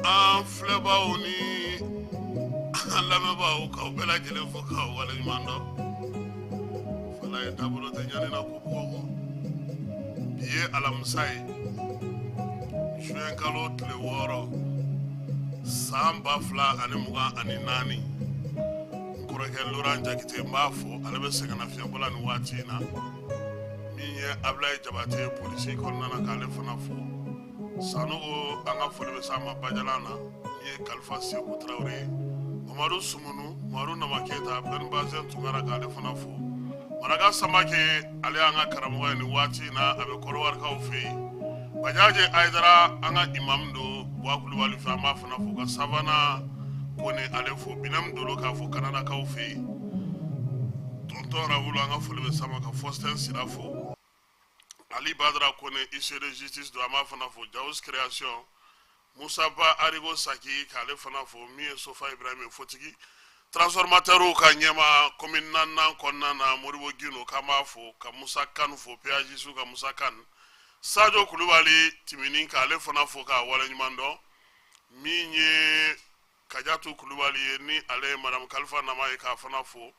An filɛbaaw ni an lamɛnbaaw, k'aw bɛɛ lajɛlen fo k'aw waleɲuman dɔn. Falaye taabolo tɛ ɲani na ko bugɔ kɔ. Bi ye alamisa ye, juin kalo tile 6, san 2024. N kɔrɔkɛ Laurent Jakite, n b'a fo, ale bɛ sɛgɛnnafiɲɛbɔ la nin waati in na. Min ye Abulaye Jabate ye polisi kɔnɔna na, k'ale fana fo. Sanogo, an ka foli bɛ s'a ma Bajalan na. Min ye Kalifa Seku Tarawele ye, Mamadu Sumunu, Mamadu Nama Keyita, Ben Bazin Tunkara, k'ale fana fo. Maraka Samake, ale y'an ka karamɔgɔ ye nin waati in na, a bɛ Kɔrɔwarikaw fɛ yen. Bajaje Ayidara, an ka imam don Buwa Kulubali fɛ, an b'a fana fo. Ka Savana Kone ale fo, Binam Dolo k'a fo Kanadakaw fɛ yen. Tonton Rawulu, an ka foli bɛ s'a ma. Ka Faustin Sira fo. Ali Badara Kone, huissier de justice don, an b'a fana fo. Jawus Création, Musa Ba Arigo Saki, k'ale fana fo. Min ye Sofa Ibrahim ye, fotigi transformateur ka ɲɛma commune naaninan kɔnɔna na, Moribo Gino, k'an b'a fo. Ka Musa Kane fo, PAJS ka Musa Kane. Sadio Kulubali Timini, k'ale fana fo k'a waleɲuman dɔn. Min ye Kajatu Kulubali ye, ni ale ye Madame Kalifa Nama ye, k'a fana fo.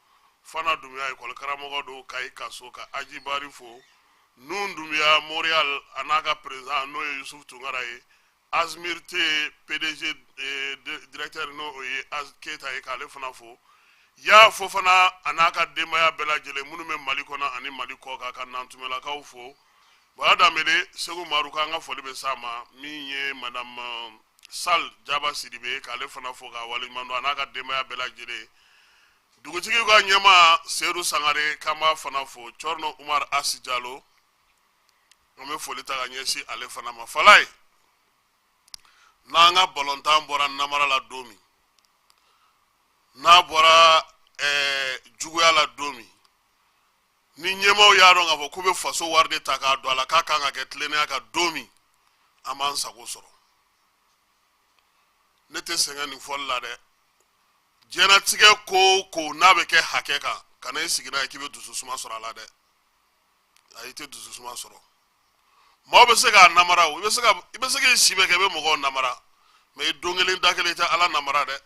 Fana Dunbiya, ekɔli karamɔgɔ don Kayi Kaso, ka Aji Bari fo. Nun Dunbiya Montréal, a n'a ka président, n'o ye Yusuf Tunkara ye. Azmir T PDG, directeur, n'o ye Keyita ye, k'ale fana fo. Ya fo fana, a n'a ka denbaya bɛɛ lajɛlen minnu bɛ Mali kɔnɔ ani Mali kɔ kan, ka Nantumɛlakaw fo. Bala Danbele, Segu Maru, k'an ka foli bɛ s'a ma. Min ye Madame Sal Jaba Sidibe, k'ale fana fo k'a waleɲuman dɔn, a n'a ka denbaya bɛɛ lajɛlen. Dugutigi ka ɲɛmaa Seyidu Sangare, k'an b'a fana fo. Cɔrɔnɔ Umar Asi Jalo, an bɛ foli ta ka ɲɛsin ale fana ma. Falaye, n'an ka balontan bɔra namara la don min, n'a bɔra juguya la don min, ni ɲɛmaaw y'a dɔn k'a fɔ k'u bɛ faso wari de ta k'a don a la, k'a kan ka kɛ tilennenya kan don min, an b'an sago sɔrɔ. Ne tɛ sɛgɛn nin fɔli la dɛ. Diɲɛlatigɛ ko o ko n'a bɛ kɛ hakɛ kan, kana i sigi n'a ye k'i bɛ dusu suma sɔrɔ a la dɛ. Ayi, i tɛ dusu suma sɔrɔ. Maaw bɛ se k'a namara o, i bɛ se k'i si bɛɛ kɛ i bɛ mɔgɔw namara, mais i don kelen da kelen i tɛ Ala namara dɛ.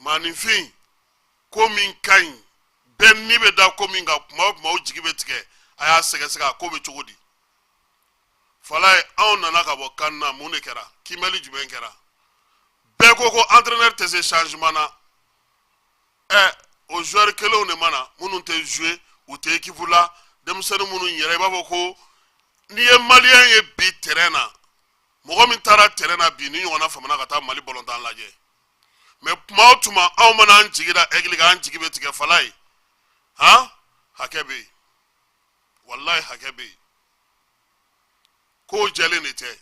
Maaninfin, ko min ka ɲi, bɛɛ ni bɛ da ko min kan, kuma o kuma o jigi bɛ tigɛ, a y'a sɛgɛsɛgɛ a ko bɛ cogo di. Falaye, anw nana ka bɔ kan na, mun de kɛra? Kiimɛli jumɛn kɛra? Bɛɛ ko ko entraîneur tɛ se changement na. Ɛ, o joueur kelenw de ma na, minnu tɛ jouer, u tɛ équipe la, denmisɛnnin minnu yɛrɛ i b'a fɔ ko n'i ye malien ye bi terrain na, mɔgɔ min taara terrain na bi ni ɲɔgɔnna famana ka taa Mali balontan lajɛ. Mais tuma o tuma anw mana an jigi da Aigle kan, an jigi bɛ tigɛ. Falaye, han, hakɛ bɛ yen, walayi hakɛ bɛ yen. Kow jɛlen de tɛ.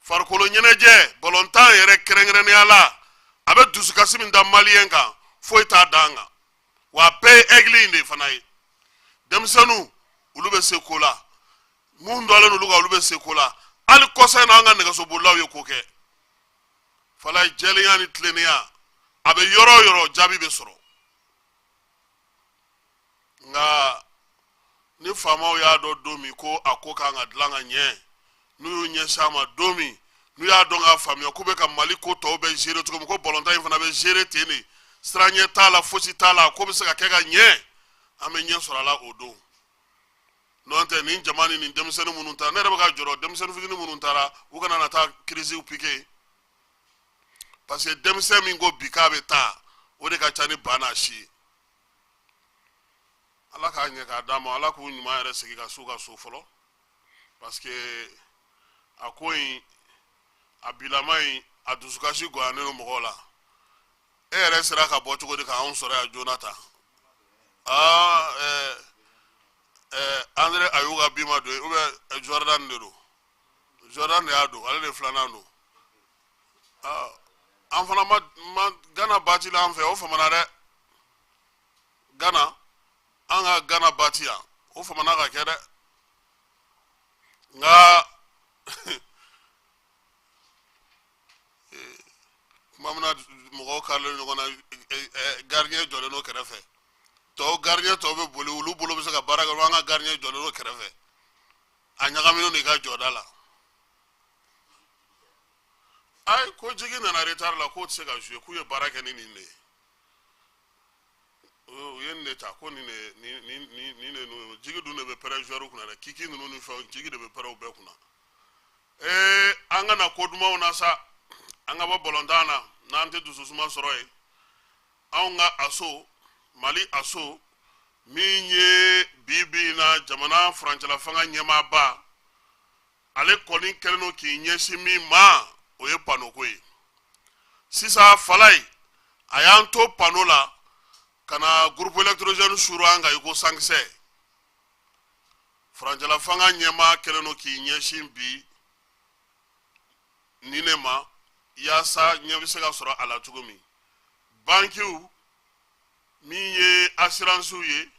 Farikolo ɲɛnajɛ, balontan yɛrɛ kɛrɛnkɛrɛnnenya la, a bɛ dusukasi min da malien kan, foyi t'a dan kan. Wa a bɛɛ ye Aigle in de fana ye. Denmisɛnninw, olu bɛ se ko la, mun dɔlen olu kan, olu bɛ se ko la. Hali kɔsa in na, an ka nɛgɛsobolilaw ye ko kɛ. Falaye, jɛlenya ni tilennenya a bɛ yɔrɔ o yɔrɔ, jaabi bɛ sɔrɔ. Nka ni faamaw y'a dɔn don min ko a ko kan ka dilan ka ɲɛ, n'u y'u ɲɛsin a ma don min, n'u y'a dɔn k'a faamuya k'u bɛ ka Mali ko tɔw bɛ gérer cogo min, ko balontan in fana bɛ gérer ten de, sira ɲɛ t'a la, fosi t'a la, ko bɛ se ka kɛ ka ɲɛ, an bɛ ɲɛ sɔrɔ a la o don. N'o tɛ, nin jama ni nin denmisɛnnin minnu taara, ne yɛrɛ bɛ ka jɔrɔ denmisɛnnin fitinin minnu taara, u kana na taa kirisiw piquer, parce que denmisɛn min ko bi k'a bɛ taa, o de ka ca ni ba n'a si ye. Ala k'a ɲɛ k'a d'a ma, Ala k'u ɲuman yɛrɛ segin ka s'u ka so fɔlɔ, parce que a ko in a bilama in, a dusukasi goyanen don mɔgɔw la. E yɛrɛ sera ka bɔ cogo di k'anw sɔrɔ yan joona ta? Aa, Andre Ayew ka bi ma don, ou bien Jordan de don? Jordan de y'a don, ale de filanan don. Aa, an fana ma Gana baati la an fɛ, o famana dɛ. Gana, an ka Gana baati yan, o famana ka kɛ dɛ. Nka tuma min na mɔgɔw karilen ɲɔgɔn na, gardien jɔlen don kɛrɛfɛ, tɔw gardien tɔw bɛ boli, olu bolo bɛ se ka baara kɛ, an ka gardien jɔlen don kɛrɛfɛ, a ɲagaminen don i ka jɔda la. Ayi, ko jigi nana retard la, k'o tɛ se ka jouer, k'u ye baara kɛ ni nin de ye, u ye nin de ta, ko nin de nin nin nin nin de ninnu jigi dun de bɛ pɛrɛn joueur kunna dɛ. Kiki ninnu ni fɛnw, jigi de bɛ pɛrɛn u bɛɛ kunna. An ka na ko dumanw na sa, an ka bɔ balontan na n'an tɛ dususuma sɔrɔ yen. Anw ka aso, Mali aso, min ye bi bi in na jamana furancɛla fanga ɲɛmaaba, ale kɔni kɛlen don k'i ɲɛsin min ma, o ye panoko ye. Sisan Falaye, a y'an to pano la ka na groupe électrogène suuru an kan i ko sankisɛ. Furancɛla fanga ɲɛmaa kɛlen don k'i ɲɛsin bi nin de ma, yaasa ɲɛ bɛ se ka sɔrɔ a la cogo min. Bankiw, min ye asiransiw ye,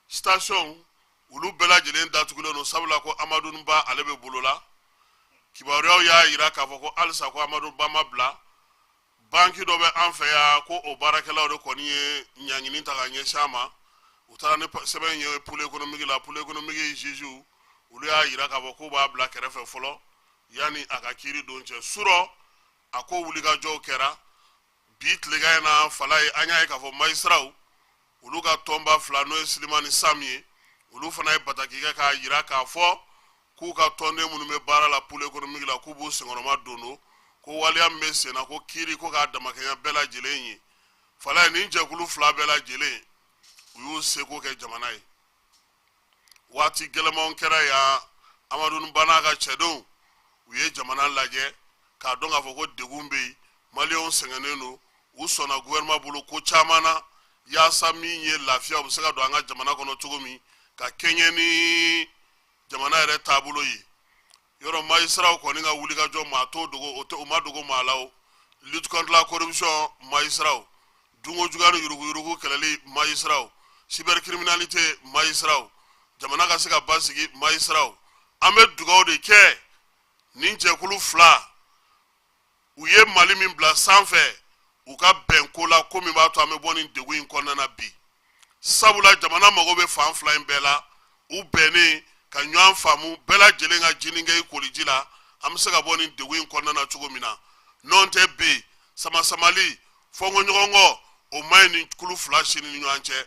station, olu bɛɛ lajɛlen datugulen don, sabula ko Amadu Ba ale bɛ bolo la. Kibaruyaw y'a jira k'a fɔ ko halisa ko Amadu Ba ma bila. Banki dɔ bɛ an fɛ yan ko o baarakɛlaw de kɔni ye ɲangini ta ka ɲɛsin a ma. U taara ni sɛbɛn ye pôle économique la. Pôle économique juge, olu y'a jira k'a fɔ k'u b'a bila kɛrɛfɛ fɔlɔ yanni a ka kiiri don cɛ. Surɔ a ko wulikajɔw kɛra bi tilegan in na. Falaye, an y'a ye k'a fɔ magistratw, olu ka tɔnba fila, n'o ye Silima ni Sam ye, olu fana ye bataki kɛ k'a jira k'a fɔ k'u ka tɔnden minnu bɛ baara la pôle économique la, k'u b'u senkɔrɔma don don ko waleya min bɛ sen na, ko kiiri ko k'a damakɛɲɛ bɛɛ lajɛlen ye. Falaye, nin jɛkulu fila bɛɛ lajɛlen, u y'u seko kɛ jamana ye. Waati gɛlɛmanw kɛra yan, Amadu Ba n'a ka cɛdenw, u ye jamana lajɛ k'a dɔn k'a fɔ ko degun bɛ yen, maliyɛnw sɛgɛnnen don. U sɔnna gouvernement bolo ko caman na, yaasa min ye lafiya, u bɛ se ka don an ka jamana kɔnɔ cogo min, ka kɛɲɛ ni jamana yɛrɛ taabolo ye. Yɔrɔ magistratw kɔni ka wulikajɔ, maa t'o dogo, o tɛ, o ma dogo maa la. O lutte contre la corruption, magistratw, dunko juguya ni yuruguyurugu kɛlɛli, magistratw, cybercriminalité, magistratw, jamana ka se ka basigi, magistratw. An bɛ dugawu de kɛ nin jɛkulu fila, u ye Mali min bila sanfɛ, u ka bɛn ko la, ko min b'a to an bɛ bɔ nin degun in kɔnɔna na bi, sabula jamana mago bɛ fan fila in bɛɛ la. U bɛnnen ka ɲɔgɔn faamu, bɛɛ lajɛlen ka jinin kɛ i koliji la, an bɛ se ka bɔ nin degun in kɔnɔna na cogo min na. N'o tɛ, bi samasamali, fɔnkɔ ɲɔgɔn kɔ, o man ɲi nin kulu fila si ni ɲɔgɔn cɛ.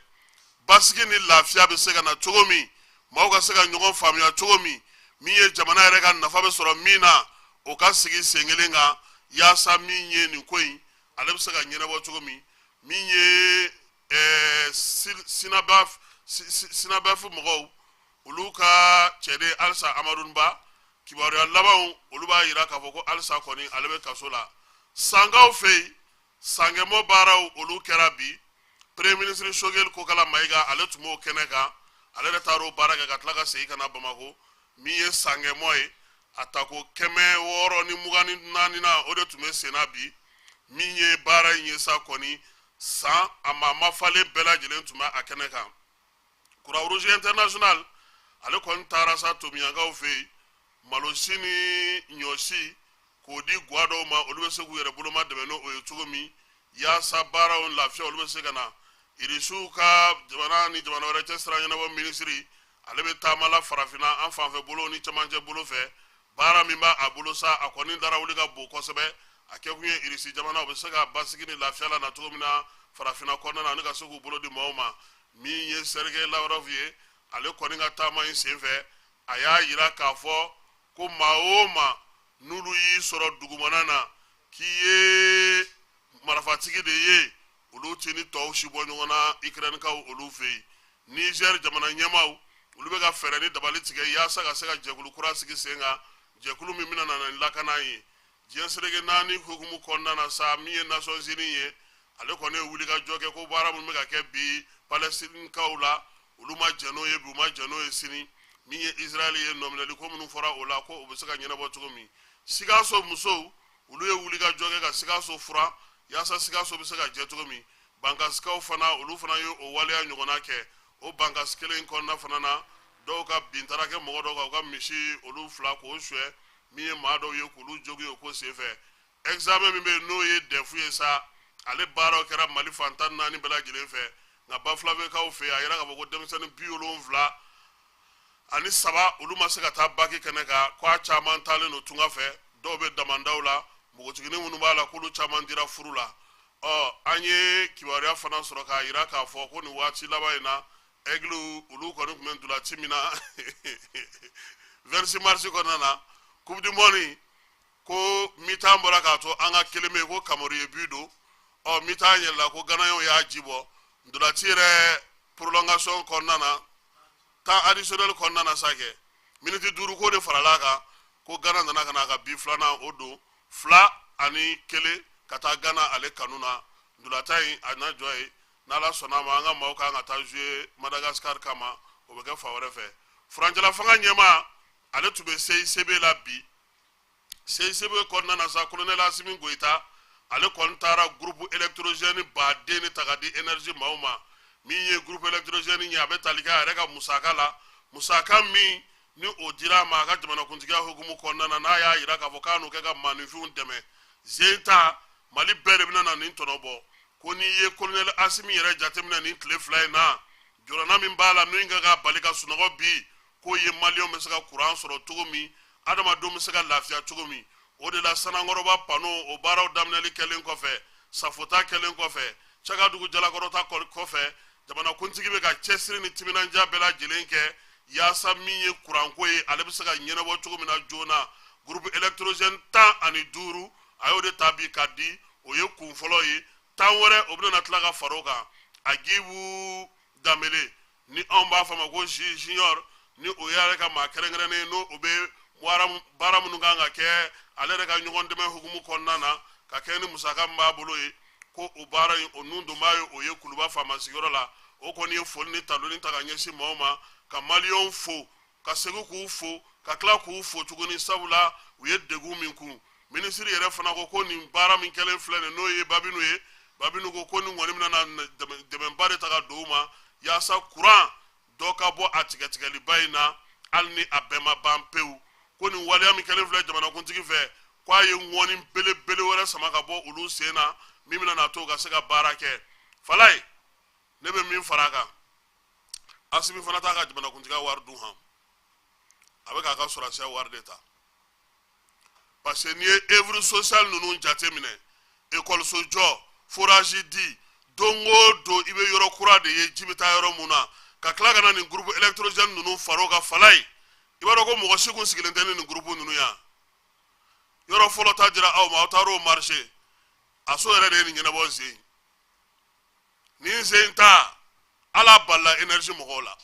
Basigi ni lafiya bɛ se ka na cogo min, maaw ka se ka ɲɔgɔn faamuya cogo min, min ye jamana yɛrɛ ka nafa bɛ sɔrɔ min na, o ka sigi sen kelen kan, yaasa min ye nin ko in, ale bɛ se ka ɲɛnabɔ cogo min. Min ye SYNABEF mɔgɔw, olu ka cɛden halisa Amadu Ba, kibaruya labanw, olu b'a jira k'a fɔ ko halisa kɔni ale bɛ kaso la. Sankaw fɛ yen, sankɛmɔ baaraw, olu kɛra bi. Premier ministre Choguel Kokala Mayiga, ale tun b'o kɛnɛ kan. Ale yɛrɛ taara o baara kɛ ka tila ka segin ka na Bamakɔ. Min ye sankɛmɔ ye, a tako 624 na, o de tun bɛ sen na bi. Min ye baara in ye sa kɔni, san a maa mafalen bɛɛ lajɛlen tun bɛ a kɛnɛ kan. Croix Rouge International, ale kɔni taara sa Tomiyankaw fɛ yen, malosi ni ɲɔsi k'o di gwa dɔw ma, olu bɛ se k'u yɛrɛ boloma dɛmɛ n'o ye cogo min, yaasa baaraw lafiya, olu bɛ se ka na. Irisiw ka jamana ni jamana wɛrɛ cɛ sira ɲɛnabɔ minisiri, ale bɛ taama la farafinna an fanfɛ bolo ni cɛmancɛ bolo fɛ. Baara min b'a bolo sa, a kɔni dara wuli ka bon kosɛbɛ. A kɛkun ye Irisi jamana, u bɛ se ka basigi ni lafiya la na cogo min na farafinna kɔnɔna na, ani ka se k'u bolo di maaw ma. Min ye Sergei Lavrov ye, ale kɔni ka taama in senfɛ, a y'a yira k'a fɔ ko maa o maa n'olu y'i sɔrɔ dugumana na k'i ye marifatigi de ye, olu ti ni tɔw si bɔ ɲɔgɔn na Ukrainekaw olu fɛ yen. Niger jamana ɲɛmaaw, olu bɛ ka fɛɛrɛ ni dabali tigɛ yaasa ka se ka jɛkulu kura sigi sen kan, jɛkulu min bɛna na ni lakana ye diɲɛ seleke naani hukumu kɔnɔna na sa. Min ye Nations Unies ye, ale kɔni ye wulikajɔ kɛ ko baara minnu bɛ ka kɛ bi Palestinekaw la, olu ma jɛn n'o ye bi, u ma jɛn n'o ye sini. Min ye Israël ye, nɔminɛli ko minnu fɔra o la, ko o bɛ se ka ɲɛnabɔ cogo min. Sikaso musow, olu ye wulikajɔ kɛ ka Sikaso furan, yaasa Sikaso bɛ se ka jɛ cogo min. Bankasikaw fana, olu fana ye o waleya ɲɔgɔnna kɛ. O bankasi kelen in kɔnɔna fana na, dɔw ka bin taara kɛ mɔgɔ dɔw kan, u ka misi olu fila k'o suɲɛ. Min ye maa dɔw ye k'olu jogin o ko senfɛ. Examen min bɛ yen, n'o ye DEF ye sa, ale baaraw kɛra Mali fan 14 bɛɛ lajɛlen fɛ, nka Bafulabekaw fɛ yen, a yira k'a fɔ ko denmisɛnnin 73, olu ma se ka taa baki kɛnɛ kan, ko a caman taalen don tunga fɛ, dɔw bɛ damandaw la. Npogotiginin minnu b'a la, k'olu caman dira furu la. Ɔ, an ye kibaruya fana sɔrɔ k'a yira k'a fɔ ko nin waati laban in na, Aigle olu kɔni tun bɛ ntolaci min na 26 mars kɔnɔna na, Coupe du monde, ko mi-temps bɔra k'a to an ka kelen bɛ yen, ko Kamaru ye but don. Ɔ, mi-temps yɛlɛla, ko Ganaɲɔw y'a ji bɔ ntolaci yɛrɛ prolongation kɔnɔna na, temps additionnel kɔnɔna na sa kɛ, miniti 5 ko de farala a kan, ko Gana nana ka na a ka but filanan o don, 2-1 ka taa Gana ale kanu na. Ntolatan in a na jɔ yen. N'Ala sɔnna a ma, an ka maaw kan ka taa jouer Madagascar kama, o bɛ kɛ fan wɛrɛ fɛ. Furancɛla fanga ɲɛmaa, ale tun bɛ CICB la bi. CICB kɔnɔna na sa, colonel Asimi Goyita, ale kɔni taara groupe électrogène baden de ta ka di énergie maaw ma. Min ye groupe électrogène ye, a bɛ tali kɛ a yɛrɛ ka musaka la, musaka min ni o dira a ma a ka jamanakuntigiya hukumu kɔnɔna na, n'a y'a yira k'a fɔ k'a n'o kɛ ka maaninfinw dɛmɛ. Zenta Mali bɛɛ de bɛna na nin tɔnɔ bɔ. Ko n'i ye colonel Asimi yɛrɛ jateminɛ nin tile 2 in na, jɔrɔna min b'a la, min kan ka bali ka sunɔgɔ bi, k'o ye maliyɛnw bɛ se ka kuran sɔrɔ cogo min, adamadenw bɛ se ka lafiya cogo min. O de la, Sanankɔrɔba pano o baaraw daminɛli kɛlen kɔfɛ, Safota kɛlen kɔfɛ, Cakadugu Jalakɔrɔta kɔfɛ, jamanakuntigi bɛ ka cɛsiri ni timinandiya bɛɛ lajɛlen kɛ yaasa min ye kuranko ye, ale bɛ se ka ɲɛnabɔ cogo min na joona. Groupe électrogène 15, a y'o de ta bi ka di, o ye kun fɔlɔ ye. 10 wɛrɛ, o bɛna tila ka fara o kan. Agibu Danbele, ni anw b'a fɔ a ma ko Junior, ni o y'ale ka maa kɛrɛnkɛrɛnnen ye, n'o o bɛ baara minnu kan ka kɛ ale yɛrɛ ka ɲɔgɔn dɛmɛ hukumu kɔnɔna na, ka kɛ ni musaka min b'a bolo ye, ko o baara in o nun donbaa ye, o ye Kuluba faama sigiyɔrɔ la. O kɔni ye foli ni taloni ta ka ɲɛsin maaw ma, ka maliyɛnw fo, ka segin k'u fo, ka tila k'u fo tuguni, sabula u ye degun min kun. Minisiri yɛrɛ fana ko ko nin baara min kɛlen filɛ nin, n'o ye Babinu ye, Babinu ko ko nin kɔni bɛna na dɛmɛba de ta ka don u ma, yaasa kuran dɔ ka bɔ a tigɛtigɛliba in na, hali ni a bɛɛ ma ban pewu. Ko nin waleya min kɛlen filɛ jamanakuntigi fɛ, ko a ye ŋɔni belebele wɛrɛ sama ka bɔ olu sen na, min bɛna na to ka se ka baara kɛ. Falaye, ne bɛ min fara a kan, Asimi fana t'a ka jamanakuntigiya wari dun han, a bɛ k'a ka sɔrɔdasiya wari de ta, parce que n'i ye œuvre sociale ninnu jateminɛ, ekɔliso jɔ, forage di, don o don i bɛ yɔrɔ kura de ye ji bɛ taa yɔrɔ mun na, ka tila ka na nin groupe électrogène ninnu fara o kan. Falaye, i b'a dɔn ko mɔgɔ si kun sigilen tɛ ni nin groupe ninnu yan. Yɔrɔ fɔlɔ ta dira aw ma, aw taar'o marché, a so yɛrɛ de ye nin ɲɛnabɔ zen nin zen ta. Ala balila énergie mɔgɔw la.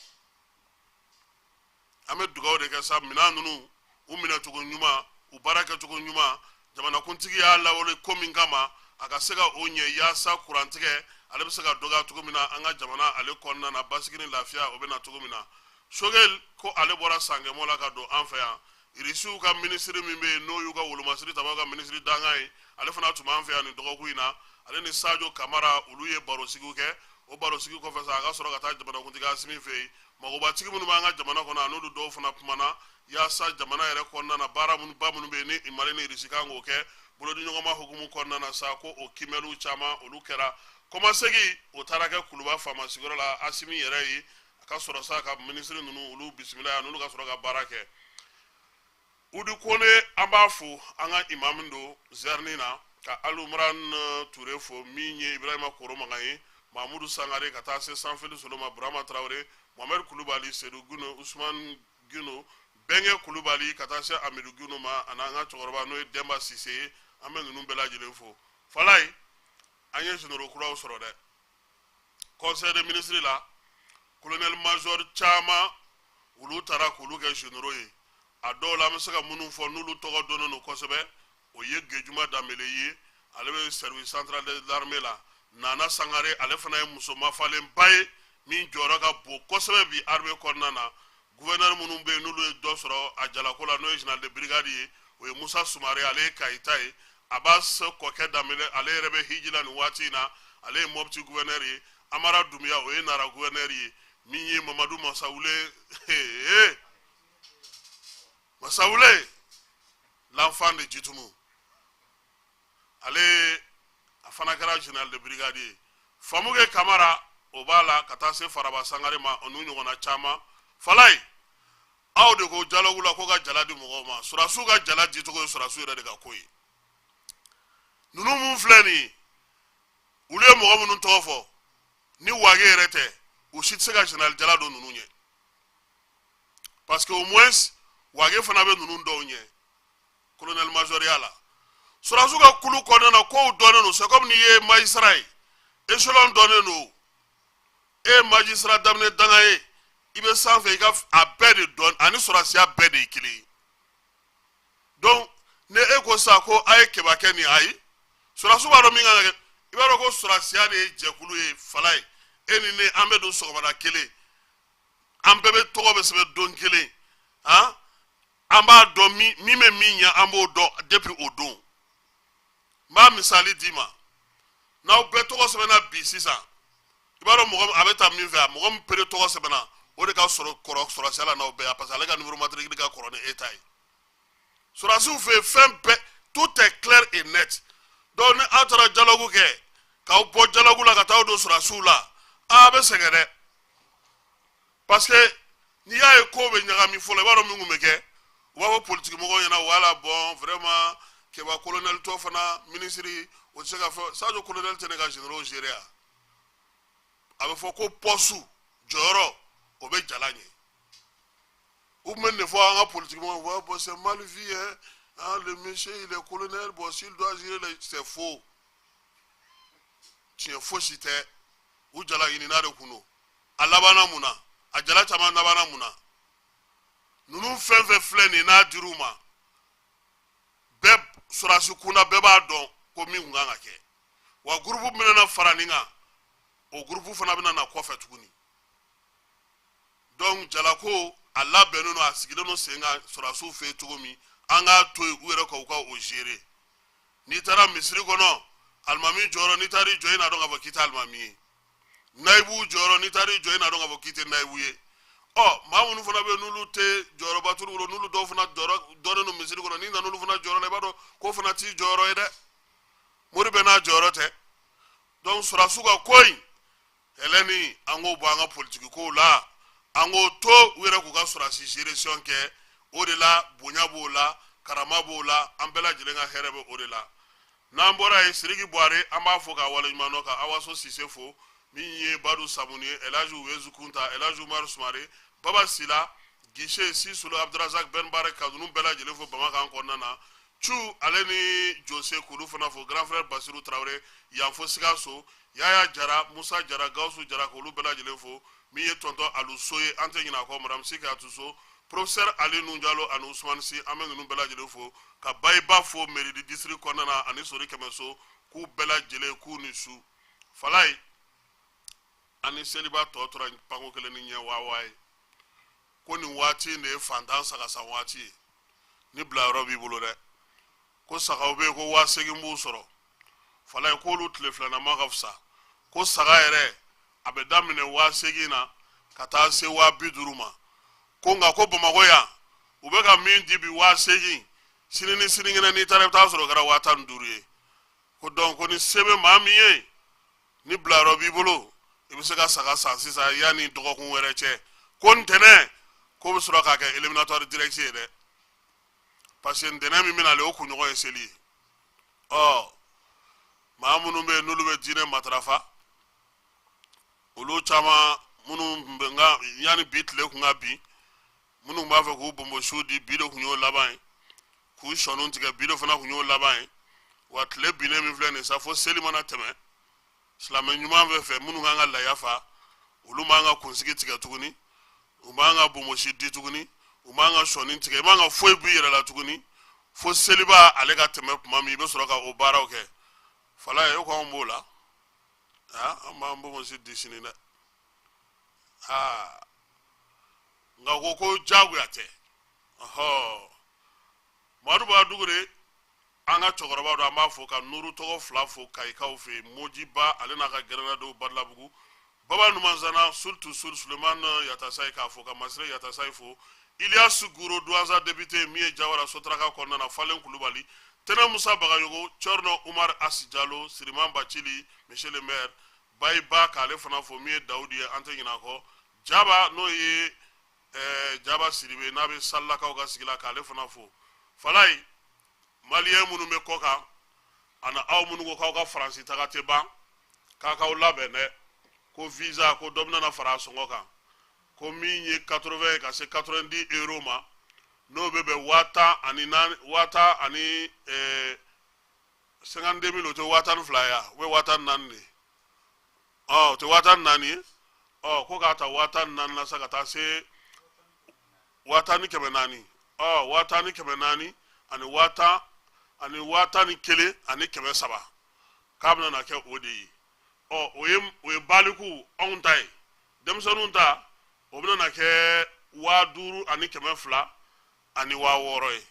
An bɛ dugawu de kɛ sa, minɛn ninnu u minɛcogo ɲuman, u baara kɛcogo ɲuman, jamanakuntigi y'a lawale ko min kama, a ka se ka o ɲɛ, yaasa kurantigɛ ale bɛ se ka dɔgɔya cogo min na an ka jamana ale kɔnɔna na, basigi ni lafiya o bɛ na cogo min na. Sogɛl ko ale bɔra Sankɛmɔ la ka don an fɛ yan. Irisiw ka minisiri min bɛ yen, n'o y'u ka wolomasiri tabaw ka minisiri dankan ye, ale fana tun b'an fɛ yan nin dɔgɔkun in na. Ale ni Sajo Kamara, olu ye barosigiw kɛ. O barosigi kɔfɛ sa, a ka sɔrɔ ka taa jamanakuntigi Asimi fɛ yen. Magobatigi minnu b'an ka jamana kɔnɔ, a n'olu dɔw fana kumana, yaasa jamana yɛrɛ kɔnɔna na, baara minnu ba minnu bɛ yen ni Mali ni Irisi kan k'o kɛ bolodiɲɔgɔnma hukumu kɔnɔna na sa, ko o kiimɛliw caman olu kɛra. Kɔmasegin o taara kɛ Kuluba faama sigiyɔrɔ la, Asimi yɛrɛ ye, a ka sɔrɔ sa ka minisiri ninnu olu bisimila yan, n'olu ka sɔrɔ ka baara kɛ. Udi Kone, an b'a fo, an ka imamu don zɛrini na, ka Alumran Ture fo, min ye Ibrahima Koromagan ye, Mamudu Sangare, ka taa se Sanfili Soloma, Burama Tarawele, Mohamed Kulubali, Sedu Guno, Usman Guno, Bɛnkɛ Kulubali, ka taa se Amidu Guno ma, ani an ka cɛkɔrɔba n'o ye Denba Sise ye. An bɛ ninnu bɛɛ lajɛlen fo. Falaye, an ye généraux kuraw sɔrɔ dɛ. Conseil des ministres la, colonel major caman, olu taara k'olu kɛ généraux ye. A dɔw la, an bɛ se ka minnu fɔ n'olu tɔgɔ dɔnnen don kosɛbɛ, o ye Gejuma Danbele ye, ale bɛ service central de l'armée la. Nana Sangare, ale fana ye muso mafalenba ye min jɔyɔrɔ ka bon kosɛbɛ bi armée kɔnɔna na. Gouverneur minnu bɛ yen, n'olu ye dɔ sɔrɔ a jalako la, n'o ye général de brigade ye, o ye Musa Sumare, ale ye Kayita ye. Abbas Kɔkɛ Danbele, ale yɛrɛ bɛ hiji la nin waati in na, ale ye Mopti gouverneur ye. Amara Dunbiya, o ye Nara gouverneur ye. Min ye Mamadu Masawule, Masawule, l'enfant de Jitumu, ale a fana kɛra général de brigade ye. Famuke Kamara, o b'a la, ka taa se Faraba Sangare ma, o n'u ɲɔgɔnna caman. Falaye, aw de ko dialogue la ko ka jala di mɔgɔw ma. Sɔrɔdasiw ka jala dicogo ye sɔrɔdasiw yɛrɛ de ka ko ye. Ninnu mun filɛ nin ye, olu ye mɔgɔ minnu tɔgɔ fɔ, ni Wage yɛrɛ tɛ, u si tɛ se ka général Jala don ninnu ɲɛ, parce que au moins Wage fana bɛ ninnu dɔw ɲɛ colonel majoriya la. Sɔrɔdasiw ka kulu kɔnɔna na, kow dɔnnen don. C'est comme n'i ye magistrat ye, échelon dɔnnen don. E ye magistrat daminɛ danga ye, i bɛ sanfɛ, i ka a bɛɛ de dɔn, ani sɔrɔdasiya bɛɛ de ye kelen ye. Donc ni e ko sisan ko a ye Keba kɛ nin, ayi, sɔrɔdasiw b'a dɔn min kan ka kɛ. I b'a dɔn ko sɔrɔdasiya de ye jɛkulu ye. Fala ye, e ni ne, an bɛ don sɔgɔmada kelen, an bɛɛ bɛ tɔgɔ bɛ sɛbɛn don kelen. Han, an b'a dɔn min bɛ min ɲɛ, an b'o dɔn depuis o don. N b'a misali d'i ma: n'aw bɛɛ tɔgɔ sɛbɛnna bi sisan, i b'a dɔn mɔgɔ a bɛ taa min fɛ, mɔgɔ min pere tɔgɔ sɛbɛnna, o de ka sɔrɔ kɔrɔ sɔrɔdasiya la n'aw bɛɛ ye, parce que ale ka numéro matricule ka kɔrɔ ni e ta ye. Sɔrɔdasiw fɛ yen, fɛn bɛɛ, tout est clair et net. Donc ni aw taara dialogue kɛ, k'aw bɔ dialogue la ka taa aw don sɔrɔdasiw la, a bɛ sɛgɛn dɛ, parce que n'i y'a ye ko bɛ ɲagami fɔlɔ, i b'a dɔn min tun bɛ kɛ, u b'a fɔ politiki mɔgɔw ɲɛna: wala, bon, vraiment, Keba colonel tɔ fana ministre, o tɛ se ka fɔ. Sadio colonel tɛ ne ka généraux gérer yan. A bɛ fɔ ko poste jɔyɔrɔ, o bɛ jala ɲɛ. U tun bɛ nin de fɔ an ka politiki mɔgɔw: ouais, bon, c'est mal vu, hein, hein, le monsieur, il est colonel, bon, s'il doit gérer les, c'est faux. Tiɲɛ fosi tɛ. U jala ɲinina de kun don. A labanna mun na? A jala caman labanna mun na? Ninnu fɛn fɛn filɛ nin ye, n'a dir'u ma, bɛɛ sɔrɔdasi kunda, bɛɛ b'a dɔn ko min kun kan ka kɛ. Wa groupe min bɛna fara nin kan, o groupe fana bɛna na kɔfɛ tuguni. Donc jalako a labɛnnen don, a sigilen don sen kan sɔrɔdasiw fɛ yen cogo min, an k'a to yen, u yɛrɛ ka u ka o gérer. N'i taara misiri kɔnɔ, alimami jɔyɔrɔ, n'i taara i jɔ, i n'a dɔn k'a fɔ k'i tɛ alimami ye. Nayibu jɔyɔrɔ, n'i taara i jɔ, i n'a dɔn k'a fɔ k'i tɛ nayibu ye. Ɔ, maa minnu fana bɛ yen, n'olu tɛ jɔyɔrɔba t'olu bolo, n'olu dɔw fana jɔyɔrɔ dɔnnen don misiri kɔnɔ, n'i nana olu fana jɔyɔrɔ la, i b'a dɔn k'o fana t'i jɔyɔrɔ ye dɛ. Mori bɛɛ n'a jɔyɔrɔ tɛ. Donc sɔrɔdasiw ka ko in, hɛlɛni, an k'o bɔ an ka politiki kow la, an k'o to u yɛrɛ k'u ka sɔrɔdasi gestion kɛ. O de la bonya b'o la, karama b'o la, an bɛɛ lajɛlen ka hɛrɛ bɛ o de la. N'an bɔra yen, Siriki Buware, an b'a fo k'a waleɲuman dɔn, ka Awaso Sise fo, min ye Badu Samuni ye, Elhaji Wezu Kunta, Elhaji Umaru Sumare, Baba Sila Guichet, Sisolo Abdurazak Ben Barek, ka ninnu bɛɛ lajɛlen fo Bamakan kɔnɔna na. Cu ale ni Jose, k'olu fana fo, grand frère Basiru Tarawele yan fo Sikaso, Yaya Jara, Musa Jara, Gawusu Jara, k'olu bɛɛ lajɛlen fo. Min ye tonton Aluso ye, an tɛ ɲinɛ a kɔ, madame Sika Tuso, professeur Ali Nujalo ani Usumani Si, an bɛ ninnu bɛɛ lajɛlen fo, ka Bayiba fo mairie district kɔnɔna na ani Sori Kɛmɛso, k'u bɛɛ lajɛlen k'u ni su. Falaye ani seliba tɔ tora panko kelen ni ɲɛ waa ye ko nin waati in de ye fantan saga san waati ye. Ni bilayɔrɔ b'i bolo dɛ, ko sagaw bɛ yen ko 8000 b'u sɔrɔ. Falaye k'olu tile filanan ka fisa, ko saga yɛrɛ a bɛ daminɛ 8000 na ka taa se 50,000 ma. Ko nka ko Bamakɔ yan, u bɛ ka min di bi 8000, sini ni sinikɛnɛ n'i taara, i bɛ taa sɔrɔ o kɛra 15,000 ye. Ko donc ko ni se bɛ maa min ye, ni bilayɔrɔ b'i bolo, i bɛ se ka saga san sisan yanni dɔgɔkun wɛrɛ cɛ. Ko ntɛnɛn ko bɛ sɔrɔ k'a kɛ éliminatoire direct ye dɛ, parce que ntɛnɛn min bɛna ale, o kunɲɔgɔn ye seli ye. Ɔ, maa minnu bɛ yen n'olu bɛ diinɛ matarafa, olu caman minnu tun bɛ nka yanni bi tile kun ka bin, minnu b'a fɛ k'u bonbonsiw di, bi de kun y'o laban ye, k'u sɔnniw tigɛ, bi de fana kun y'o laban ye. Wa tile binnen min filɛ nin sa, fo seli mana tɛmɛ, silamɛ ɲuman bɛ fɛ minnu kan ka laya fa, olu man ka kunsigi tigɛ tuguni, u man ka bonbonsi di tuguni, u man ka sɔnni tigɛ, i man ka foyi b'i yɛrɛ la tuguni, fo seliba ale ka tɛmɛ tuma min, i bɛ sɔrɔ ka o baaraw kɛ. Fala ye, e ko anw b'o la, an b'an bonbonsi di sini dɛ. Aa, nka ko jagoya tɛ. Ɔhɔ, Madu b'a dugure, an ka cɛkɔrɔba don, an b'a fo ka Nuru tɔgɔ fila fo Kayikaw fɛ yen, Mojiba ale n'a ka gɛrɛnadenw Badalabugu, Baba Numanzana, surtout sur Suleiman Yatasayi, k'a fo ka Masire Yatasayi fo, Ilias Guro Douanza député, min ye Jawara Sotraka kɔnɔna na, Falen Kulubali, Tɛnɛ Musa Bagayogo, Cɔrɔnɔ Umar Asi Jalo, Siriman Bacili, monsieur le maire Bayiba, k'ale fana fo, min ye Dawudi ye, an tɛ ɲinɛ a kɔ, Jaba, n'o ye Jaba Siribe, n'a bɛ Salilakaw ka sigi la, k'ale fana fo. Falayi, maliyɛn minnu bɛ kɔ kan, Ani aw minnu ko k'aw ka Faransi taga tɛ ban, k'a k'aw labɛn dɛ, ko visa ko dɔ bɛna na fara a sɔngɔ kan, ko min ye 80 ye ka se 90 euro ma, n'o bɛ bɛn waa tan ani naani, waa tan ani 52 000, o tɛ 12,000 ye wa? O bɛ 14,000 de ye. O tɛ 14,000 ye. Ko k'a ta 14,000 na sa ka taa se 10,400. 10,400 ani 10,000 ani 11,300, k'a bɛna na kɛ o de ye. O ye baliku anw ta ye. Denmisɛnninw ta, o bɛna na kɛ 5200 ani 6000 ye.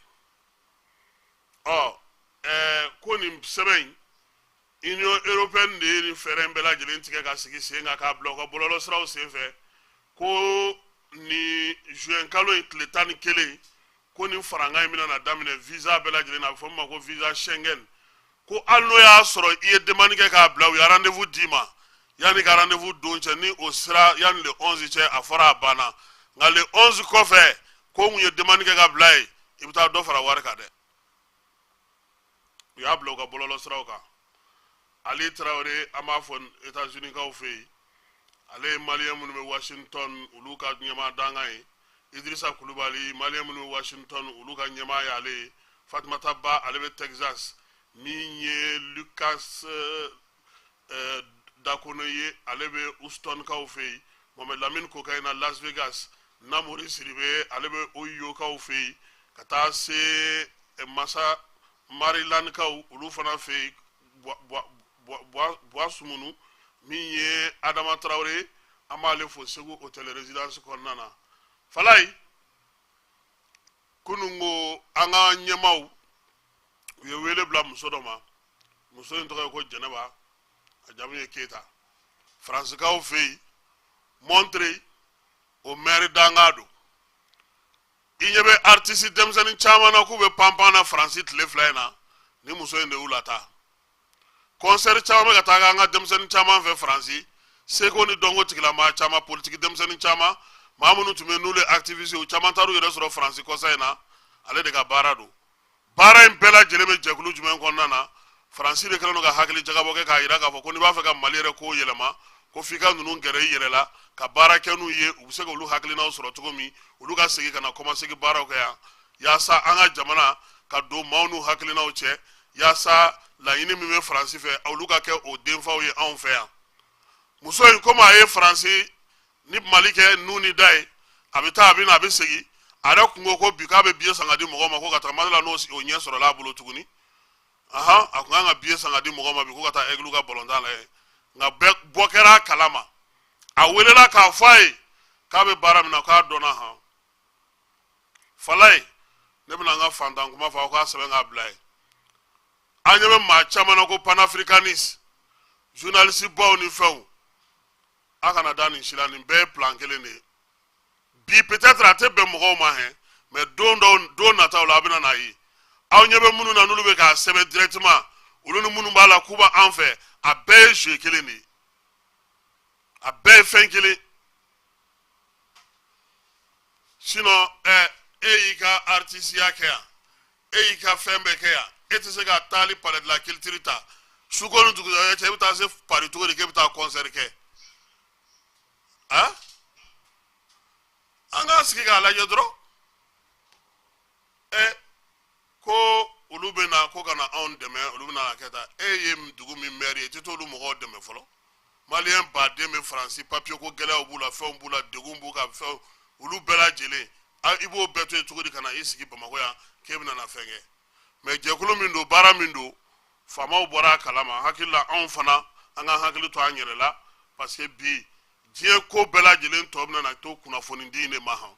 ɔ ɛɛ ko nin sɛbɛn in, Union européenne de ye nin fɛɛrɛ in bɛɛ lajɛlen tigɛ ka sigi sen kan k'a bila u ka bɔlɔlɔsiraw sen fɛ, ko ni juin kalo in tile 11, ko nin farankan in bɛna na daminɛ visa bɛɛ lajɛlen na, a bɛ fɔ min ma ko visa Schengen. Ko hali n'o y'a sɔrɔ i ye demande kɛ k'a bila, u ye rendez-vous d'i ma, yanni ka rendez-vous don cɛ, ni o sera yanni le 11 cɛ, a fɔra a banna. Nka le 11 kɔfɛ, ko n kun ye demande kɛ ka bila yen, i bɛ taa dɔ fara wari kan dɛ. U y'a bila u ka bɔlɔlɔsiraw kan. Ali Tarawele, an b'a fɔ États-Unis kaw fɛ yen, ale ye maliyɛn minnu bɛ Washington, olu ka ɲɛmaa dankan ye. Idrissa Kulubali, maliyɛn minnu bɛ Washington, olu ka ɲɛmaa ye ale ye. Fatumata Ba, ale bɛ Texas. Min ye Lucas Dakono ye, ale bɛ Houston kaw fɛ yen. Mohamed Lamine Kokayina, Las Vegas. Namori Siribe, ale bɛ Ohio kaw fɛ yen, ka taa se Masa Maryland kaw, olu fana fɛ yen. Buwa Sumunu, min ye Adama Tarawele, an b'ale fo Segu Hôtel Résidence kɔnɔna na. Falayi, kunun ko an ka ɲɛmaaw, u ye wele bila muso dɔ ma. Muso in tɔgɔ ye ko Jɛnɛba, a jamu ye Keyita. Faransikaw fɛ yen, Montreuil, o maire dankan don. I ɲɛ bɛ artiste denmisɛnnin caman na k'u bɛ panpan na Faransi tile 2 in na, ni muso in de y'u lataa. Concert caman bɛ ka taa an ka denmisɛnnin caman fɛ Faransi, seko ni dɔnko tigilamaa caman, politiki denmisɛnnin caman, maa minnu tun bɛ n'olu ye activiste, u caman taar'u yɛrɛ sɔrɔ Faransi kɔsa in na. Ale de ka baara don. Baara in bɛɛ lajɛlen bɛ jɛkulu jumɛn kɔnɔna na? Faransi de kɛlen don ka hakili jagabɔ kɛ k'a jira k'a fɔ ko n'i b'a fɛ ka Mali yɛrɛ ko yɛlɛma, ko f'i ka ninnu gɛrɛ i yɛrɛ la ka baara kɛ n'u ye, u bɛ se k'olu hakilinaw sɔrɔ cogo min, olu ka segin ka na kɔmasegin baaraw kɛ yan, yaasa an ka jamana ka don maaw n'u hakilinaw cɛ, yaasa laɲini min bɛ Faransi fɛ, olu ka kɛ o denfaw ye anw fɛ yan. Muso in, komi a ye Faransi ni Mali kɛ nun ni da ye, a bɛ taa, a bɛ na, a bɛ segin. A yɛrɛ kun ko ko bi k'a bɛ billet san ka di mɔgɔw ma ko ka taa Mali la, n'o ɲɛ sɔrɔla a bolo tuguni. Ahan, a kun kan ka billet san ka di mɔgɔw ma bi ko ka taa Aigle ka balontan lajɛ, nka bɛɛ bɔ kɛra a kalama. A welela k'a fɔ a ye k'a bɛ baara min na, k'a dɔnna. Han, Falaye, ne bɛna n ka fantan kuma fɔ, aw k'a sɛbɛn k'a bila yen. An ɲɛ bɛ maa caman na ko panafricaniste, journaliste baw ni fɛnw, a kana da nin si la. Nin bɛɛ ye plan kelen de ye. Bi peut-être a tɛ bɛn mɔgɔw ma hɛn, mais don dɔw, don nataw la, a bɛna n'a ye. Aw ɲɛ bɛ minnu na, n'olu bɛ k'a sɛbɛn directement, olu ni minnu b'a la k'u b'an fɛ, a bɛɛ ye jeu kelen de ye, a bɛɛ ye fɛn kelen. Sinon e y'i ka artisiya kɛ yan, e y'i ka fɛn bɛɛ kɛ yan, e tɛ se ka taali Palais de la Culture ta su ko ni dugujɛ cɛ, e bɛ taa se Paris cogo di k'e bɛ taa concert kɛ? Han, an k'a sigi k'a lajɛ dɔrɔn. Ko olu bɛ na ko ka na anw dɛmɛ, olu bɛ na kɛ tan. E ye dugu min maire ye, i tɛ t'olu mɔgɔw dɛmɛ fɔlɔ? Maliyɛn baden bɛ Faransi, papiye ko gɛlɛyaw b'u la, fɛnw b'u la, degun b'u kan, fɛnw, olu bɛɛ lajɛlen, i b'o bɛɛ to yen cogo di ka na i sigi Bamakɔ yan k'e bɛna na fɛn kɛ? Mais jɛkulu min don, baara min don, faamaw bɔra a kalama. Hakili la, anw fana, an ka hakili to an yɛrɛ la, parce que bi diɲɛ ko bɛɛ lajɛlen tɔ bɛna na to kunnafoni di in de ma. Han,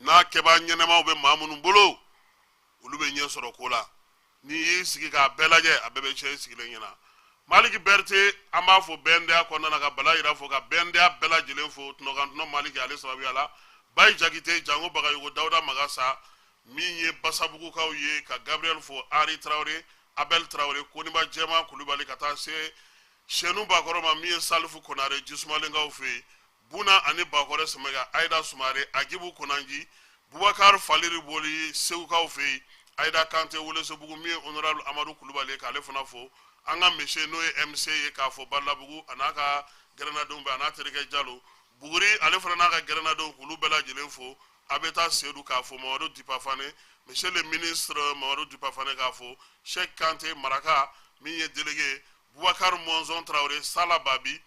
n'a kɛbaa ɲɛnɛmaw bɛ maa minnu bolo, olu bɛ ɲɛ sɔrɔ ko la. N'i y'i sigi k'a bɛɛ lajɛ, a bɛɛ bɛ tiɲɛ i sigilen ɲɛna. Maliki Berete, an b'a fo BNDA kɔnɔna na, ka Bala Yira fo, ka BNDA bɛɛ lajɛlen fo, tɔnɔkan tɔnɔ Maliki ale sababuya la. Bayi Jakite, Jango Bagayogo, Dawuda Magasa, min ye Basabugukaw ye, ka Gabriel fo, Henri Traoré, Abel Traoré, Koniba Jɛma Kulubali, ka taa se Sɛnu Bakɔrɔ ma, min ye Salifu Konare Jisumalenkaw fɛ yen, Buna ani Bakɔrɛ Sɛmɛga, Ayida Sumare, Agibu Konanji, Bubakar Faliri Boli Segukaw fɛ yen. Ayida Kante Welesebugu, min ye honorable Amadu Kulubali ye, k'ale fana fo. An ka monsieur n'o ye MC ye k'a fɔ Balabugu, a n'a ka gɛrɛnnadenw bɛɛ, a n'a terikɛ Jalo Buguri, ale fana n'a ka gɛrɛnnadenw, k'olu bɛɛ lajɛlen fo. A bɛ taa Sedu k'a fo, Mamadu Dipa Fane, monsieur le ministre Mamadu Dipa Fane k'a fo, Cheikh Kante Maraka min ye délégué, Bubakar Mɔnzɔn Tarawele, Sala Babi,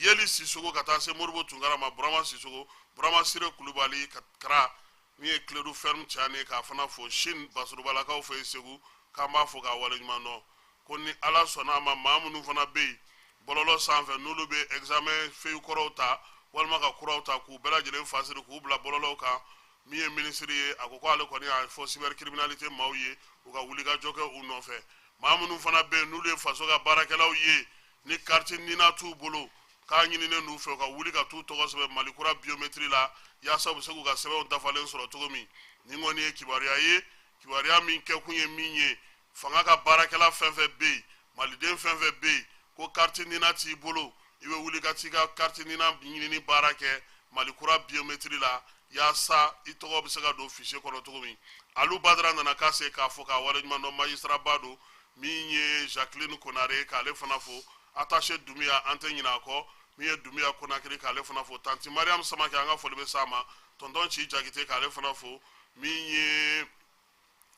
Yeli Sisogo, ka taa se Moribo Tunkara ma, Burama Sisogo, Burama Sire Kulubali ka Kara min ye Kiledu ferme Cani ye, k'a fana fo. Sini Basurubakaw fɛ yen Segu, k'an b'a fo k'a waleɲuman dɔn. Ko ni Ala sɔnna a ma, maa minnu fana bɛ yen bɔlɔlɔ sanfɛ, n'olu bɛ examen feuille kɔrɔw ta walima ka kuraw ta k'u bɛɛ lajɛlen fasiri k'u bila bɔlɔlɔw kan, min ye minisiri ye, a ko ko ale kɔni y'a fɔ cybercriminalité maaw ye, u ka wulikajɔ kɛ u nɔfɛ. Maa minnu fana bɛ yen n'olu ye faso ka baarakɛlaw ye, ni carte NINA t'u bolo, k'a ɲininen d'u fɛ u ka wuli ka t'u tɔgɔ sɛbɛn Mali kura biométrie la, yaasa u bɛ se k'u ka sɛbɛnw dafalen sɔrɔ cogo min. Nin kɔni ye kibaruya ye, kibaruya min kɛkun ye min ye, fanga ka baarakɛla fɛn fɛn bɛ yen, maliden fɛn fɛn bɛ yen ko carte NINA t'i bolo, i bɛ wuli ka t'i ka carte NINA ɲinini baara kɛ Mali kura biométrie la, yaasa i tɔgɔ bɛ se ka don fichier kɔnɔ cogo min. Alu Badara nana k'a se k'a fɔ k'a waleɲuman dɔn, magistrat ba don min ye Jacqueline Konare, k'ale fana fo. Attaché Dunbiya, an tɛ ɲinɛ a kɔ, min ye Dunbiya Konakiri, k'ale fana fo. Tanti Mariam Samake, an ka foli bɛ s'a ma. Tonton Ci Jakite, k'ale fana fo. Min ye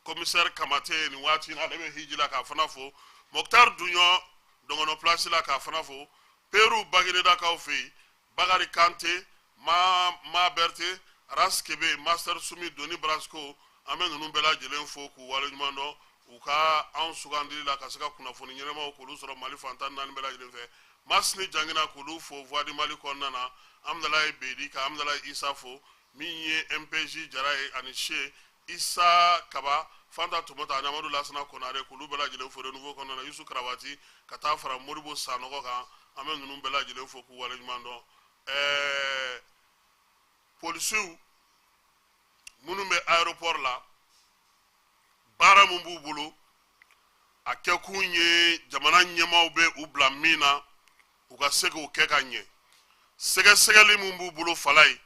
commissaire Kamate, nin waati in ale bɛ hiji la, k'a fana fo. Mokhtar Duɲɔ Dɔngɔnɔ place la, k'a fana fo. Peru Baginedakaw fɛ yen, Bakari Kante, Ma Ma Berthe, Ras Kebe, Master Sumi, Doni Brasco, an bɛ ninnu bɛɛ lajɛlen fo k'u waleɲuman dɔn u ka anw sugandili la ka se ka kunnafoni ɲɛnamaw k'olu sɔrɔ Mali fan 14 bɛɛ lajɛlen fɛ. Masini Jangina, k'olu fo Voix du Mali kɔnɔna na. Amudalayi Bedi, ka Amudalayi Isa fo, min ye MPJ Jara ye, ani Se Isa Kaba, Fanta Tomota, ani Amadu Lasana Konare, k'olu bɛɛ lajɛlen fo Renouveau kɔnɔna na. Yusu Karabati, ka taa fara Moribo Sanɔgɔ kan, an bɛ ninnu bɛɛ lajɛlen fo k'u waleɲuman dɔn. Polisiw minnu bɛ aéroport la, baara min b'u bolo, a kɛkun ye jamana ɲɛmaaw bɛ u bila min na, u ka se k'o kɛ ka ɲɛ. Sɛgɛsɛgɛli min b'u bolo fala ye,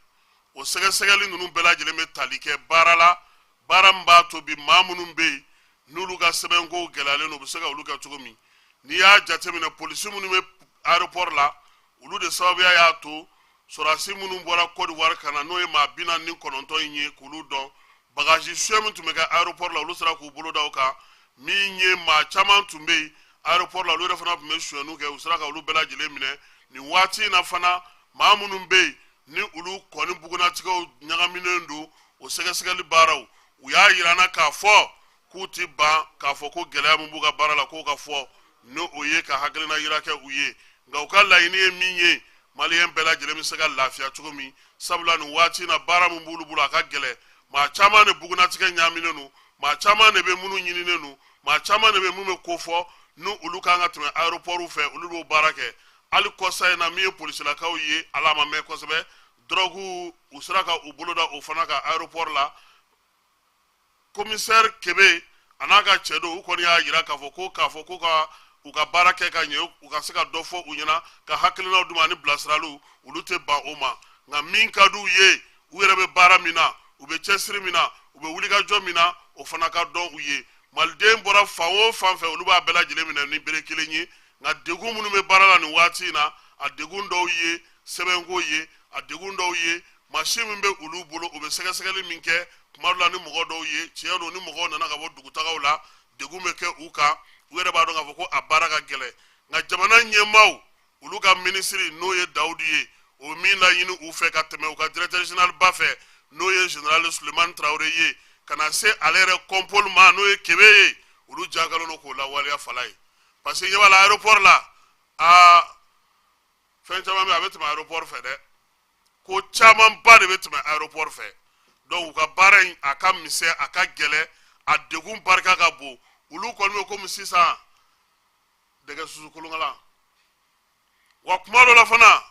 o sɛgɛsɛgɛli ninnu bɛɛ lajɛlen bɛ tali kɛ baara la, baara min b'a to bi maa minnu bɛ yen n'olu ka sɛbɛnkow gɛlɛyalen don, u bɛ se ka olu kɛ cogo min. N'i y'a jateminɛ, polisi minnu bɛ aéroport la, olu de sababuya y'a to sɔrɔdasi minnu bɔra Côte d'Ivoire ka na, n'o ye maa 49 in ye, k'olu dɔn. Bagaji suɲɛ min tun bɛ kɛ aéroport la, olu sera k'u bolo da o kan. Min ye maa caman tun bɛ yen aéroport la, olu yɛrɛ fana tun bɛ sonyɛniw kɛ, u sera ka olu bɛɛ lajɛlen minɛ. Nin waati in na fana, maa minnu bɛ yen ni olu kɔni bugunnatigɛw ɲagaminen don, o sɛgɛsɛgɛli baaraw, u y'a yira an na k'a fɔ k'u ti ban k'a fɔ ko gɛlɛya min b'u ka baara la, k'o ka fɔ, ni o ye ka hakilina yira kɛ u ye. Nka u ka laɲini ye min ye, maliyɛn bɛɛ lajɛlen bɛ se ka lafiya cogo min, sabula nin waati in na, baara min b'olu bolo, a ka gɛlɛn. Maa caman de bugunnatigɛ ɲaaminen don, maa caman de bɛ minnu ɲininen don, maa caman de bɛ minnu bɛ ko fɔ, ni olu kan ka tɛmɛ aéroport fɛ, olu b'o baara kɛ. Hali kɔsa in na, min ye polisilakaw ye, ala ma mɛn kosɛbɛ, dɔrɔgu, u sera ka u bolo da o fana kan aéroport la. Commissaire Kebe a n'a ka cɛ don, u kɔni y'a yira k'a fɔ ko ka u ka baara kɛ ka ɲɛ, u ka se ka dɔ fɔ u ɲɛna, ka hakilinaw d'u ma ani bilasiraliw, olu tɛ ban o ma. Nka min ka d'u ye, u yɛrɛ bɛ baara min na, u bɛ cɛsiri min na, u bɛ wulikajɔ min na, o fana ka dɔn u ye. Maliden bɔra fan o fan fɛ, olu b'a bɛɛ lajɛlen minɛ ni bere kelen ye. Nka degun minnu bɛ baara la nin waati in na, a degun dɔw ye sɛbɛnko ye, a degun dɔw ye mansin min bɛ olu bolo, u bɛ sɛgɛsɛgɛli min kɛ tuma dɔ la ni mɔgɔ dɔw ye. Tiɲɛ don, ni mɔgɔw nana ka bɔ dugutagaw la, degun bɛ kɛ u kan. U yɛrɛ b'a dɔn k'a fɔ ko a baara ka gɛlɛn. Nka jamana ɲɛmaaw, olu ka minisiri n'o ye Dawudu ye, o bɛ min laɲini u fɛ ka tɛmɛ u ka directeur général ba fɛ, n'o ye général Sulemani Tarawele ye, ka na se ale yɛrɛ compol ma, n'o ye Kebe ye, olu jakalen don k'o lawaleya fala ye. Parce que ɲɛ b'a la aéroport la, aa, fɛn caman bɛ, a bɛ tɛmɛ aéroport fɛ dɛ, ko camanba de bɛ tɛmɛ aéroport fɛ. Donc u ka baara in, a ka misɛn, a ka gɛlɛn, a degun barika ka bon. Olu kɔni bɛ komi sisan dɛgɛ susu kolonkala wa. Kuma dɔ la fana,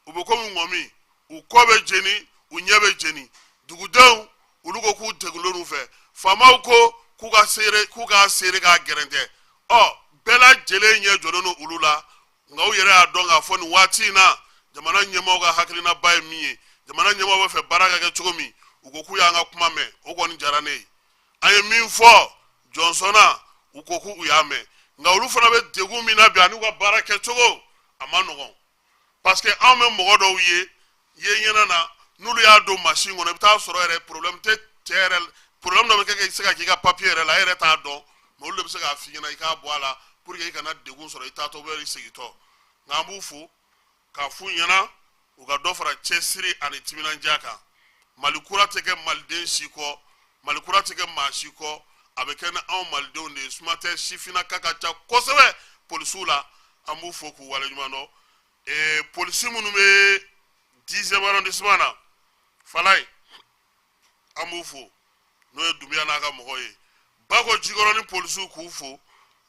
u bɛ komi ŋɔmi, u kɔ bɛ jeni, u ɲɛ bɛ jeni. Dugudenw, olu ko k'u degunlen u fɛ, faamaw ko k'u ka seere, k'u k'a seere k'a gɛrɛntɛ. Ɔ, bɛɛ lajɛlen ɲɛ jɔlen don olu la. Nka u yɛrɛ y'a dɔn k'a fɔ nin waati in na, jamana ɲɛmaaw ka hakilinaba ye min ye, jamana ɲɛmaaw bɛ fɛ baara ka kɛ cogo min, u ko k'u y'an ka kuma mɛn. O kɔni diyara ne ye. An ye min fɔ jɔn Jɔnsɔnna u ko k'u y'a mɛn, nka olu fana bɛ degun min na bi ani u ka baara kɛcogo a ma nɔgɔn, parce que anw bɛ mɔgɔ dɔw ye ye ɲɛna na, n'olu y'a don mansin kɔnɔ, i bɛ taa sɔrɔ yɛrɛ problème tɛ cɛ yɛrɛ, problème dɔ bɛ kɛ ka se ka k'i ka papier yɛrɛ la, e yɛrɛ t'a dɔn, mais olu de bɛ se k'a f'i ɲɛna i k'a bɔ a la pour que i kana degun sɔrɔ i taatɔ ou i segintɔ. Nka an b'u fo k'a f'u ɲɛna u ka dɔ fara cɛsiri ani timinandiya kan. Mali kura tɛ kɛ maliden si kɔ, Mali kura tɛ kɛ maa si kɔ, a bɛ kɛ ni anw malidenw de ye. Suma tɛ, sifinnaka ka ca kosɛbɛ polisiw la. An b'u fo k'u waleɲuman dɔn. Polisi minnu bɛ 10e arrondissement na, Falaye, an b'u fo, n'o ye Dunbiya n'a ka mɔgɔw ye. Bako Jikɔrɔni polisiw, k'u fo.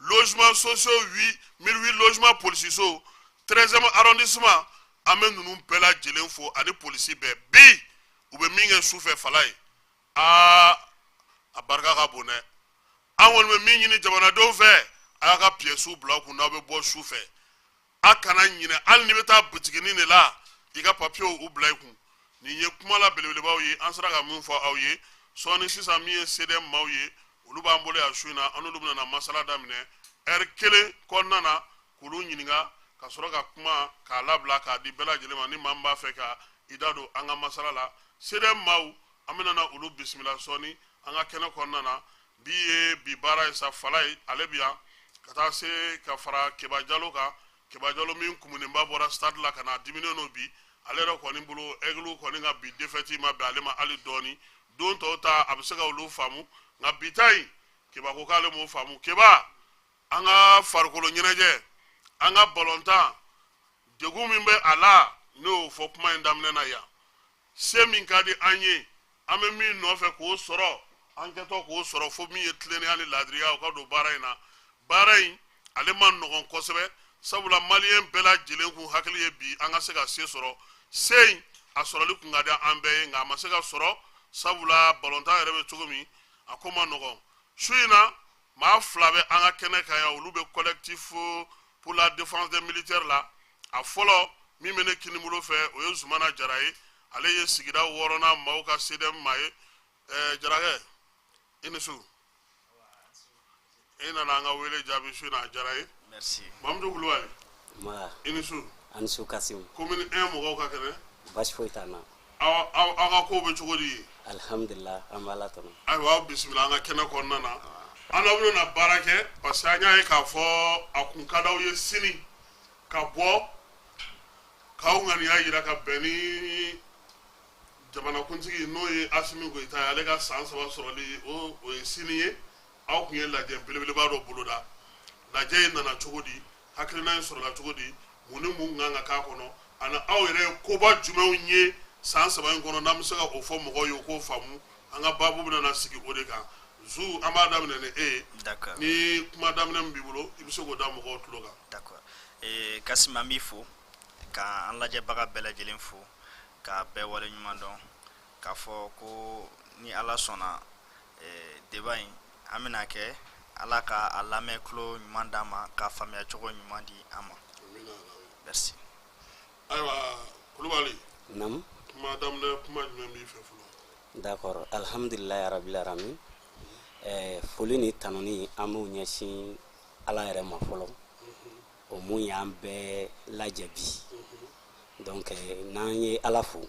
Logement sociaux, 8 1008 logement polisiso, 13e arrondissement, an bɛ ninnu bɛɛ lajɛlen fo ani polisi bɛɛ. Bi u bɛ min kɛ sufɛ, Falaye, aa, a barika ka bon dɛ. An kɔni bɛ min ɲini jamanadenw fɛ, a y'a ka pièces bila aw kun n'aw bɛ bɔ su fɛ. A kana ɲinɛ, hali n'i bɛ taa butiginin de la, i ka papiyew u bila i kun. Nin ye kuma la belebelebaw ye, an sera ka min fɔ aw ye sɔɔni sisan. Min ye CDM maaw ye, olu b'an bolo yan su in na. An n'olu bɛna na masala daminɛ ɛri kelen kɔnɔna na, k'olu ɲininka ka sɔrɔ ka kuma k'a labila k'a di bɛɛ lajɛlen ma. Ni maa min b'a fɛ ka i da don an ka masala la, CDM maaw, an bɛna na olu bisimila sɔɔni an ka kɛnɛ kɔnɔna na. Bi ye bi baara ye sa. Falaye, ale bi yan ka taa se ka fara Keba Jalo kan. Keba Jalo min kumunenba bɔra stade la ka na, diminen don bi. Ale yɛrɛ kɔni bolo, Aigle kɔni ka bi défaite ma bɛn ale ma hali dɔɔni. Don tɔw ta, a bɛ se ka olu faamu, nka bi ta in, Keba ko k'ale m'o faamu. Keba, an ka farikolo ɲɛnajɛ, an ka balontan, degun min bɛ a la, ne y'o fɔ kuma in daminɛ na yan. Se min ka di an ye, an bɛ min nɔfɛ k'o sɔrɔ, an kɛtɔ k'o sɔrɔ, fo min ye tilennenya ni laadiriya, o ka don baara in na. Baara in ale ma nɔgɔn kosɛbɛ, sabula maliyɛn bɛɛ lajɛlen kun hakili ye bi an ka se ka se sɔrɔ. Se in a sɔrɔli kun ka di an bɛɛ ye, nka a ma se ka sɔrɔ, sabula balontan yɛrɛ bɛ cogo min, a ko ma nɔgɔn. Su in na, maa fila bɛ an ka kɛnɛ kan yan, olu bɛ Collectif pour la défense des militaires la. A fɔlɔ min bɛ ne kinibolo fɛ, o ye Zumana Jara ye. Ale ye sigida wɔɔrɔnan maaw ka CDM maa ye. Jarakɛ, i ni su. E nana an ka wele jaabi su in na, a diyara ye. Merci. Mamudu Kulubali. Ma. I ni su. Ani su, Kasimu. Commune 1 mɔgɔw ka kɛnɛ? Baasi foyi t'an na. Aw ka kow bɛ cogo di? Alhamdulillah, an b'Ala tanu. Ayiwa, aw bisimila an ka kɛnɛ kɔnɔna na. An n'aw bɛna baara kɛ, parce que an y'a ye k'a fɔ a kun ka d'aw ye sini ka bɔ k'aw ŋaniya yira ka bɛn ni jamanakuntigi, n'o ye Asimi Goyita ye, ale ka san 3 sɔrɔli, o ye sini ye. Aw kun ye lajɛ belebeleba dɔ boloda. Lajɛ in nana cogo di? Hakilina in sɔrɔla cogo di? Mun ni mun kan ka k'a kɔnɔ? Ani aw yɛrɛ ye koba jumɛnw ye san 3 in kɔnɔ, n'an bɛ se ka o fɔ mɔgɔw ye, u k'o faamu? An ka baabu bɛna na sigi o de kan. Zu, an b'a daminɛ ni e ye. D'accord. Ni kuma daminɛ min b'i bolo, i bɛ se k'o da mɔgɔw tulo kan. D'accord. Kasim, an b'i fo ka an lajɛbaga bɛɛ lajɛlen fo, k'a bɛɛ waleɲuman dɔn, k'a fɔ ko ni Ala sɔnna, débat in an bɛna kɛ, Ala ka a lamɛn tulo ɲuman d'an ma, ka faamuya cogo ɲuman di an ma. Merci. Ayiwa, Kulubali. Nam. Kuma daminɛ kuma jumɛn b'i fɛ fɔlɔ? D'accord, alhamdulillah rabbil alamin. Foli ni tanuni, an b'u ɲɛsin Ala yɛrɛ ma fɔlɔ, o mun y'an bɛɛ lajɛ bi. Donc n'an ye Ala fo,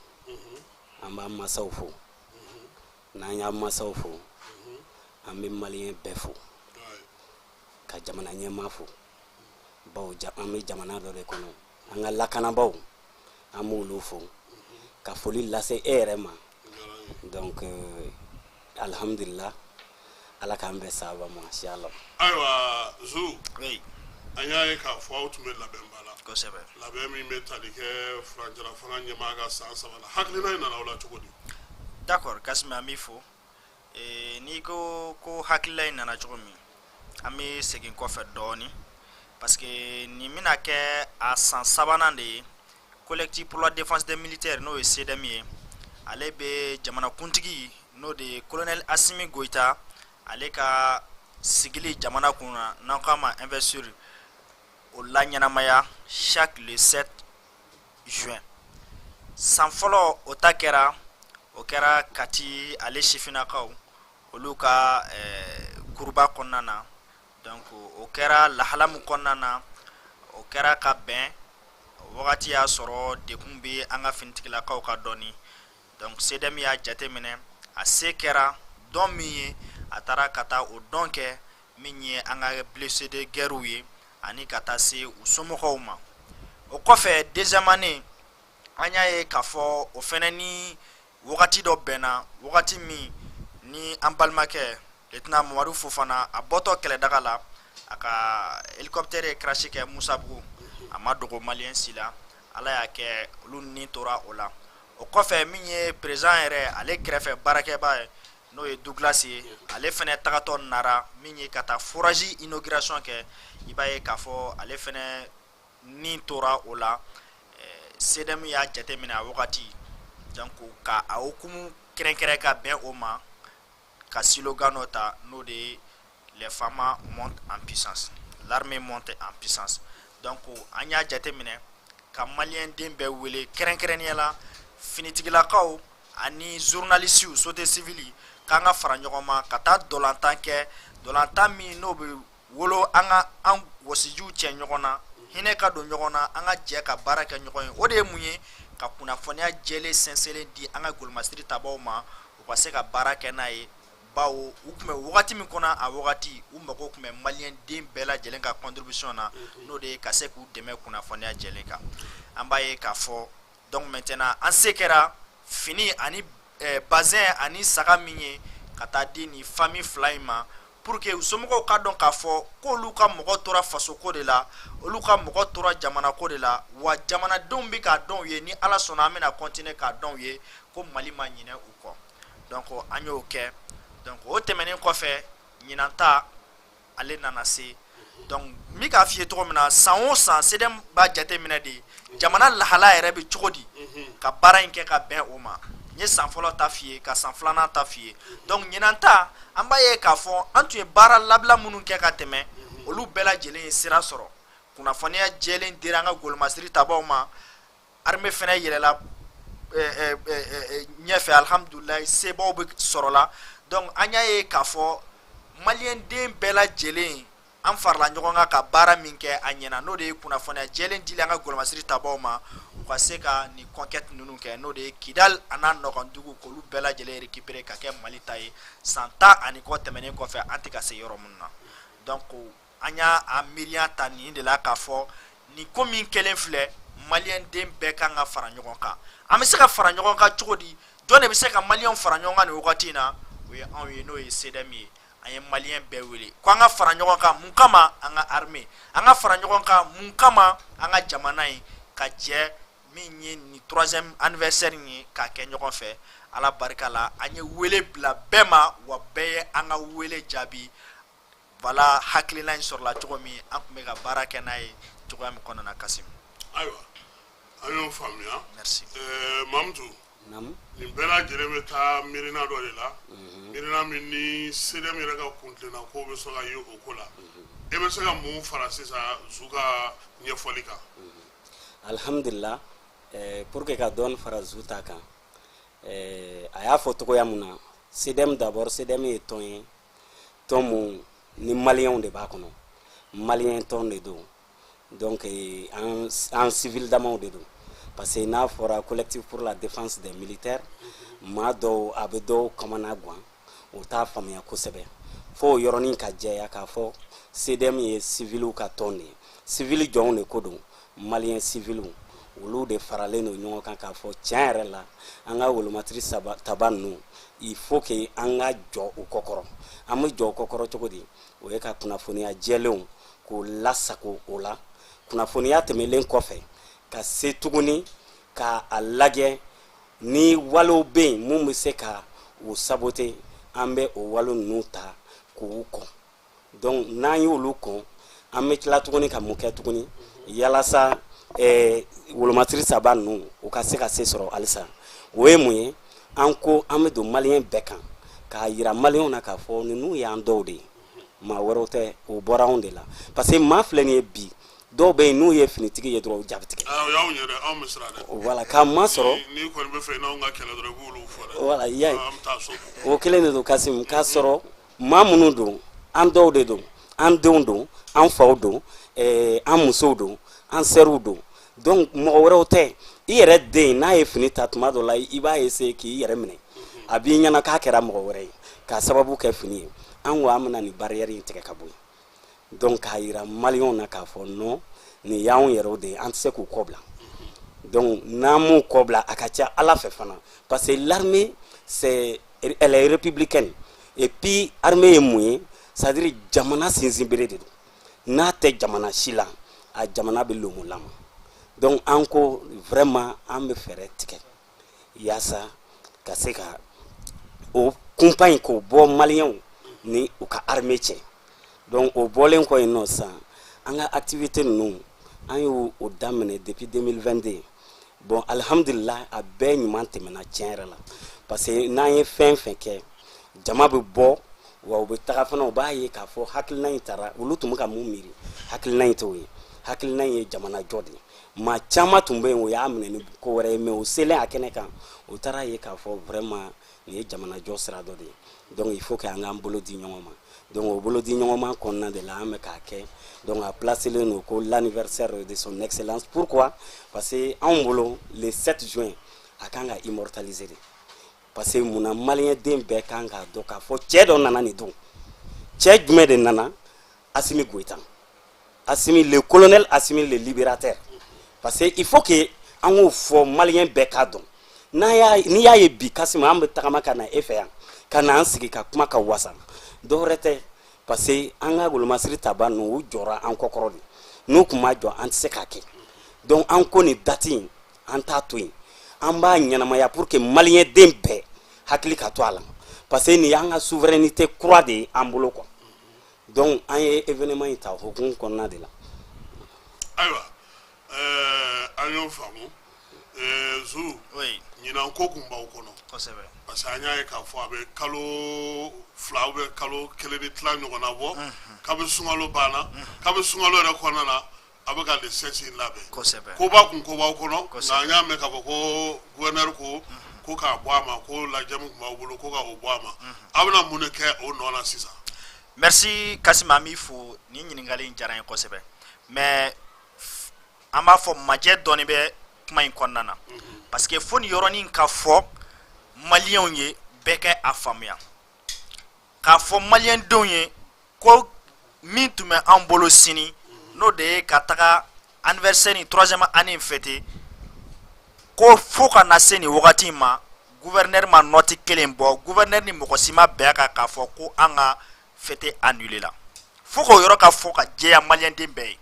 an b'an masaw fo. N'an y'an masaw fo, an bɛ maliyɛn bɛɛ fo, ka jamana ɲɛmaa fo, bawo an bɛ jamana dɔ de kɔnɔ. An ka lakanabaw, an b'olu fo, ka foli lase e yɛrɛ ma. Donc alhamdulillah, Ala k'an bɛn sababa ma, inshallah. Ayiwa, Zu. Oui. An y'a ye k'a fɔ aw tun bɛ labɛnba la. Kosɛbɛ. Labɛn min bɛ tali kɛ furancɛla fanga ɲɛmaa ka san 3 la, hakilina in nana aw la cogo di? D'accord, Kasimi, an b'i fo. N'i ko ko hakilila in nana cogo min, an bɛ segin kɔfɛ dɔɔni, parce que nin bɛna kɛ a san sabanan de ye. Collectif pour la défense des militaires, n'o ye CDM ye, ale bɛ jamanakuntigi, n'o de ye colonel Asimi Goyita, ale ka sigili jamana kun na, n'an k'a ma investiture, o la ɲɛnamaya chaque le 7 juin. San fɔlɔ, o ta kɛra, o kɛra Kati, ale sifinnakaw, olu ka Kuruba kɔnɔna na. Donc o kɛra lahala min kɔnɔna na, o kɛra ka bɛn wagati y'a sɔrɔ dekun bɛ an ka finitigilakaw ka dɔɔni. Donc CDM y'a jateminɛ, a se kɛra don min ye, a taara ka taa o don kɛ min ye an ka blessé de guerre ye ani ka taa se u somɔgɔw ma. O kɔfɛ, deuxième année, an y'a ye k'a fɔ o fɛnɛ ni wagati dɔ bɛnna, wagati min ni an balimakɛ lieutenant Mamadu Fofana, a bɔtɔ kɛlɛdaga la, a ka hélicoptère ye crash kɛ Musabugu. A ma dogo maliyɛn si la. Ala y'a kɛ, olu ni tora o la. O kɔfɛ, min ye président yɛrɛ ale kɛrɛfɛ baarakɛba ye, n'o ye Douglas ye, ale fɛnɛ tagatɔ nara min ye ka taa forage inauguration kɛ, i b'a ye k'a fɔ ale fɛnɛ ni tora o la. CDM y'a jateminɛ a wagati, donc ka a hukumu kɛrɛnkɛrɛn ka bɛn o ma, ka slogan dɔ ta, n'o de ye "Les FAMa montent en puissance, l'armée monte en puissance". Donc an y'a jateminɛ ka maliyɛn den bɛɛ wele, kɛrɛnkɛrɛnnenya la finitigilakaw ani journalistes, société civile, k'an ka fara ɲɔgɔn ma ka taa dolantan kɛ, dolantan min n'o bɛ wolo an ka an wɔsijiw cɛ ɲɔgɔn na, hinɛ ka don ɲɔgɔn na, an ka jɛ ka baara kɛ ɲɔgɔn ye. O de ye mun ye? Ka kunnafoniya jɛlen sɛnsɛnlen di an ka golomasiri tabaw ma, u ka se ka baara kɛ n'a ye, bawo u tun bɛ wagati min kɔnɔ, a wagati u mago tun bɛ maliyɛn den bɛɛ lajɛlen ka contribution na, n'o de ye ka se k'u dɛmɛ kunnafoniya jɛlen kan. An b'a ye k'a fɔ, donc maintenant an se kɛra fini ani bazin ani saga min ye ka taa di nin famille fila in ma, pour que u somɔgɔw ka dɔn k'a fɔ k'olu ka mɔgɔ tora fasoko de la, olu ka mɔgɔ tora jamanako de la. Wa jamanadenw bɛ k'a dɔn u ye, ni Ala sɔnna, an bɛna continuer k'a dɔn u ye ko Mali ma ɲinɛ u kɔ. Donc an y'o kɛ. Donc o tɛmɛnen kɔfɛ, ɲinan ta ale nana se. Donc n bɛ k'a f'i ye cogo min na, san o san CDM b'a jateminɛ de jamana lahala yɛrɛ bɛ cogo di, ka baara in kɛ ka bɛn o ma. N ye san fɔlɔ ta f'i ye, ka san filanan ta f'i ye. Donc ɲinan ta, an b'a ye k'a fɔ an tun ye baara labila minnu kɛ ka tɛmɛ, olu bɛɛ lajɛlen ye sira sɔrɔ. Kunnafoniya jɛlen dira an ka golomasiri tabaw ma, armée fɛnɛ yɛlɛla ɲɛfɛ, alhamdulilayi, sebaw bɛ sɔrɔla. Donc an y'a ye k'a fɔ maliyɛn den bɛɛ lajɛlen, an farala ɲɔgɔn kan ka baara min kɛ, a ɲɛna, n'o de ye kunnafoniya jɛlen dili an ka golomasiri tabaw ma, u ka se ka nin conquête ninnu kɛ, n'o de ye Kidal a n'a nɔgɔndugu, k'olu bɛɛ lajɛlen récupérer ka kɛ Mali ta ye, san 10 ani kɔ tɛmɛnen kɔfɛ, an tɛ ka se yɔrɔ minnu na. Donc an y'a a miiriya ta nin de la k'a fɔ nin ko min kɛlen filɛ, maliyɛn den bɛɛ kan ka fara ɲɔgɔn kan. An bɛ se ka fara ɲɔgɔn kan cogo di? Jɔn de bɛ se ka maliyɛnw fara ɲɔgɔn kan nin wagati in na? O ye anw ye, n'o ye CDM ye. An ye maliyɛn bɛɛ wele ko an ka fara ɲɔgɔn kan. Mun kama? An ka armée. An ka fara ɲɔgɔn kan mun kama? An ka jamana in ka jɛ min ye nin troisième anniversaire in ye, k'a kɛ ɲɔgɔn fɛ. Ala barika la, an ye wele bila bɛɛ ma, wa bɛɛ ye an ka wele jaabi. Voilà hakilina in sɔrɔla cogo min, an tun bɛ ka baara kɛ n'a ye cogoya min kɔnɔna na, Kasim. Ayiwa, an y'o faamuya. Merci. Mamutu. Naamu. Nin bɛɛ lajɛlen bɛ taa miirina dɔ de la, miirina min ni CDM yɛrɛ ka kuntilenna ko bɛ sɔn ka ye o ko la. E bɛ se ka mun fara sisan Zu ka ɲɛfɔli kan? Alhamdulillah, pour que ka dɔɔni fara Zu ta kan, a y'a fɔ cogoya mun na, CDM d'abord, CDM ye tɔn ye, tɔn mun ni maliyɛnw de b'a kɔnɔ, maliyɛn tɔn de don. Donc an civil damaw de don, parce que n'a fɔra Collectif pour la défense des militaires, maa dɔw a bɛ dɔw kamana gan, o t'a faamuya kosɛbɛ. Fo o yɔrɔnin ka jɛya k'a fɔ CDM ye civiliw ka tɔn de ye, civil jɔnw de ko don, maliyɛn civiliw, olu de faralen don ɲɔgɔn kan k'a fɔ tiɲɛ yɛrɛ la, an ka wolomatiri saba taba ninnu, il faut que an ka jɔ u kɔkɔrɔ. An bɛ jɔ u kɔkɔrɔ cogo di? O ye ka kunnafoniya jɛlenw k'o lasago. O la, kunnafoniya tɛmɛlen kɔfɛ, ka se tuguni ka a lajɛ ni walew bɛ yen mun bɛ se ka o saboter, an bɛ o wale ninnu ta k'u kɔn. Donc n'an y'olu kɔn, an bɛ tila tuguni ka mun kɛ tuguni yalasa wolomatiri saba ninnu u ka se ka se sɔrɔ halisa? O ye mun ye? An ko an bɛ don maliyɛn bɛɛ kan k'a yira maliyɛnw na k'a fɔ ninnu y'an dɔw de ye, maa wɛrɛw tɛ, o bɔra anw de la. Parce que maa filɛ nin ye bi, dɔw bɛ yen, n'u ye finitigi ye dɔrɔn, u ja bɛ tigɛ. O y'anw ye dɛ, anw bɛ siran dɛ. Voilà, k'a masɔrɔ N'i kɔni bɛ fɛ i n'anw ka kɛlɛ dɔrɔn, i b'olu fɔ dɛ. Voilà, i y'a ye. An bɛ taa so. O kelen de don, Kasim, k'a sɔrɔ maa minnu don. An dɔw de don, an denw don, an faw don, an musow don, an sɛriw don. Donc mɔgɔ wɛrɛw tɛ. I yɛrɛ den n'a ye fini ta tuma dɔ la, i b'a essayer k'i yɛrɛ minɛ, a b'i ɲɛna k'a kɛra mɔgɔ wɛrɛ ye k'a sababu kɛ fini ye. An ko an bɛna nin barrière in tigɛ ka bɔ yen. Donc k'a yira maliyɛnw na k'a fɔ non, nin y'anw yɛrɛw de ye, an tɛ se k'u kɔ bila. Donc n'an m'u kɔ bila, a ka ca Ala fɛ fana, parce que l'armée, c'est elle est républicaine. Et puis armée ye mun ye? C'est à dire jamana sinsinbere de don. N'a tɛ jamana si la, a jamana bɛ lomolama. Donc an ko vraiment an bɛ fɛɛrɛ tigɛ yaasa ka se ka o kunpa in k'o bɔ maliyɛnw ni u ka armée cɛ. Donc o bɔlen kɔ yen nɔ sisan, an ka activité ninnu, an y'o o daminɛ depuis 2022. Bon, alhamdulillah, a bɛɛ ɲuman tɛmɛna tiɲɛ yɛrɛ la, parce que n'an ye fɛn fɛn kɛ, jama bɛ bɔ wa u bɛ taga fana. U b'a ye k'a fɔ hakilina in taara, olu tun bɛ ka mun miiri, hakilina in t'o ye. Hakilina in ye jamana jɔ de ye. Maa caman tun bɛ yen, o y'a minɛ ni ko wɛrɛ ye, mais o selen a kɛnɛ kan, o taara ye k'a fɔ vraiment nin ye jamana jɔ sira dɔ de ye. Donc il faut que an k'an bolo di ɲɔgɔn ma. Donc o bolo di ɲɔgɔn ma kɔnɔna de la, an bɛ k'a kɛ. Donc a placelen don ko l'anniversaire de son excellence. Pourquoi? Parce que anw bolo, le 7 juin, a kan ka immortaliser de. Parce que munna? Maliyɛn den bɛɛ kan k'a dɔn k'a fɔ cɛ dɔ nana nin don. Cɛ jumɛn de nana? Asimi Goïta, Asimi le colonel, Asimi le libérateur. Parce que il faut que an k'o fɔ, maliyɛn bɛɛ k'a dɔn. N'a y'a n'i y'a ye bi, Kassim, an bɛ tagama ka na e fɛ yan ka na an sigi ka kuma ka wasa, dɔwɛrɛ tɛ, parce que an ka golomasiri taba ninnu, u jɔra an kɔkɔrɔ de. N'u tun ma jɔ, an tɛ se k'a kɛ. Donc an ko nin date in, an t'a to yen, an b'a ɲɛnamaya pour que maliyɛn den bɛɛ hakili ka to a la, parce que nin y'an ka souveraineté kura de ye an bolo quoi. Donc an ye événement in ta hukumu kɔnɔna de la. Ayiwa, an y'o faamu. Zu ɲinan ko kun b'aw kɔnɔ, parce que an y'a ye k'a fɔ a bɛ kalo 2 ou bien kalo 1 ni tila ɲɔgɔnna bɔ kabi sunkalo banna, kabi sunkalo yɛrɛ kɔnɔna na, a bɛ ka le 7 in labɛn. Koba kun ko b'aw kɔnɔ, nka an y'a mɛn k'a fɔ ko gouverneur ko k'a bɔ a ma, ko lajɛ min tun b'aw bolo, ko ka o bɔ a ma. Aw bɛna mun de kɛ o nɔ na sisan? Merci Kassim, an b'i fo. Nin ɲininkali in diyara n ye kosɛbɛ, mais an b'a fɔ majɛ dɔɔni bɛ kuma in kɔnɔna na, parce que fo nin yɔrɔnin ka fɔ maliyɛnw ye, bɛɛ kɛ a faamuya k'a fɔ maliyɛn denw ye ko min tun bɛ an bolo sini, n'o de ye ka taga anniversaire ni troisième année in fêter, ko fo ka na se nin wagati in ma, gouverneur ma note kelen bɔ, gouverneur ni mɔgɔ si ma bɛn a kan k'a fɔ ko an ka fête annulé la. Fo k'o yɔrɔ ka fɔ ka jɛya maliyɛnden bɛɛ ye.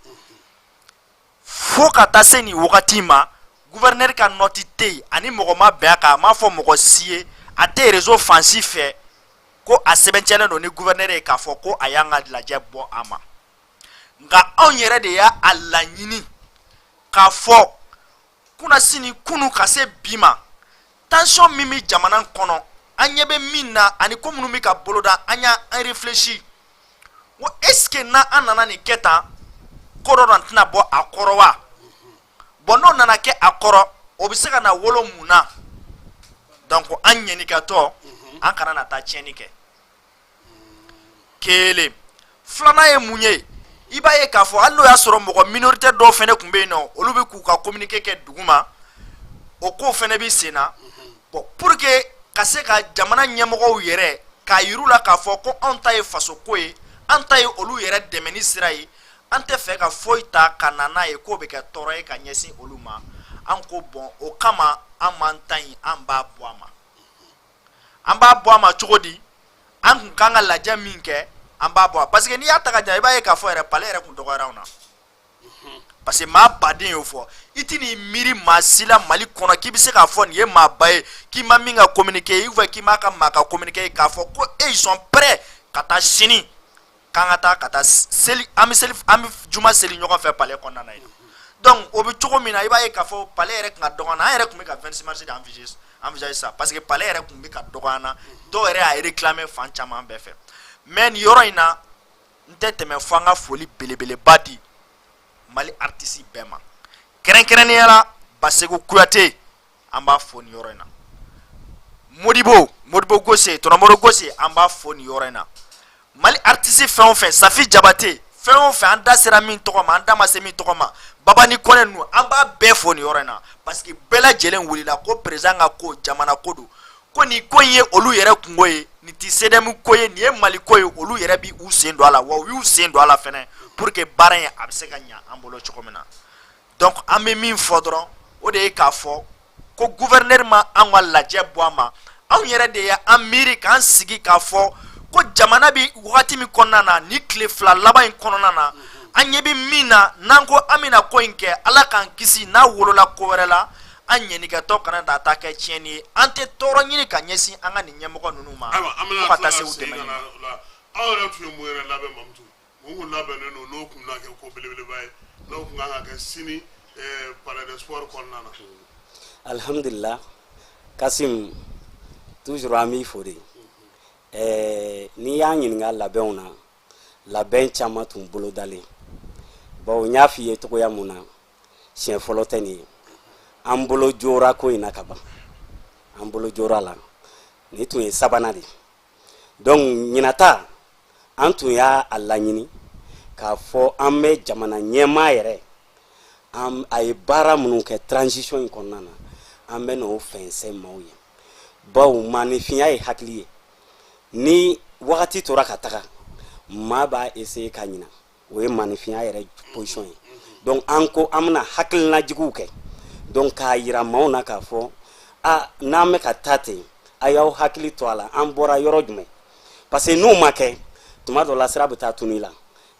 Fo ka taa se nin wagati in ma, gouverneur ka note tɛ yen, ani mɔgɔ ma bɛn a kan, a m'a fɔ mɔgɔ si ye, a tɛ réseau fan si fɛ ko a sɛbɛntiɲɛlen don ni gouverneur ye k'a fɔ ko a y'an ka lajɛ bɔ a ma. Nka anw yɛrɛ de y'a a laɲini k'a fɔ kunnasini kunu ka se bi ma, tension min bɛ jamana kɔnɔ, an ɲɛ bɛ min na, ani ko minnu bɛ ka boloda, an y'a an réfléchi ko est ce que n'an an nana nin kɛ tan, ko dɔ dɔ tɛna bɔ a kɔrɔ wa? Bon, n'o nana kɛ a kɔrɔ, o bɛ se ka na wolo mun na? Donc an ɲɛnikatɔ, an kana na taa tiɲɛni kɛ. Kelen filanan ye mun ye? I b'a ye k'a fɔ hali n'o y'a sɔrɔ mɔgɔ minorité dɔw fɛnɛ tun bɛ yen nɔ, olu bɛ k'u ka communiqué kɛ dugu ma, o kow fɛnɛ bɛ sen na. Bon, pour que ka se ka jamana ɲɛmɔgɔw yɛrɛ k'a yir'u la k'a fɔ ko anw ta ye faso ko ye, an ta ye olu yɛrɛ dɛmɛni sira ye, an tɛ fɛ ka foyi ta ka na n'a ye k'o bɛ kɛ tɔɔrɔ ye ka ɲɛsin olu ma. An ko bon, o kama an m'an ta in, an b'a bɔ a ma. An b'a bɔ a ma cogo di? An kun kan ka lajɛ min kɛ, an b'a bɔ a, parce que n'i y'a ta ka jan, i b'a ye k'a fɔ yɛrɛ palais yɛrɛ kun dɔgɔyara anw na, parce que maa baden y'o fɔ. I ti n'i miiri maa si la Mali kɔnɔ k'i bɛ se k'a fɔ nin ye maaba ye, k'i ma min ka communiqué ou bien k'i m'a ka maa ka communiqué, k'a fɔ ko e ils sont prêts ka taa sini k'an ka taa ka taa seli, an bɛ seli, an bɛ juma seli ɲɔgɔn fɛ palais kɔnɔna na yen. Donc o bɛ cogo min na, i b'a ye k'a fɔ palais yɛrɛ tun ka dɔgɔ an na. An yɛrɛ tun bɛ ka 26 mars de envisager ça, parce que palais yɛrɛ tun bɛ ka dɔgɔ an na, dɔw yɛrɛ y'a réclamer fan caman bɛɛ fɛ. Mais nin yɔrɔ in na, n tɛ tɛmɛ fo an ka foli belebeleba di Mali artiste bɛɛ ma, kɛrɛnkɛrɛnnenya la Basegu Kuyate, an b'a fo nin yɔrɔ in na. Modibo Modibo Gose, Tɔnɔmɔro Gose, an b'a fo nin yɔrɔ in na. Mali artiste fɛn o fɛn, Safi Jabate, fɛn o fɛn, an da sera min tɔgɔ ma, an da ma se min tɔgɔ ma, Babani Kɔnɛ ninnu, an b'a bɛɛ fo nin yɔrɔ in na, parce que bɛɛ lajɛlen wulila ko président ka ko, jamana ko don, ko nin ko in ye olu yɛrɛ kungo ye, nin ti CDM ko ye, nin ye Mali ko ye. Olu yɛrɛ bi u sen don a la, wa u y'u sen don a la fɛnɛ pour que baara in a bɛ se ka ɲa an bolo cogo min na. Donc an bɛ min fɔ dɔrɔn, o de ye k'a fɔ ko gouverneur ma an ka lajɛ bɔ a ma. Anw yɛrɛ de ye an miiri k'an sigi k'a fɔ ko jamana bi wagati min kɔnɔna na, ni tile 2 laban in kɔnɔna na, an ɲɛ bɛ min na, n'an ko an bɛna ko in kɛ, Ala k'an kisi n'a wolola ko wɛrɛ la, an ɲɛnikɛtɔ kana taa ta kɛ tiɲɛni ye. An tɛ tɔɔrɔ ɲini ka ɲɛsin an ka nin ɲɛmɔgɔ ninnu ma. Ayiwa, an fo bɛna ka tila taa se ka u segin dɛmɛni ka ma. na o la. Aw yɛrɛ tun ye mun yɛrɛ labɛn, Mamutu? Mun kun labɛnnen don n'o kun bɛna kɛ ko belebeleba ye, n'o kun kan ka kɛ sini Palais des Sports kɔnɔna na? Alhamdulillah, Kasim, toujours an b'i fo de. N'i y'a ɲininka labɛnw na, labɛn caman tun bolodalen bawo n y'a f'i ye cogoya mun na, siɲɛ fɔlɔ tɛ nin ye. An bolo jora ko in na ka ban, an bolo jora la, nin tun ye sabanan de. Donc ɲinata an tun y'a a laɲini k'a fɔ an bɛ jamana ɲɛmaa yɛrɛ, an a ye baara minnu kɛ transition in kɔnɔna na, an bɛ n'o fɛnsɛn maaw ye, bawo maaninfinya ye hakili ye. Ni wagati tora ka taga, maa b'a essayer ka ɲina, o ye maaninfinya yɛrɛ position ye. Donc an ko an bɛna hakilinajigiw kɛ, donc k'a yira maaw na k'a fɔ a n'an bɛ ka taa ten, a y'aw hakili to a la, an bɔra yɔrɔ jumɛn, parce que n'o ma kɛ, tuma dɔ la sira bɛ taa tunu i la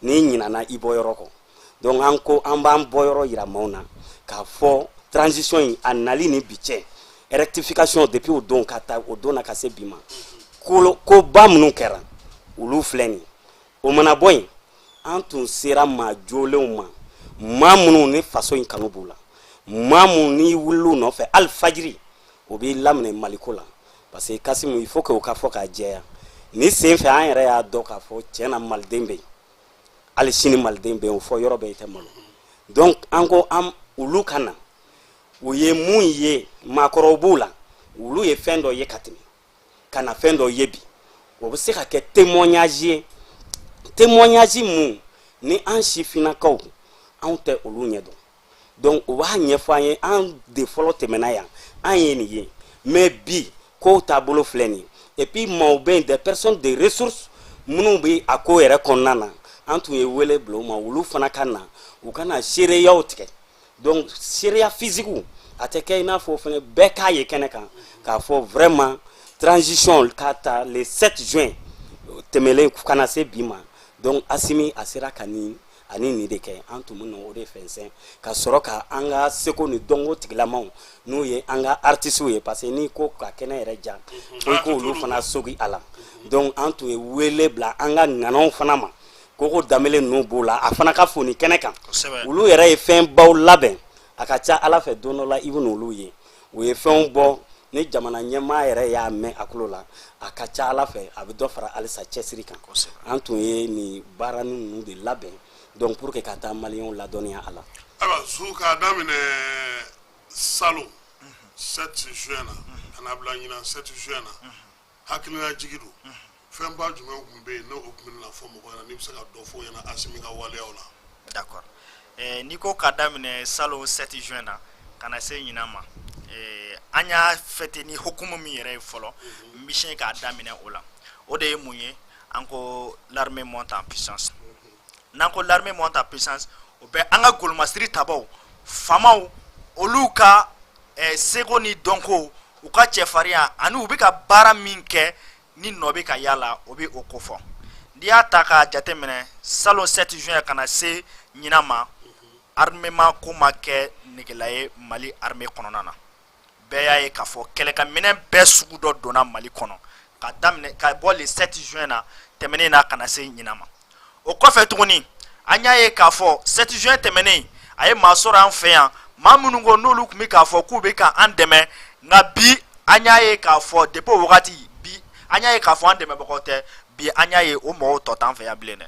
n'i ɲinana i bɔ yɔrɔ kɔ. Donc an ko an b'an bɔ yɔrɔ yira maaw na k'a fɔ transition in a nali ni bi cɛ, rectification depuis o don ka taa o don na ka se bi ma, koba minnu kɛra, olu filɛ nin ye. O mana bɔ yen, an tun sera maa jolenw ma, maa minnu ni faso in kanu b'u la, maa minnu n'i wulil'u nɔfɛ hali fajiri, o b'i laminɛ Maliko la. Parce que Kasimu, il faut que o ka fɔ k'a jɛya, ni sen fɛ an yɛrɛ y'a dɔn k'a fɔ tiɲɛ na maliden bɛ yen, hali sini maliden bɛ yen, o fɔ yɔrɔ bɛɛ i tɛ malo. Donc an ko an olu ka na, u ye mun ye, maakɔrɔw b'u la, olu ye fɛn dɔ ye ka tɛmɛ, ka na fɛn dɔ ye bi, o bɛ se ka kɛ témoignage ye, témoignage mun ni an sifinnakaw anw tɛ olu ɲɛdɔn. Donc o b'a ɲɛfɔ an ye, an de fɔlɔ tɛmɛna yan, an ye nin ye, mais bi kow taabolo filɛ nin ye. Et puis maaw bɛ yen, des personnes de ressources minnu bɛ a ko yɛrɛ kɔnɔna na, an tun ye wele bila u ma, olu fana ka na, u ka na seereyaw tigɛ. Donc seereya physique a tɛ kɛ i n'a fɔ fɛnɛ bɛɛ k'a ye kɛnɛ kan k'a fɔ vraiment transition k'a ta le 7 juin tɛmɛlen ka na se bi ma. Donc Asimi a sera ka nin ani nin de kɛ, an tun bɛ o de fɛnsɛn ka sɔrɔ ka an ka seko ni dɔnko tigilamaw, n'u ye an ka artistes ye, parce que n'i ko ka kɛnɛ yɛrɛ ja, fo i k'olu fana sogi a la. Donc an tun ye wele bila an ka ŋanaw fana ma, koko danbele ninnu b'o la, a fana ka foni kɛnɛ kan. Olu yɛrɛ ye fɛn baw labɛn, a ka ca Ala fɛ don dɔ la i bɛ n'olu ye, u ye fɛnw bɔ. Ni jamana ɲɛmaa yɛrɛ y'a mɛn a tulo la, a ka ca Ala fɛ a bɛ dɔ fara halisa cɛsiri kan. An tun ye nin baara ninnu de labɛn, donc pour que ka taa maliyɛnw ladɔnniya a la. Ayiwa, su k'a daminɛ salon 7 juin na ka na bila ɲinan 7 juin na, hakilina jigi don, fɛnba jumɛn tun bɛ yen n'o tun bɛna fɔ mɔgɔ ɲɛna, n'i bɛ se ka dɔ fɔ o ɲɛna Asimi ka waleyaw la? D'accord, n'i ko k'a daminɛ salon 7 juin na ka na se ɲinan ma, an y'a fêter ni hukumu min yɛrɛ ye fɔlɔ, n bɛ se k'a daminɛ o la. O de ye mun ye? An ko l'armée monte en puissance. N'an ko l'armée monte en puissance, o bɛ an ka golomasiri tabaw, faamaw, olu ka seko ni dɔnko, u ka cɛfarinya ani u bɛ ka baara min kɛ ni nɔ bɛ ka yala, o bɛ o kofɔ. N'i y'a ta k'a jateminɛ, salon 7 juin ka na se ɲinan ma, armement ko ma kɛ negela ye Mali armée kɔnɔna na. Bɛɛ y'a ye k'a fɔ kɛlɛkɛminɛn bɛɛ sugu dɔ donna Mali kɔnɔ ka daminɛ ka bɔ le 7 juin na tɛmɛnen na ka na se ɲinan ma. O kɔfɛ tuguni, an y'a ye k'a fɔ 7 juin tɛmɛnen a ye maa sɔrɔ an fɛ yan, maa minnu ko n'olu tun bɛ k'a fɔ k'u bɛ ka an dɛmɛ, nka bi an y'a ye k'a fɔ depuis o wagati, bi an y'a ye k'a fɔ an dɛmɛbagaw tɛ. Bi an y'a ye o mɔgɔw tɔ t'an fɛ yan bilen dɛ.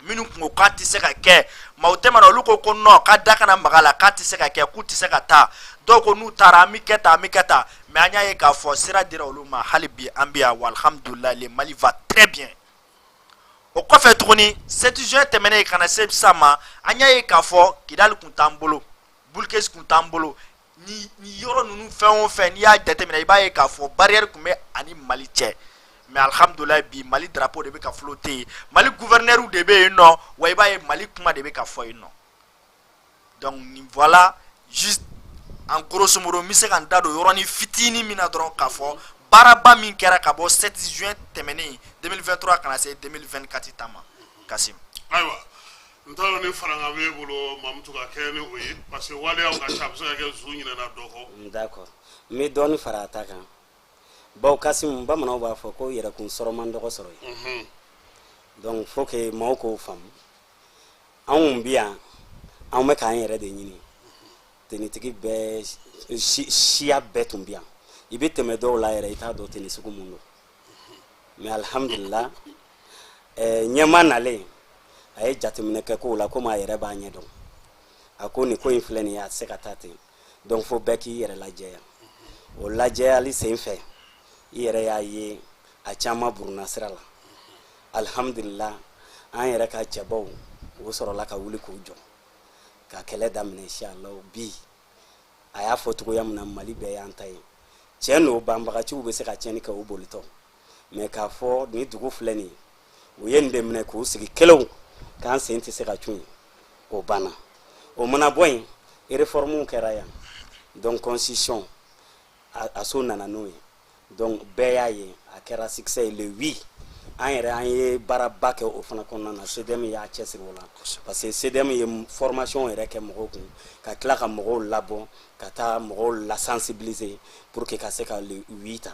Minnu kun ko k'a tɛ se ka kɛ, maaw tɛmɛna, olu ko ko non, k'a da kana maga a la, k'a tɛ se ka kɛ, k'u tɛ se ka taa, dɔw ko n'u taara an bɛ kɛ tan, an bɛ kɛ tan, mais an y'a ye k'a fɔ sira dira olu ma. Hali bi an bɛ yan wa, alhamdulilayi, le Mali va très bien. O kɔfɛ tuguni, 7 juin tɛmɛnen ka na se sisan ma, an y'a ye k'a fɔ Kidali kun t'an bolo, Bulkesi kun t'an bolo. Ni yɔrɔ ninnu fɛn o fɛn, n'i y'a jateminɛ, i b'a ye k'a fɔ barrière tun bɛ ani Mali cɛ. Mais alhamdulilayi, bi Mali drapeau de bɛ ka flotter yen, Mali gouverneur de bɛ yen nɔ, wa i b'a ye Mali kuma de bɛ ka fɔ yen nɔ. Donc nin, voilà, juste en grosso modo, n bɛ se ka n da don yɔrɔnin fitinin min na dɔrɔn, k'a fɔ baaraba min kɛra ka bɔ 7 juin tɛmɛnen 2023 ka na se 2024 ta ma, Kasim. Ayiwa, n t'a dɔn ni farankan b'e bolo, Mamutu, ka kɛ ni o ye, parce que waleyaw ka ca, a bɛ se ka kɛ zu ɲinɛna dɔ kɔ. D'accord, n bɛ dɔɔni fara a ta kan, bawo Kasimu, bamananw b'a fɔ ko yɛrɛkun sɔrɔ man dɔgɔ sɔrɔ ye. Donc faut que maaw k'o faamu. Anw bi yan, anw bɛ k'an yɛrɛ de ɲini. Tenitigi bɛɛ, siya bɛɛ tun bi yan. I bɛ tɛmɛ dɔw la yɛrɛ, i t'a dɔn tenue sugu mun don. Mais alhamdulillah, ɲɛma nalen, a ye jateminɛ kɛ kow la, komi a yɛrɛ b'a ɲɛdɔn. A ko nin ko in filɛ nin ye, a tɛ se ka taa ten. Donc fo bɛɛ k'i yɛrɛ lajɛya. O lajɛyali sen fɛ, i yɛrɛ y'a ye, a caman buruna sira la. Alhamdulillah, an yɛrɛ ka cɛbaw o sɔrɔla ka wuli k'u jɔ ka kɛlɛ daminɛ. Inshallah, bi a y'a fɔ cogoya min na, Mali bɛɛ y'an ta ye. Tiɲɛ don, banbagaciw bɛ se ka tiɲɛni kɛ, o bolitɔ. Mais k'a fɔ nin dugu filɛ nin ye, u ye nin de minɛ k'u sigi kelenw k'an sen tɛ se ka cun yen, o banna. O mana bɔ yen, réforme kɛra yan. Donc constitution, a so nana n'o ye. Donc bɛɛ y'a ye, a kɛra succès ye, le oui. An yɛrɛ, an ye baaraba kɛ o fana kɔnɔna na. CDM y'a cɛsiri o la, parce que CDM ye formation yɛrɛ kɛ mɔgɔw kun, ka tila ka mɔgɔw labɔ ka taa mɔgɔw la sensibiliser pour que ka se ka le oui ta.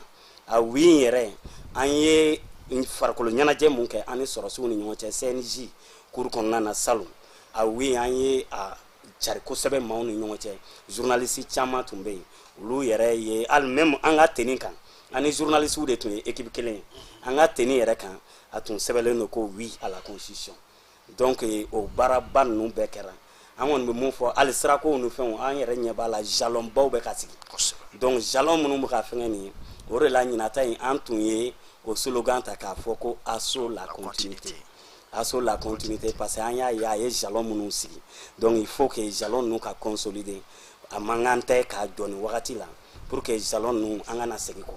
A oui in yɛrɛ, an ye farikolo ɲɛnajɛ mun kɛ an ni sɔrɔsiw ni ɲɔgɔn cɛ CNJ cour kɔnɔna na salon, a oui, an ye a cari kosɛbɛ maaw ni ɲɔgɔn cɛ. Journaliste caman tun bɛ yen, olu yɛrɛ ye hali même an ka tenue kan, an ni journaliste de tun ye équipe kelen ye. An ka tenue yɛrɛ kan, a tun sɛbɛnlen don ko oui à la constitution. Donc o baaraba ninnu bɛɛ kɛra. An kɔni bɛ mun fɔ? Hali sirakow ni fɛnw, an yɛrɛ ɲɛ b'a la, jalon baw bɛ ka sigi. Donc jalon minnu bɛ ka fɛngɛ nin ye, o de la ɲinata in, an tun ye o slogan ta k'a fɔ ko assaut la continuité, assaut la continuité, parce que an y'a ye, a ye jalon minnu sigi. Donc il faut que jalon ninnu ka consolider. A man kan tɛ k'a jɔ nin wagati la pour que jalon ninnu, an kana segin kɔ.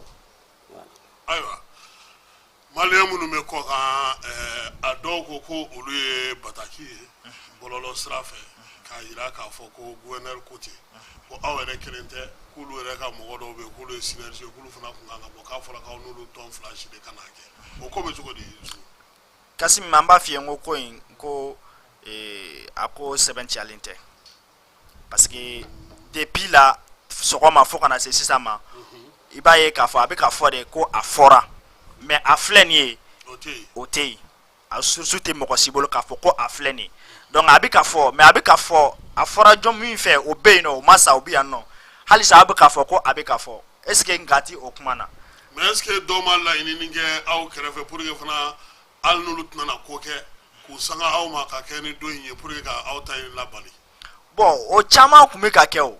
Ayiwa, maliyɛn minnu bɛ kɔ kan, a dɔw ko ko olu ye bataki ye bɔlɔlɔ sira fɛ k'a yira k'a fɔ ko gouverneur ko ten, ko aw yɛrɛ kelen tɛ, k'olu yɛrɛ ka mɔgɔ dɔw bɛ yen, k'olu ye synergie ye, k'olu fana kun kan ka bɔ, k'a fɔra k'aw n'olu tɔn fila si de ka n'a kɛ. O ko bɛ cogo di, Zu? Kasim, an b'a f'i ye, n ko ko in ko a ko sɛbɛntiyalen tɛ, parce que depuis la sɔgɔma fo ka na se sisan ma, i b'a ye k'a fɔ a bɛ ka fɔ de ko a fɔra, mais a filɛ nin ye, o tɛ yen. O tɛ yen, a source tɛ mɔgɔ si bolo k'a fɔ ko a filɛ nin ye. Donc a bɛ ka fɔ, mais a bɛ ka fɔ, a fɔra jɔn min fɛ, o bɛ yen nɔ, o ma sa, o bɛ yan nɔ halisa. A bɛ k'a fɔ ko a bɛ ka fɔ, est ce que nka ti o kuma na? Mais est ce que dɔw ma laɲini kɛ aw kɛrɛfɛ pour que fana, hali n'olu tɛna na ko kɛ, k'u sanga aw ma ka kɛ ni don in ye pour que ka aw ta in labali? Bon, o caman tun bɛ ka kɛ o,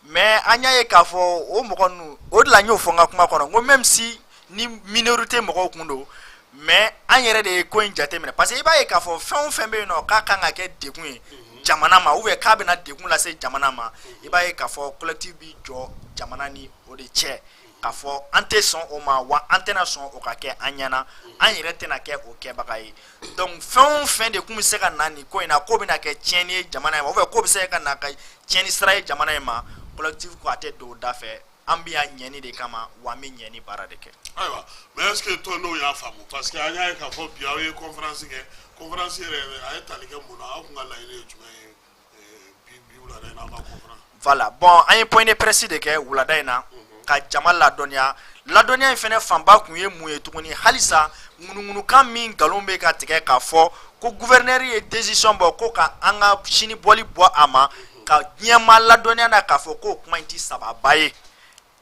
mais an y'a ye k'a fɔ o mɔgɔ ninnu, o de la n y'o fɔ n ka kuma kɔnɔ, n ko même si ni minorité mɔgɔw kun don, mais an yɛrɛ de ye ko in jateminɛ, parce que i b'a ye k'a fɔ fɛn o fɛn bɛ yen nɔ k'a kan ka kɛ degun ye jamana ma, ou bien k'a bɛna degun lase jamana ma, i b'a ye k'a fɔ collectif bi jɔ jamana ni o de cɛ, k'a fɔ an tɛ sɔn o ma, wa an tɛna sɔn o ka kɛ an ɲɛna, an yɛrɛ tɛna kɛ o kɛbaga ye. Donc fɛn o fɛn de kun bɛ se ka na nin ko in na, k'o bɛna kɛ tiɲɛni ye jamana in ma, ou bien k'o bɛ se ka na ka tiɲɛni sira ye jamana in ma, collectif ko a tɛ don o da fɛ. An bɛ yan ɲɛni de kama, wa an bɛ ɲɛni baara de kɛ. Ayiwa, mais est ce que tɔndenw y'a faamu? Parce que an y'a ye k'a fɔ bi aw ye conférence kɛ. Conférence yɛrɛ, a ye tali kɛ mun na? Aw kun ka laɲini ye jumɛn ye bi wulada in na, aw ka conférence? Voilà, bon, an ye point de presse de kɛ wulada in na ka jama ladɔnniya. Ladɔnniya in fɛnɛ fanba kun ye mun ye tuguni? Halisa ŋunuŋunukan min nkalon bɛ ka tigɛ k'a fɔ ko gouverneur ye décision bɔ ko ka an ka sini bɔli bɔ a ma, ka diɲɛma ladɔnniya na k'a fɔ k'o kuma in ti sababa ye.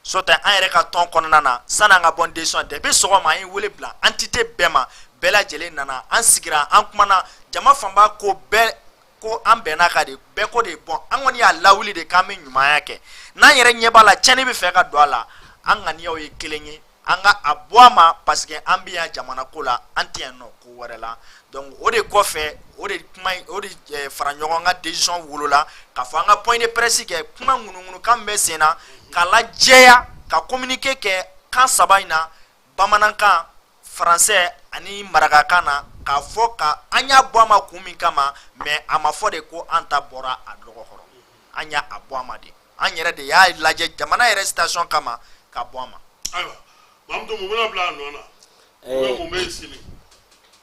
Sɔtɛ an yɛrɛ ka tɔn kɔnɔna na, sanni an ka bɔ décision, depuis sɔgɔma an ye wele bila entité bɛɛ ma, bɛɛ lajɛlen nana, an sigira, an kumana. Jama fanba ko bɛɛ ko an bɛnna ka de, bɛɛ ko de. Bɔn, an kɔni y'a lawuli de k'an bɛ ɲumanya kɛ, n'an yɛrɛ ɲɛ b'a la tiɲɛni bɛ fɛ ka don a la, an ŋaniyaw ye kelen ye. An ka a bɔ a ma, parce que an bɛ yan jamana ko la, an tɛ yan nɔ ko wɛrɛ la. Donc o de kɔfɛ, o de kuma, o de fara ɲɔgɔn kan, décision wolola k'a fɔ an ka point de presse kɛ, kuma ŋunuŋunukan bɛ sen na, k'a lajɛya, ka communiqué kɛ kan saba in na, bamanankan, français ani marakakan na, k'a fɔ ka an y'a bɔ a ma kun min kama. Mais a ma fɔ de ko an ta bɔra a dɔgɔ kɔrɔ. An y'a a bɔ a ma de, an yɛrɛ de y'a lajɛ jamana yɛrɛ situation kama ka bɔ a ma. Ayiwa, Mamutu, mun bɛna bila a nɔ na? Mun bɛ yen sini?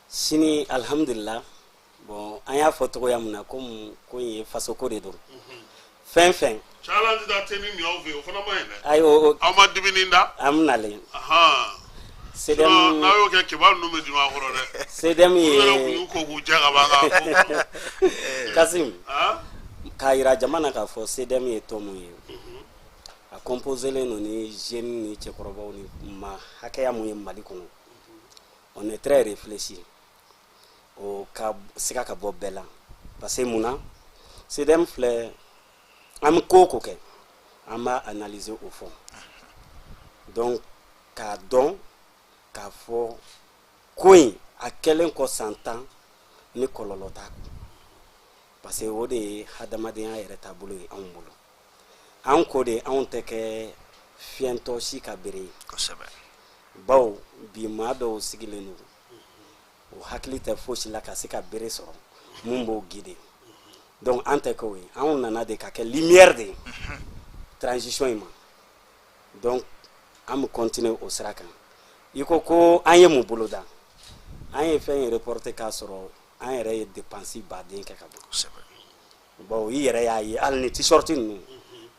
Sini, alhamdulila. Bon, an y'a fɔ togoya min na, komi ko in ye fasoko de don, fɛn fɛn Challenge da tɛ ni miyaw fɛ yen, o fana ma ɲi dɛ. Ayi, o Aw ma dimini da. An bɛnalen. CDM, CDM. N'a y'o kɛ, kiba ninnu bɛ dimi a kɔrɔ dɛ. CDM Olu yɛrɛ kun ye y'u ko k'u jɛ ka ban ka ko. Kasim, Han? k'a yira jama na k'a fɔ CDM ye tɔn mun ye, a composelen don ni jeunes ni cɛkɔrɔbaw ni maa hakɛya mun ye Mali kɔnɔ. On est très réfléchi, o ka siga ka bɔ bɛɛ la, parce que mun na, CDM filɛ, an bɛ ko o ko kɛ, an b'a analyser au fond. Donc k'a dɔn k'a fɔ ko in a kɛlen kɔ san 10 ni kɔlɔlɔ t'a kun, parce que o de ye hadamadenya yɛrɛ taabolo ye anw bolo. An ko de, anw tɛ kɛ fiyɛntɔ si ka bere ye. Bawo bi maa dɔw sigilen don, o hakili tɛ fosi la ka se ka bere sɔrɔ mun b'o guider. Donc an tɛ k'o ye, anw nana de ka kɛ lumière de ye transition in ma. Donc an bɛ continuer o sira kan. I ko ko an ye mun boloda? An ye fɛn in reporter k'a sɔrɔ an yɛrɛ ye dépense baden kɛ ka ban. Bon, i yɛrɛ y'a ye, hali ni t-shirt ninnu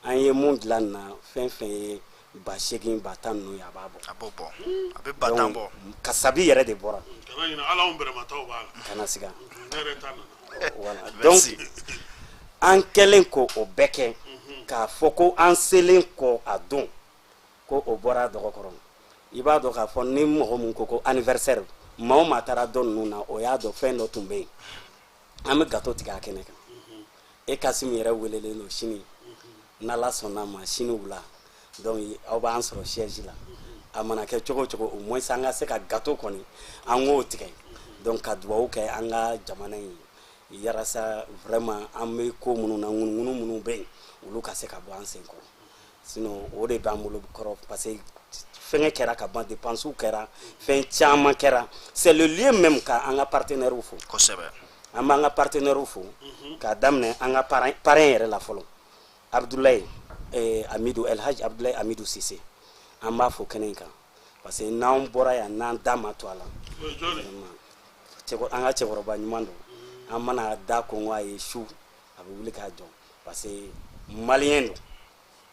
an ye mun dilan nin na, fɛn fɛn ye 8000, 10,000 ninnu ye, a b'a bɔ. A b'o bɔ, a bɛ 10,000 bɔ. Kasabi yɛrɛ de bɔra. Kana ɲinɛ, hali anw bɛrɛmataw b'a la. Kana siga. Ne yɛrɛ ta nana. Voilà, donc an kɛlen ko o bɛɛ kɛ, k'a fɔ ko an selen kɔ a don ko o bɔra a dɔgɔkɔrɔ, i b'a dɔn k'a fɔ ni mɔgɔ mun ko ko anniversaire, maa o maa taara dɔ ninnu na, o y'a dɔn fɛn dɔ tun bɛ yen. An bɛ gâteau tigɛ a kɛnɛ kan. E Kasim yɛrɛ welelen don sini, n'Ala sɔnna ma, sini wula. Donc aw b'an sɔrɔ siège la. A mana kɛ cogo o cogo, au moins an ka se ka gâteau kɔni, an k'o tigɛ. Donc ka dugawu kɛ an ka jamana in ye, yarasa vraiment an bɛ ko minnu na, ŋunuŋunu minnu bɛ yen, olu ka se ka bɔ an sen kɔrɔ. Sinon o de b'an bolo kɔrɔ, parce que fɛngɛ kɛra ka ban, dépenses kɛra, fɛn caman kɛra. C'est le lieu même ka an ka partenaires fo. An b'an ka partenaires fo k'a daminɛ an ka parrain yɛrɛ la fɔlɔ, Abdoulaye Amidou, El Hadj Abdoulaye Amidou Cissé. An b'a fo kɛnɛ in kan, parce que n'an bɔra yan, n'an da ma to a la. O ye jɔn ye? Vraiment, an ka cɛkɔrɔba ɲuman don. An mana da kɔngɔ a ye su, a bɛ wuli k'a jɔ, parce que malien don.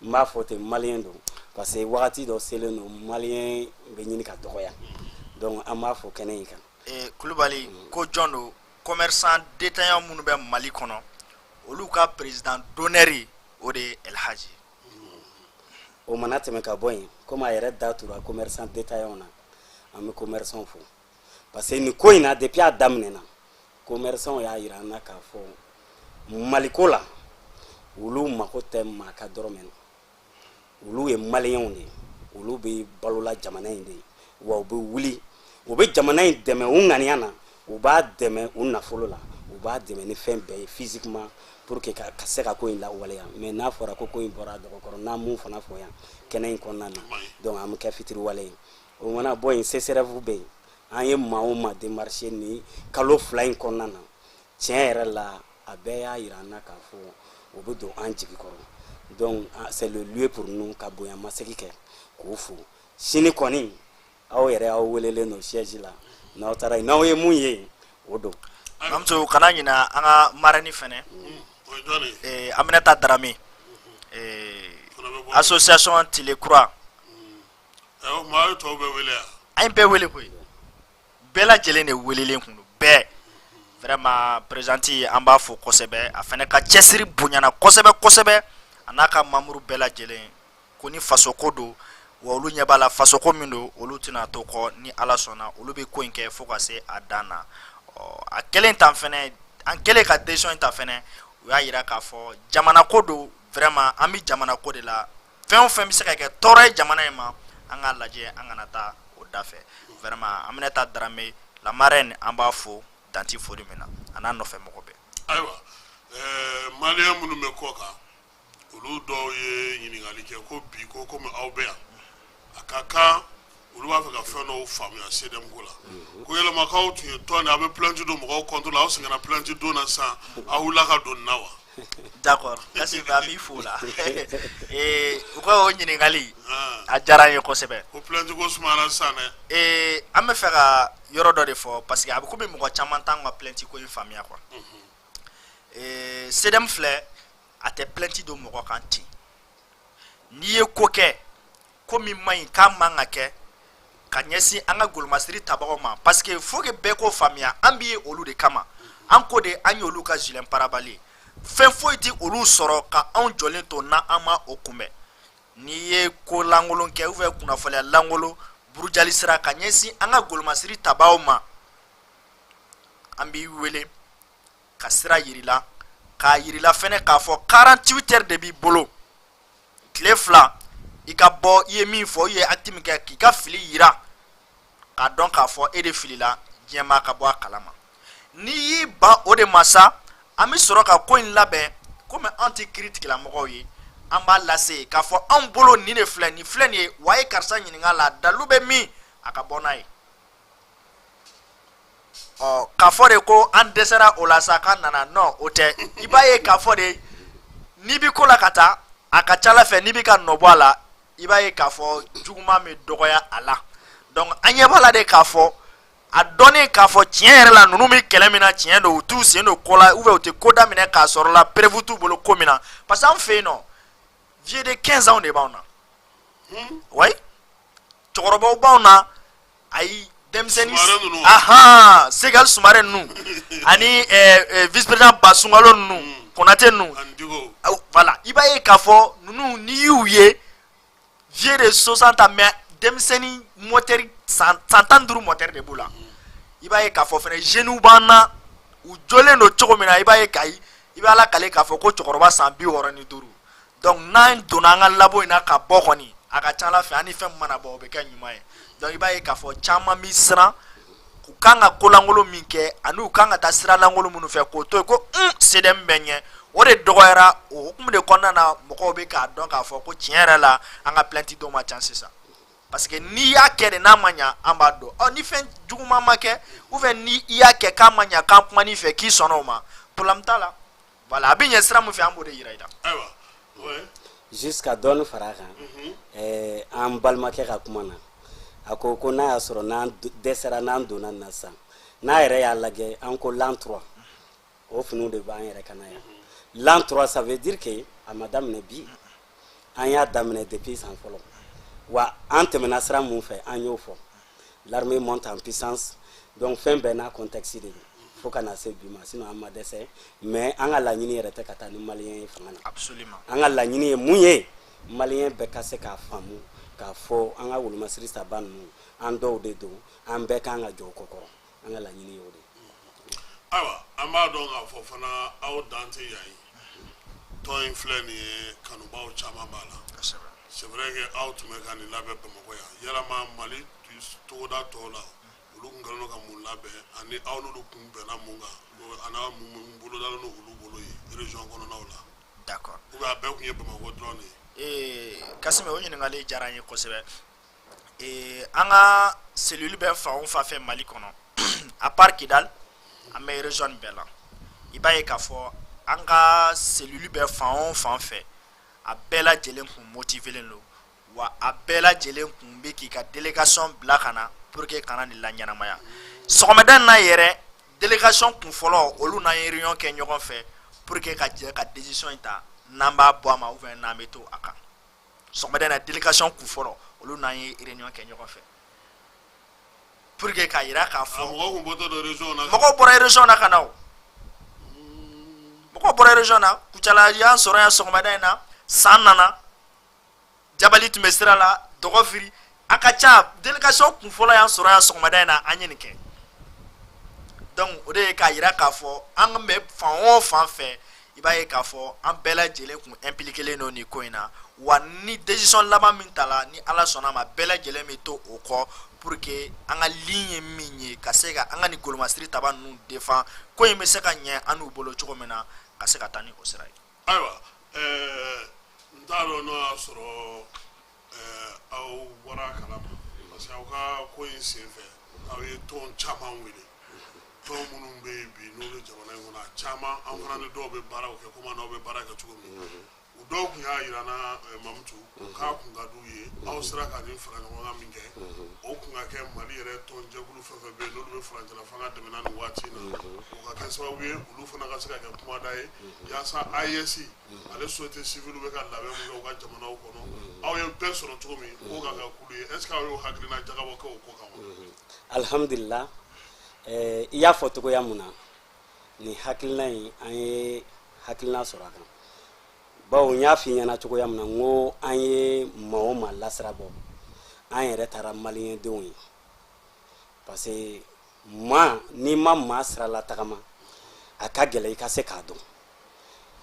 N b'a fɔ ten, malien don, parce que wagati dɔ selen don, malien bɛ ɲini ka dɔgɔya. Donc an b'a fɔ kɛnɛ in kan. Kulubali, ko jɔn don? Commerçant détaillant minnu bɛ Mali kɔnɔ, olu ka président d'honneur, o de ye El Hadji. O mana tɛmɛ ka bɔ yen, komi a yɛrɛ da tura commerçant détaillant na, an bɛ commerçant fo, parce que nin ko in na, depuis a daminɛna, commerçant y'a yira an na k'a fɔ Maliko la, olu mako tɛ maa ka dɔrɔmɛ na. Olu ye maliyɛnw de ye, olu bɛ balola jamana in de ye, wa u bɛ wuli, u bɛ jamana in dɛmɛ u ŋaniya na, u b'a dɛmɛ u nafolo la, u b'a dɛmɛ ni fɛn bɛɛ ye physiquement, pour que ka se ka ko in lawaleya. Mais n'a fɔra ko ko in bɔra a dɔgɔkɔrɔ, n'an mun fana fɔ yan kɛnɛ in kɔnɔna na, donc an bɛ kɛ fitiriwale ye. O mana bɔ yen, CSRéf bɛ yen. An ye maa o maa démarché ni kalo 2 in kɔnɔna na, tiɲɛ yɛrɛ la, a bɛɛ y'a yira an na k'a fɔ o bɛ don an jigi kɔrɔ. Donc c'est le lieu pour nous ka bonyamasegin kɛ k'o fo. Sini kɔni, aw yɛrɛ, aw welelen don siège la. N'aw taara yen, n'aw ye mun ye, o don. Mamuso, kana ɲina an ka marraine fɛnɛ. O ye jɔn ye? Aminata Darame, Fana bɛ bɔ. association Tile Kura. O tuma aw ye tɔw bɛɛ wele yan? An ye bɛɛ wele koyi, bɛɛ lajɛlen de welelen kun don, bɛɛ. Vraiment, présidente, an b'a fo kosɛbɛ. A fɛnɛ ka cɛsiri bonyana kosɛbɛ kosɛbɛ, a n'a ka membre bɛɛ lajɛlen ko ni fasoko don, wa olu ɲɛ b'a la fasoko min don, olu tɛna to kɔ. Ni Ala sɔnna, olu bɛ ko in kɛ fo ka se a dan na. Ɔ, a kɛlen tan fɛnɛ, an kɛlen ka décision in ta fɛnɛ, u y'a yira k'a fɔ jamana ko don. Vraiment, an bɛ jamana ko de la. Fɛn o fɛn bɛ se ka kɛ tɔɔrɔ ye jamana in ma, An k'a lajɛ, an kana taa o da fɛ. Vraiment, Aminata Darame, la marraine, an b'a fo danti foli min na, a n'a nɔfɛ mɔgɔ bɛɛ. Ayiwa, maliyɛn minnu bɛ kɔ kan, olu dɔw ye ɲininkali kɛ ko bi ko komi aw bɛ yan, a ka kan olu b'a fɛ ka fɛn dɔw faamuya CDM ko la, ko yɛlɛmakaw tun ye tɔn de, aw bɛ plainte don mɔgɔw contre la, aw seginna plainte don na sisan, aw wulila ka don nin na wa? D'accord, Kassim, an b'i fo la. U ka o ɲininkali, a diyara n ye kosɛbɛ. Ko plainte ko sumayara sisan dɛ. An bɛ fɛ ka yɔrɔ dɔ de fɔ, parce que a bɛ komi mɔgɔ caman t'an ka plainte ko in faamuya quoi. CDM filɛ, a tɛ plainte don mɔgɔ kan ten. N'i ye ko kɛ, ko min man ɲi, k'a man ka kɛ ka ɲɛsin an ka golomasiri tabagaw ma, parce que faut que bɛɛ k'o faamuya, an bɛ olu de kama. An ko de, an y'olu ka gilet pare-balles ye. Fɛn foyi tɛ olu sɔrɔ ka anw jɔlen to n'an ma o kunbɛn. N'i ye ko lankolon kɛ ou bien kunnafoniya lankolon burujali sira ka ɲɛsin an ka golomasiri tabaw ma, an b'i wele ka sira yirila, k'a yirila fɛnɛ k'a fɔ 48 heures de b'i bolo, tile 2, i ka bɔ i ye min fɔ, i ye acte min kɛ, k'i ka fili yira, k'a dɔn k'a fɔ e de filila, diɲɛmaa ka bɔ a kalama. N'i y'i ban o de ma sa, an bɛ sɔrɔ ka ko in labɛn. Komi an tɛ kiiri tigilamɔgɔw ye, an b'a lase k'a fɔ anw bolo nin de filɛ, nin filɛ nin ye wa, a ye karisa ɲininka la, dalu bɛ min, a ka bɔ n'a ye. Ɔ, k'a fɔ de ko an dɛsɛra o la sa k'an nana, non, o tɛ. I b'a ye k'a fɔ de, n'i bɛ ko la ka taa, a ka ca ala fɛ, n'i bɛ ka nɔ bɔ a la, i b'a ye k'a fɔ juguman bɛ dɔgɔya a la. Donc an ɲɛ b'a la de k'a fɔ a dɔnnen k'a fɔ tiɲɛ yɛrɛ la, ninnu bɛ kɛlɛ min na, tiɲɛ don, u t'u sen don ko la ou bien u tɛ ko daminɛ k'a sɔrɔ la preuve t'u bolo ko min na, parce que an fɛ yen nɔ, vieux de 15 ans de b'anw na. Oui, cɛkɔrɔbaw b'anw na. Ayi, denmisɛnnin, ahan, Segali Sumare ninnu ani vice président Basungalo ninnu, Konate ninnu, voilà. I b'a ye k'a fɔ ninnu, n'i y'u ye, vieux de 60 ans, mais denmisɛnnin moteur san 15 moteur de b'u la. I b'a ye k'a fɔ fɛnɛ jeunes b'an na, u jɔlen don cogo min na, i b'a ye kayi, i bɛ ala kale k'a fɔ ko cɛkɔrɔba san 65. Donc n'an donna an ka labo in na ka bɔ kɔni, a ka ca ala fɛ, an ni fɛn min mana bɔ, o bɛ kɛ ɲuman ye. Donc i b'a ye k'a fɔ caman bɛ siran u kan ka kolankolon min kɛ ani u kan ka taa sira lankolon minnu fɛ, k'o to yen ko CDM bɛ ɲɛ, o de dɔgɔyara. O hukumu de kɔnɔna na, mɔgɔw bɛ k'a dɔn k'a fɔ ko tiɲɛ yɛrɛ la, an ka plainte dɔw ma ca sisan, parce que n'i y'a kɛ de n'a ma ɲa, an b'a dɔn. Ɔ, ni fɛn juguman ma kɛ ou bien ni i y'a kɛ k'a ma ɲa, k'an kuman'i fɛ, k'i sɔnna o ma, problème t'a la. Voilà, a bɛ ɲɛ sira min fɛ, an b'o de yira i la. Ayiwa, ouais. Juste ka dɔɔni fara a kan, an balimakɛ ka kuma na, a ko ko n'a y'a sɔrɔ n'an dɛsɛra, n'an donna nin na sisan, n'a yɛrɛ y'a lajɛ, an ko l'an 3, o finiw de b'an yɛrɛ kan na yan. L'an 3, ça veut dire que a ma daminɛ bi, an y'a daminɛ depuis san fɔlɔ. Wa an tɛmɛna sira mun fɛ, an y'o fɔ, l'armée monte en puissance. Donc fɛn bɛɛ n'a contexte de don fo ka na se bi ma. Sinon an ma dɛsɛ, mais an ka laɲini yɛrɛ tɛ ka taa ni maliyɛn ye fanga na. An ka laɲini ye mun ye? Maliyɛn bɛɛ ka se k'a faamu k'a fɔ an ka wolomasiri saba ninnu, an dɔw de don, an bɛɛ kan ka jɔ o kɔ kɔrɔ. An ka laɲini ye o de ye. Ayiwa, an b'a dɔn k'a fɔ fana aw dan tɛ yan ye. Tɔn in filɛ nin ye, kanubaw caman b'a la. C'est vrai que aw tun bɛ ka nin labɛn Bamakɔ yan. Yalama Mali togoda tɔw la, olu kun kɛlen don ka mun labɛn, ani aw n'olu kun bɛnna mun kan, ani aw mun bolodalen don olu bolo ye région kɔnɔnaw la? Ou bien a bɛɛ kun ye Bamakɔ dɔrɔn de ye? Kasimi, o ɲininkali diyara n ye kosɛbɛ. An ka cellule bɛ fan o fan fɛ Mali kɔnɔ, à part Kidal, an bɛ région bɛɛ la. I b'a ye k'a fɔ an ka cellule bɛ fan o fan fɛ, a bɛɛ lajɛlen kun motivelen don, wa a bɛɛ lajɛlen kun bɛ k'i ka délégation bila ka na pour que kana nin laɲɛnamaya. Sɔgɔmada in na yɛrɛ, délégation kun fɔlɔ, olu n'an ye réunion kɛ ɲɔgɔn fɛ pour que ka jɛ ka décision in ta, n'an b'a bɔ a ma ou bien n'an bɛ to a kan. Sɔgɔmada in na, délégation kun fɔlɔ, olu n'an ye réunion kɛ ɲɔgɔn fɛ pour que k'a yira k'a fɔ. Mɔgɔw kun bɔtɔ don région na? Mɔgɔw bɔra région na ka na. O mɔgɔw bɔra région na, Kucala y'an sɔrɔ yan sɔgɔmada in na, san nana, Jabali tun bɛ sira la, Dɔgɔfiri, a ka ca. Délégation kun fɔlɔ y'an sɔrɔ yan sɔgɔmada in na, an ye nin kɛ. Donc o de ye k'a yira k'a fɔ an bɛ fan o fan fɛ, I b'a ye k'a fɔ an bɛɛ lajɛlen kun impliquélen don nin ko in na. Wa ni décision laban min tala, ni Ala sɔnna a ma, bɛɛ lajɛlen bɛ to o kɔ pour que an ka ligne ye min ye, ka se ka an ka nin golomasiri taba ninnu défend, ko in bɛ se ka ɲɛ an n'u bolo cogo min na, ka se ka taa ni o sira ye. Ayiwa, n t'a dɔn n'o y'a sɔrɔ aw bɔra a kalama, parce que aw ka ko in senfɛ, aw ye tɔn caman wele, tɔn minnu bɛ yen bi n'u bɛ jamana in kɔnɔ, a caman an fana ni dɔw bɛ baaraw kɛ komi an n'aw bɛ baara kɛ cogo min. U dɔw tun y'a jira n na, Mamutu, k'a kun ka d'u ye aw sera ka nin fara ɲɔgɔn kan min kɛ, o kun ka kɛ Mali yɛrɛ tɔnjɛkulu fɛn fɛn bɛ yen n'olu bɛ furancɛla fanga dɛmɛ na nin waati in na, o ka kɛ sababu ye olu fana ka se ka kɛ kumada ye yaasa AES ale société civile bɛ ka labɛn mun kɛ u ka jamanaw kɔnɔ, aw ye bɛɛ sɔrɔ cogo min k'o ka kɛ kulu ye. Est ce que aw y'o hakilina jagabɔ kɛ o ko kan wa? Alhamdulillah, i y'a fɔ cogoya mun na, nin hakilina in, an ye hakilina sɔrɔ a kan, bawo n y'a f'i ɲɛna cogoya min na, n ko an ye maa o maa lasira bɔ, an yɛrɛ taara maliyɛndenw ye, parce que maa n'i ma maa sira latagama, a ka gɛlɛ i ka se k'a dɔn.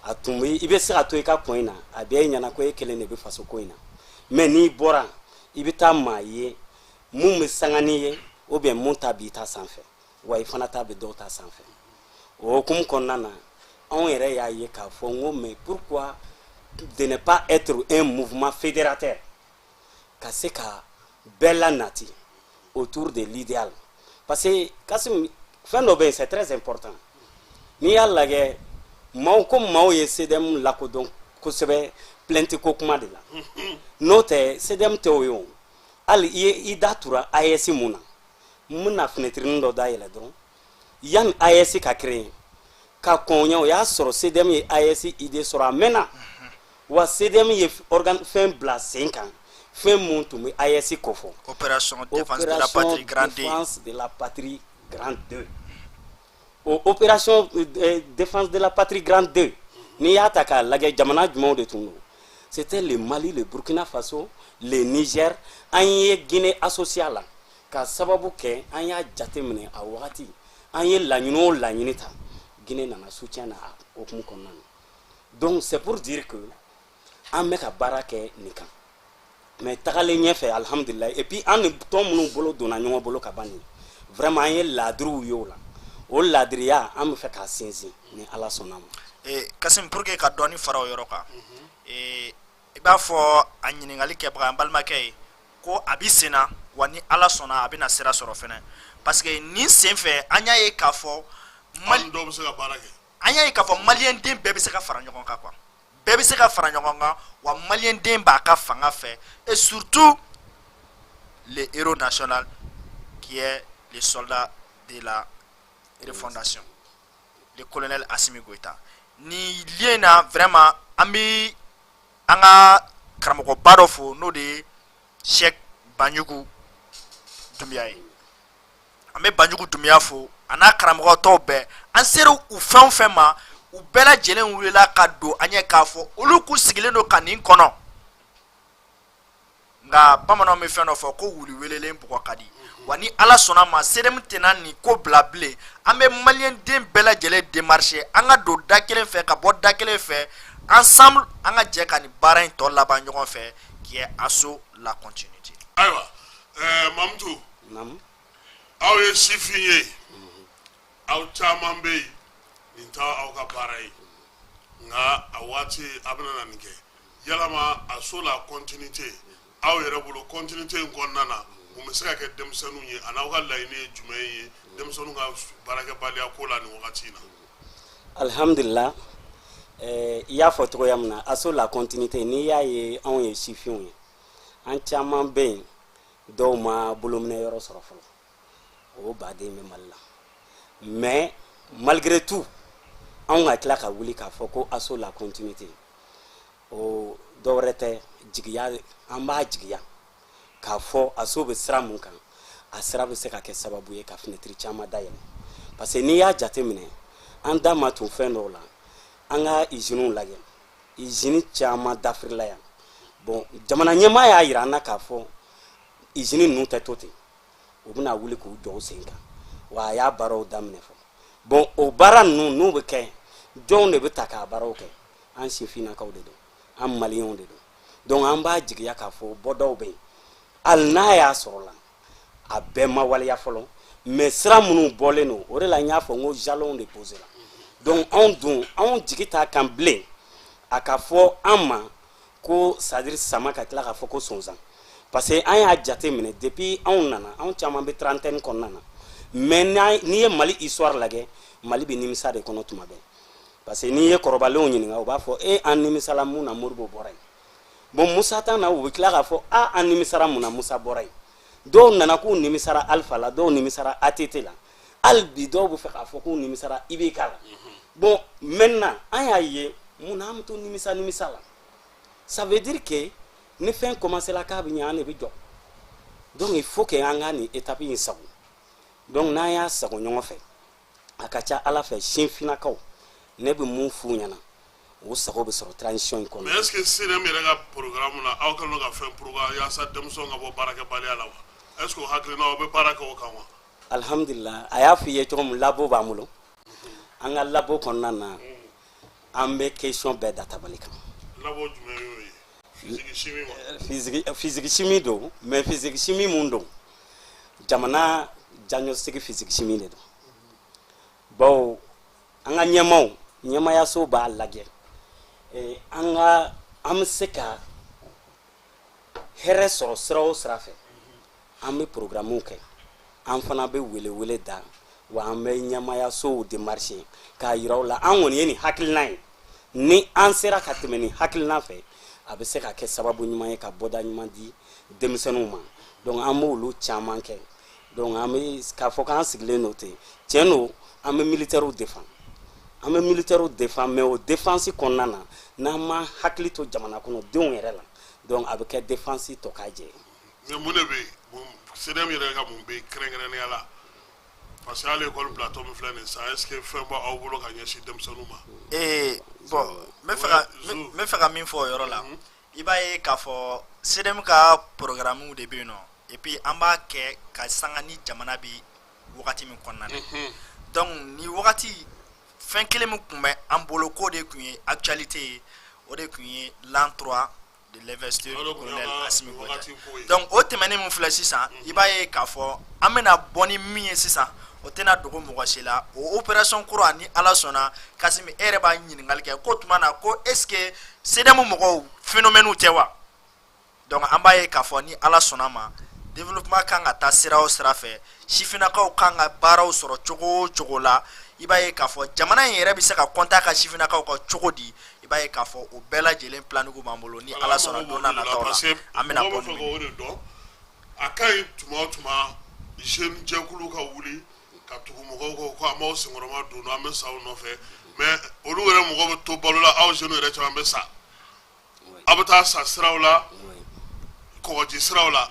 A tun bɛ i bɛ se ka to i ka kɔn in na, a bɛɛ ɲɛna ko e kelen de bɛ faso ko in na, mais n'i bɔra, i bɛ taa maa ye mun bɛ sanga n'i ye, ou bien mun ta b'i ta sanfɛ, wa i fana ta bɛ dɔw ta sanfɛ. O hukumu kɔnɔna na, anw yɛrɛ y'a ye k'a fɔ n ko mais pourquoi de ne pas être un mouvement fédérateur, ka se ka bɛɛ lanati autour de l'idéal? Parce que Kasim, fɛn dɔ bɛ yen, c'est très important. N'i y'a lajɛ, maaw ko maaw ye CDM lakodɔn kosɛbɛ plainte ko kuma de la, n'o tɛ CDM tɛ o ye. O hali i ye i da tura AES mun na, n bɛna fenêtre dɔ dayɛlɛ dɔrɔn. Yanni AES ka créer, ka kɔn ɲɛ, o y'a sɔrɔ CDM ye AES idée sɔrɔ a mɛnna. Wa CDM ye organe fɛn bila sen kan, fɛn mun tun bɛ AES kofɔ. Opération défense de la patrie grande. Défense de la patrie grande 2. O opération défense de la patrie grande 2, n'i y'a ta k'a lajɛ, jamana jumɛnw de tun don? C'était le Mali, le Burkina Faso, le Niger. An ye Guinée associée la ka sababu kɛ an y'a jate minɛ a wagati, an ye laɲini o laɲini ta, Guinée nana soutien na a hokumu kɔnɔna na. Donc c'est pour dire que an bɛ ka baara kɛ nin kan, mais tagalen ɲɛfɛ, alhamdulilayi. Et puis an ni tɔn minnu bolo donna ɲɔgɔn bolo ka ban nin, vraiment an ye laadiriw ye o la. O laadiriya, an bɛ fɛ k'a sinsin ni Ala sɔnna ma. Kasim, pour que ka dɔɔni fara o yɔrɔ kan, i b'a fɔ a ɲininkali kɛbaga, an balimakɛ ye, ko a bi sen na wa, ni Ala sɔnna, a bɛna sira sɔrɔ fɛnɛ, parce que nin sen fɛ, an y'a ye k'a fɔ Mali dɔw bɛ se ka baara kɛ. An y'a ye k'a fɔ maliyɛn den bɛɛ bɛ se ka fara ɲɔgɔn kan quoi, bɛɛ bɛ se ka fara ɲɔgɔn kan. Wa maliyɛn den b'a ka fanga fɛ, et surtout le héros national qui est le soldat de la refondation, le colonel Assimi Goïta. Ni lien na, vraiment, an bɛ an ka karamɔgɔba dɔ fo, n'o de ye Cheikh Banjugu Dunbiya ye. An bɛ Banjugu Dunbiya fo, a n'a karamɔgɔ tɔw bɛɛ. An sera u fɛn o fɛn ma, u bɛɛ lajɛlen wulila ka don an ɲɛ k'a fɔ olu k'u sigilen don ka nin kɔnɔ. Nka bamananw bɛ fɛn dɔ fɔ ko wuli welelen bugɔ ka di. Wa ni Ala sɔnna ma, CDM tɛna nin ko bila bilen. An bɛ maliyɛn den bɛɛ lajɛlen démarcher, an ka don da kelen fɛ, ka bɔ da kelen fɛ, ensemble, an ka jɛ ka nin baara in tɔ laban ɲɔgɔn fɛ, qui est Assaut la continuité. Ayiwa, Mamutu. Naamu. Aw ye sifin ye, aw caman bɛ yen, nin t'a aw ka baara ye, nka a waati a bɛna na nin kɛ yalama Assaut la continuité. Aw yɛrɛ bolo, continuité in kɔnɔna na, mun bɛ se ka kɛ denmisɛnninw ye, ani aw ka laɲini ye jumɛn ye denmisɛnninw ka baarakɛbaliya ko la nin wagati in na? Alhamdulillah, i y'a fɔ cogoya min na, Assaut la continuité, n'i y'a ye anw ye sifinw ye, an caman bɛ yen, dɔw ma bolominɛ yɔrɔ sɔrɔ fɔlɔ, o baden bɛ Mali la. Mais malgré tout, anw ka tila ka wuli k'a fɔ ko Assaut la continuité, o dɔwɛrɛ tɛ, jigiya. An b'a jigiya k'a fɔ Assaut bɛ sira mun kan, a sira bɛ se ka kɛ sababu ye ka fenêtre caman dayɛlɛ, parce que n'i y'a jateminɛ, an da ma tun fɛn dɔw la. An ka usines lajɛ, usine caman dafirila yan. Bon, jamana ɲɛmaa y'a yira an na k'a fɔ usine ninnu tɛ to ten, u bɛna wuli k'u jɔ u sen kan. Wa a y'a baaraw daminɛ fɔlɔ. Bon, o baara ninnu n'u bɛ kɛ, Jɔnw de bɛ ta k'a baaraw kɛ? An sifinnakaw de don, an maliyɛnw de don. Donc an b'a jigiya k'a fɔ bɔdaw bɛ yen, hali n'a y'a sɔrɔ la a bɛɛ ma waleya fɔlɔ, mais sira minnu bɔlen don, o de la n y'a fɔ n ko jalons de posé la. Donc anw dun, anw jigi t'a kan bilen a ka fɔ an ma ko, c'est à dire, sama ka tila k'a fɔ ko sonsan, parce que an y'a jate minɛ depuis anw nana, anw caman bɛ trentaine kɔnɔna na, mais n'i ye Mali histoire lajɛ, Mali bɛ nimisa de kɔnɔ tuma bɛɛ, parce que n'i ye kɔrɔbalenw ɲininka, u b'a fɔ e an nimisala mun na Modibo bɔra yen. Bon, Musa ta na, u bɛ tila k'a fɔ a an nimisara mun na Musa bɔra yen. Dɔw nana k'u nimisara Alpha la, dɔw nimisara ATT la, hali bi dɔw bɛ fɛ k'a fɔ k'u nimisara IBK la. Bon, maintenant an y'a ye mun na an bɛ to nimisa nimisa la? Ça veut dire que ni fɛn commencé la k'a bɛ ɲɛ, an de bɛ jɔ. Donc il faut que an ka nin étape in sago. Donc n'an y'a sago ɲɔgɔn fɛ, a ka ca Ala fɛ, sifinnakaw, ne bɛ mun f'u ɲɛna, o sago bɛ sɔrɔ transition in kɔnɔ. Mais est ce que CDM yɛrɛ ka programme la, aw kɛlen don ka fɛn programme yaasa denmisɛnw ka bɔ baarakɛbaliya la wa? Est ce que o hakilina, aw bɛ baara kɛ o kan wa? Alhamdulillah, a y'a f'i ye cogo min, labo b'an bolo. An ka labo kɔnɔna na, an bɛ question bɛɛ da tabali kan. Labo jumɛn y'o ye? Physique chimie wa? Physique chimie don, mais physique chimie mun don? Jamana diagnostic physique chimie de don, bawo an ka ɲɛmaw, ɲɛmayaso b'a lajɛ an ka an bɛ se ka hɛrɛ sɔrɔ sira o sira fɛ. An bɛ programme kɛ, an fana bɛ welewele da wa, an bɛ ɲɛmayasow démarcher k'a yira u la an kɔni ye nin hakilina ye. Ni an sera ka tɛmɛ nin hakilina fɛ, a bɛ se ka kɛ sababu ɲuman ye ka bɔda ɲuman di denmisɛnninw ma. Donc an b'olu caman kɛ. Donc an bɛ k'a fɔ k'an sigilen don ten, tiɲɛ don, an bɛ militaires défend, an bɛ militaires défend, mais o défense kɔnɔna na, n'an ma hakili to jamana kɔnɔ denw yɛrɛ la, donc a bɛ kɛ défense tɔ k'a jɛ. Mais mun de bɛ yen? Mun CDM yɛrɛ ka mun bɛ yen kɛrɛnkɛrɛnnenya la? Parce que hali école bilatɔ min filɛ nin ye sisan, est ce que fɛn b'aw bolo ka ɲɛsin denmisɛnninw ma? Bon, n bɛ fɛ ka min fɔ o yɔrɔ la, i b'a ye k'a fɔ CDM ka programme de bɛ yen nɔ, et puis an b'a kɛ ka sanga ni jamana bi wagati min kɔnɔna na. Donc ni wagati, fɛn kelen min tun bɛ an bolo k'o de tun ye actualité ye, o de tun ye l'an 3 de l'investiture du colonel Assimi Goïta. Donc o tɛmɛnen min filɛ sisan, i b'a ye k'a fɔ an bɛna bɔ ni min ye sisan, o tɛna dogo mɔgɔ si la, o opération kura. Ni Ala sɔnna, Kasimi, e yɛrɛ b'a ɲininkali kɛ ko tuma na ko est ce que CDM mɔgɔw phénomène tɛ wa? Donc an b'a ye k'a fɔ ni Ala sɔnna ma, développement kan ka taa sira o sira fɛ, sifinnakaw kan ka baaraw sɔrɔ cogo o cogo la, i b'a ye k'a fɔ jamana in yɛrɛ bɛ se ka compter a ka sifinnakaw kan cogo di, i b'a ye k'a fɔ o bɛɛ lajɛlen planning b'an bolo. Ni Ala sɔnna, don n'a nataw la, an bɛna bɔ ni min ye. O de dɔn, a ka ɲi. Tuma o tuma, jeune jɛkulu ka wuli ka tugu mɔgɔw kɔ ko an b'aw senkɔrɔma don, an bɛ sa aw nɔfɛ, mais olu yɛrɛ mɔgɔw bɛ to balo la, aw jeunes yɛrɛ caman bɛ sa. Aw bɛ taa sa siraw la, kɔgɔji siraw la,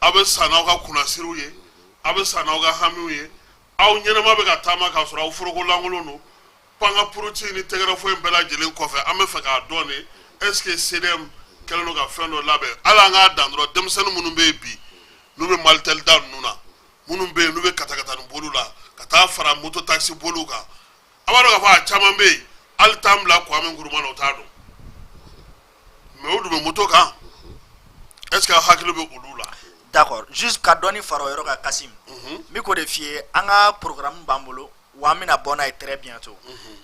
aw bɛ sa n'aw ka kunnasiriw ye, aw bɛ sa n'aw ka hamiw ye. Aw ɲɛnama bɛ ka taama k'a sɔrɔ aw foroko lankolon don. Panga puruti ni tɛgɛrɛfɔ in bɛɛ lajɛlen kɔfɛ, an bɛ fɛ k'a dɔn de, est ce que CDM kɛlen don ka fɛn dɔ labɛn, hali an k'a dan dɔrɔn, denmisɛnnin minnu bɛ yen bi, n'u bɛ Malitel da ninnu na, minnu bɛ yen n'u bɛ katakatani boliw la, ka taa fara moto taxi boliw kan? A b'a dɔn k'a fɔ a caman bɛ yen, hali t'an bila Kwame Nkrumah na, o t'a dɔn, mais o dun bɛ moto kan. Est ce que aw hakili bɛ olu la? D'accord, juste ka dɔɔni fara o yɔrɔ kan, Kasim, n bɛ k'o de f'i ye, an ka programme b'an bolo wa, an bɛna bɔ n'a ye très bientôt.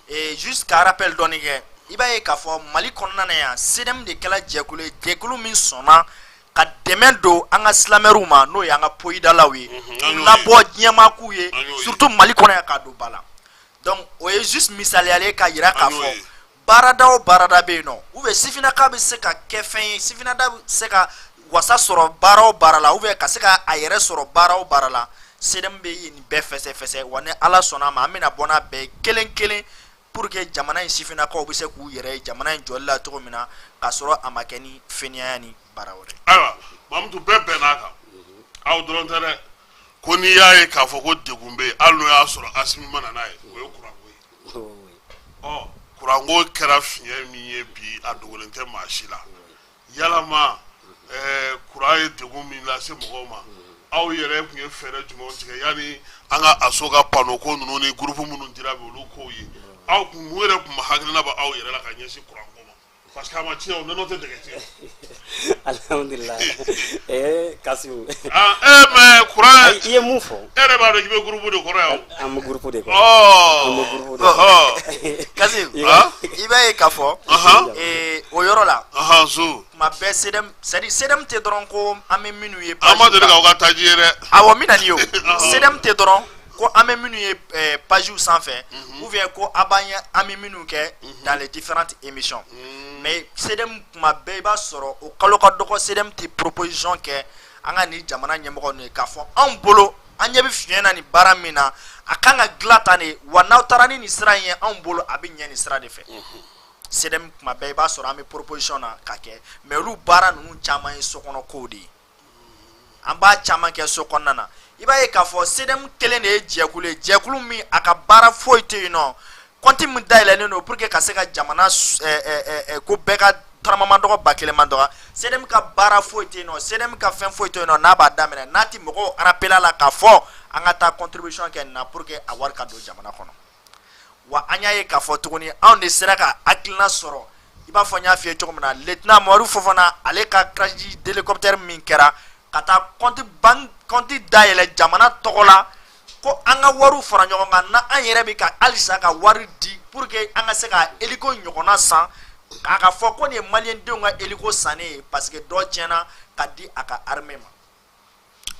Et juste ka rappel dɔɔni kɛ, i b'a ye k'a fɔ Mali kɔnɔna na yan, CDM de kɛla jɛkulu ye, jɛkulu min sɔnna ka dɛmɛ don an ka slamɛriw ma, n'o ye an ka poyidalaw ye, k'u labɔ diɲɛmaa ye, surtout Mali kɔnɔ yan, k'a don ba la. Donc o ye juste misaliyalen ye k'a yira k'a fɔ baarada o baarada bɛ yen nɔ, ou bien sifinnaka bɛ se ka kɛ fɛn ye, sifinnada bɛ se ka wasa sɔrɔ baara o baara la, ou bien ka se ka a yɛrɛ sɔrɔ baara o baara la, CDM bɛ nin bɛɛ fɛsɛfɛsɛ wa. Ni Ala sɔnna a ma, an bɛna bɔ n'a bɛɛ ye kelen kelen pour que jamana in sifinnakaw bɛ se k'u yɛrɛ ye jamana in jɔli la cogo min na, k'a sɔrɔ a ma kɛ ni fɛnyaya ni baara wɛrɛ. Ayiwa, Mamutu, bɛɛ bɛnn'a kan, aw dɔrɔn tɛ dɛ, ko n'i y'a ye k'a fɔ ko degun bɛ yen, hali n'o y'a sɔrɔ Asimi ma na n'a ye, o ye kuranko ye. Ɔ, kuranko kɛra fiɲɛ min ye bi, a dogolen tɛ maa si la. Yalama kuran ye degun min lase mɔgɔw ma, Aw yɛrɛ tun ye fɛɛrɛ jumɛnw tigɛ yanni an ka ASSO ka panneau ko ninnu ni groupe minnu dira bi olu kow ye? Aw kun mun yɛrɛ tun hakilina bɛ aw yɛrɛ la ka ɲɛsin kuran ko ma? Parce que a ma tiɲɛ o, nɔnɔ tɛ dɛgɛ tiɲɛ. Alhamdulilah, Kasimu. Ah, mais kuran I ye mun fɔ? E yɛrɛ b'a dɔn k'i bɛ groupe de kɔrɔ yan. An bɛ groupe de kɔrɔ. An bɛ groupe de kɔrɔ. Kasim, i b'a ye k'a fɔ o yɔrɔ la, so tuma bɛɛ CDM, c'est à dire CDM tɛ dɔrɔn ko an bɛ minnu ye. An ma deli k'aw ka taji ye dɛ. Awɔ, n bɛ na n'i ye o. CDM tɛ dɔrɔn ko an bɛ minnu ye page sanfɛ ou bien ko a b'an ye an bɛ minnu kɛ dans les différentes émissions, mais CDM tuma bɛɛ i b'a sɔrɔ o kalo ka dɔgɔ CDM tɛ proposition kɛ an ka nin jamana ɲɛmɔgɔ ninnu ye k'a fɔ anw bolo an ɲɛ bɛ fiɲɛ na nin baara min na, a kan ka dilan tan de wa, n'aw taara ni nin sira in ye, anw bolo a bɛ ɲɛ nin sira de fɛ. CDM tuma bɛɛ i b'a sɔrɔ an bɛ proposition na ka kɛ, mais olu baara ninnu caman ye sokɔnɔ kow de ye, an b'a caman kɛ so kɔnɔna na. I b'a ye k'a fɔ CDM kelen de ye jɛkulu ye, jɛkulu min a ka baara foyi tɛ yen nɔ, compte min dayɛlɛlen don pour que ka se ka jamana ko bɛɛ ka tarama man dɔgɔ, ba kelen man dɔgɔ. CDM ka baara foyi tɛ yen nɔ, CDM ka fɛn foyi tɛ yen nɔ n'a b'a daminɛ n'a ti mɔgɔw rappeler la k'a fɔ an ka taa contribution kɛ nin na pour que a wari ka don jamana kɔnɔ. Wa an y'a ye k'a fɔ tuguni anw de sera ka hakilina sɔrɔ, i b'a fɔ n y'a f'i ye cogo min na, lieutenant Mamadu Fofana, ale ka crash d'hélicoptère min kɛra ka taa compte banque, compte dayɛlɛ jamana tɔgɔ la ko an ka wariw fara ɲɔgɔn kan, na an yɛrɛ bɛ ka halisa ka wari di pour que an ka se ka hélico ɲɔgɔnna san, k'a ka fɔ ko nin ye maliyɛndenw ka hélico sannen ye, parce que dɔ tiɲɛna ka di a ka armée ma.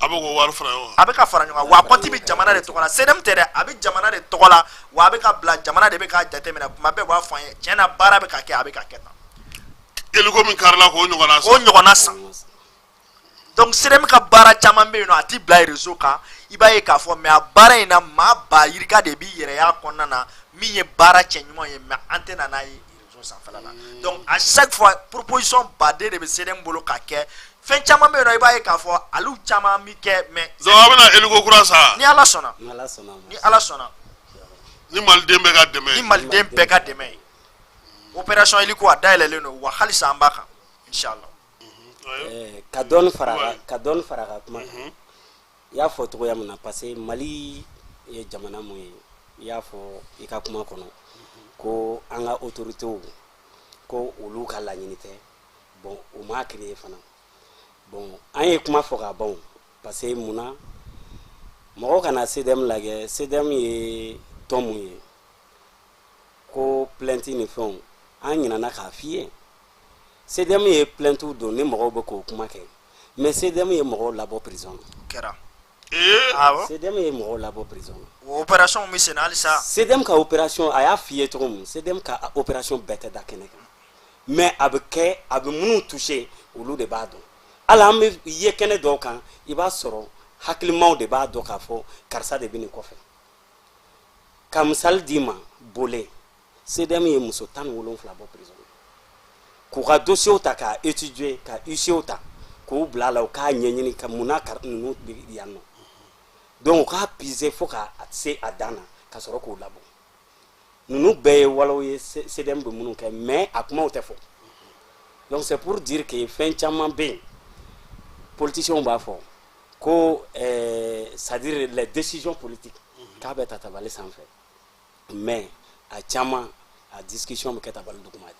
A bɛ k'o wari fara ɲɔgɔn kan. A bɛ ka fara ɲɔgɔn kan wa, compte bɛ jamana de tɔgɔ la, CDM tɛ dɛ, a bɛ jamana de tɔgɔ la wa, a bɛ ka bila jamana de bɛ k'a jateminɛ. Kuma bɛɛ u b'a fɔ an ye tiɲɛ na, baara bɛ ka kɛ, a bɛ ka kɛ tan. Hélico min karila, k'o ɲɔgɔnna san. O ɲɔgɔnna san. Donc CDM ka baara caman bɛ yen nɔ, a ti bila réseau kan, i b'a ye k'a fɔ, mais a baara in na, maa ba yirika de b'i yɛrɛ y'a kɔnɔna na min ye baara cɛ ɲuman ye, mais an tɛ na n'a ye réseau sanfɛla la. Donc à chaque fois proposition baden de bɛ CDM bolo ka kɛ. Fɛn caman bɛ yen nɔ, i b'a ye k'a fɔ olu caman bɛ kɛ, mais. Donc a bɛna hélico kura san. Ni Ala sɔnna. Ni Ala sɔnna. Ni Ala sɔnna. Ni maliden bɛɛ ka dɛmɛ. Ni maliden bɛɛ ka dɛmɛ ye, opération hélico a dayɛlɛlen don wa, halisa an b'a kan, inshallah. Ka dɔɔni fara ka kuma kan, i y'a fɔ cogoya min na, parce que Mali ye jamana mun ye, i y'a fɔ i ka kuma kɔnɔ ko an ka autorités ko olu ka laɲini tɛ. Bon, u m'a créer fana. Bon, an ye kuma fɔ ka ban, parce que munna mɔgɔw kana CDM lajɛ? CDM ye tɔn mun ye ko plainte ni fɛnw, an ɲinana k'a f'i ye, CDM ye plainte don ni mɔgɔw bɛ k'o kuma kɛ, mais CDM ye mɔgɔw labɔ prison na. Kɛra. Awɔ. CDM ye mɔgɔw labɔ prison na. O opération bɛ sen na halisa. CDM ka opération, a y'a f'i ye cogo min, CDM ka opération bɛɛ tɛ da kɛnɛ kan, mais a bɛ kɛ, a bɛ minnu toucher, olu de b'a dɔn. Hali an bɛ ye kɛnɛ dɔw kan, i b'a sɔrɔ hakilimaw de b'a dɔn k'a fɔ karisa de bɛ nin kɔfɛ. Ka misali d'i ma, Bole, CDM ye muso 17 bɔ prison na, k'u ka dossier ta k'a étudier, ka huissier ta k'u bila a la, u k'a ɲɛɲini ka munna ninnu bɛ yan nɔ. Donc u k'a puiser fo k'a se a dan na ka sɔrɔ k'u labɔ. Ninnu bɛɛ ye walew ye CDM bɛ minnu kɛ, mais a kumaw tɛ fɔ. Donc c'est pour dire que fɛn caman bɛ yen, politiciens b'a fɔ ko c'est à dire les décisions politiques k'a bɛ ta tabali sanfɛ, mais a caman a discussion bɛ kɛ tabali duguma de.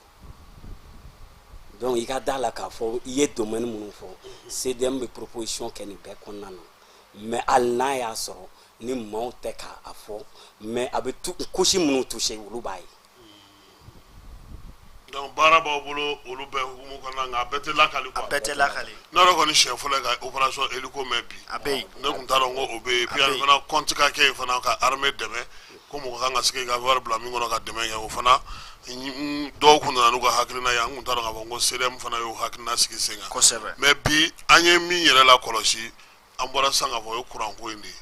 Donc i ka da la k'a fɔ i ye domaine minnu fɔ, CDM bɛ proposition kɛ nin bɛɛ kɔnɔna na, mais hali n'a y'a sɔrɔ ni maaw tɛ k'a fɔ, mais a bɛ couche minnu toucher, olu b'a ye. Donc baara b'aw bolo olu bɛɛ hukumu kɔnɔna, nka a bɛɛ tɛ lakali quoi. A bɛɛ tɛ lakali. Ne yɛrɛ kɔni siɲɛ fɔlɔ ye ka opération hélico mɛn bi. A bɛ yen. Ne tun t'a dɔn ko o bɛ yen. Puis A bɛ ani yen. fana compte ka kɛ yen fana ka armée dɛmɛ, ko mɔgɔ kan ka se k'i ka wari bila min kɔnɔ ka dɛmɛ kɛ, o fana dɔw kun nana n'u ka hakilina ye, an kun t'a dɔn k'a fɔ ko CDM fana y'o hakilina sigi sen kan. Mais bi an ye min yɛrɛ la kɔlɔsi, an bɔra sisan k'a fɔ, o ye kuranko in de ye.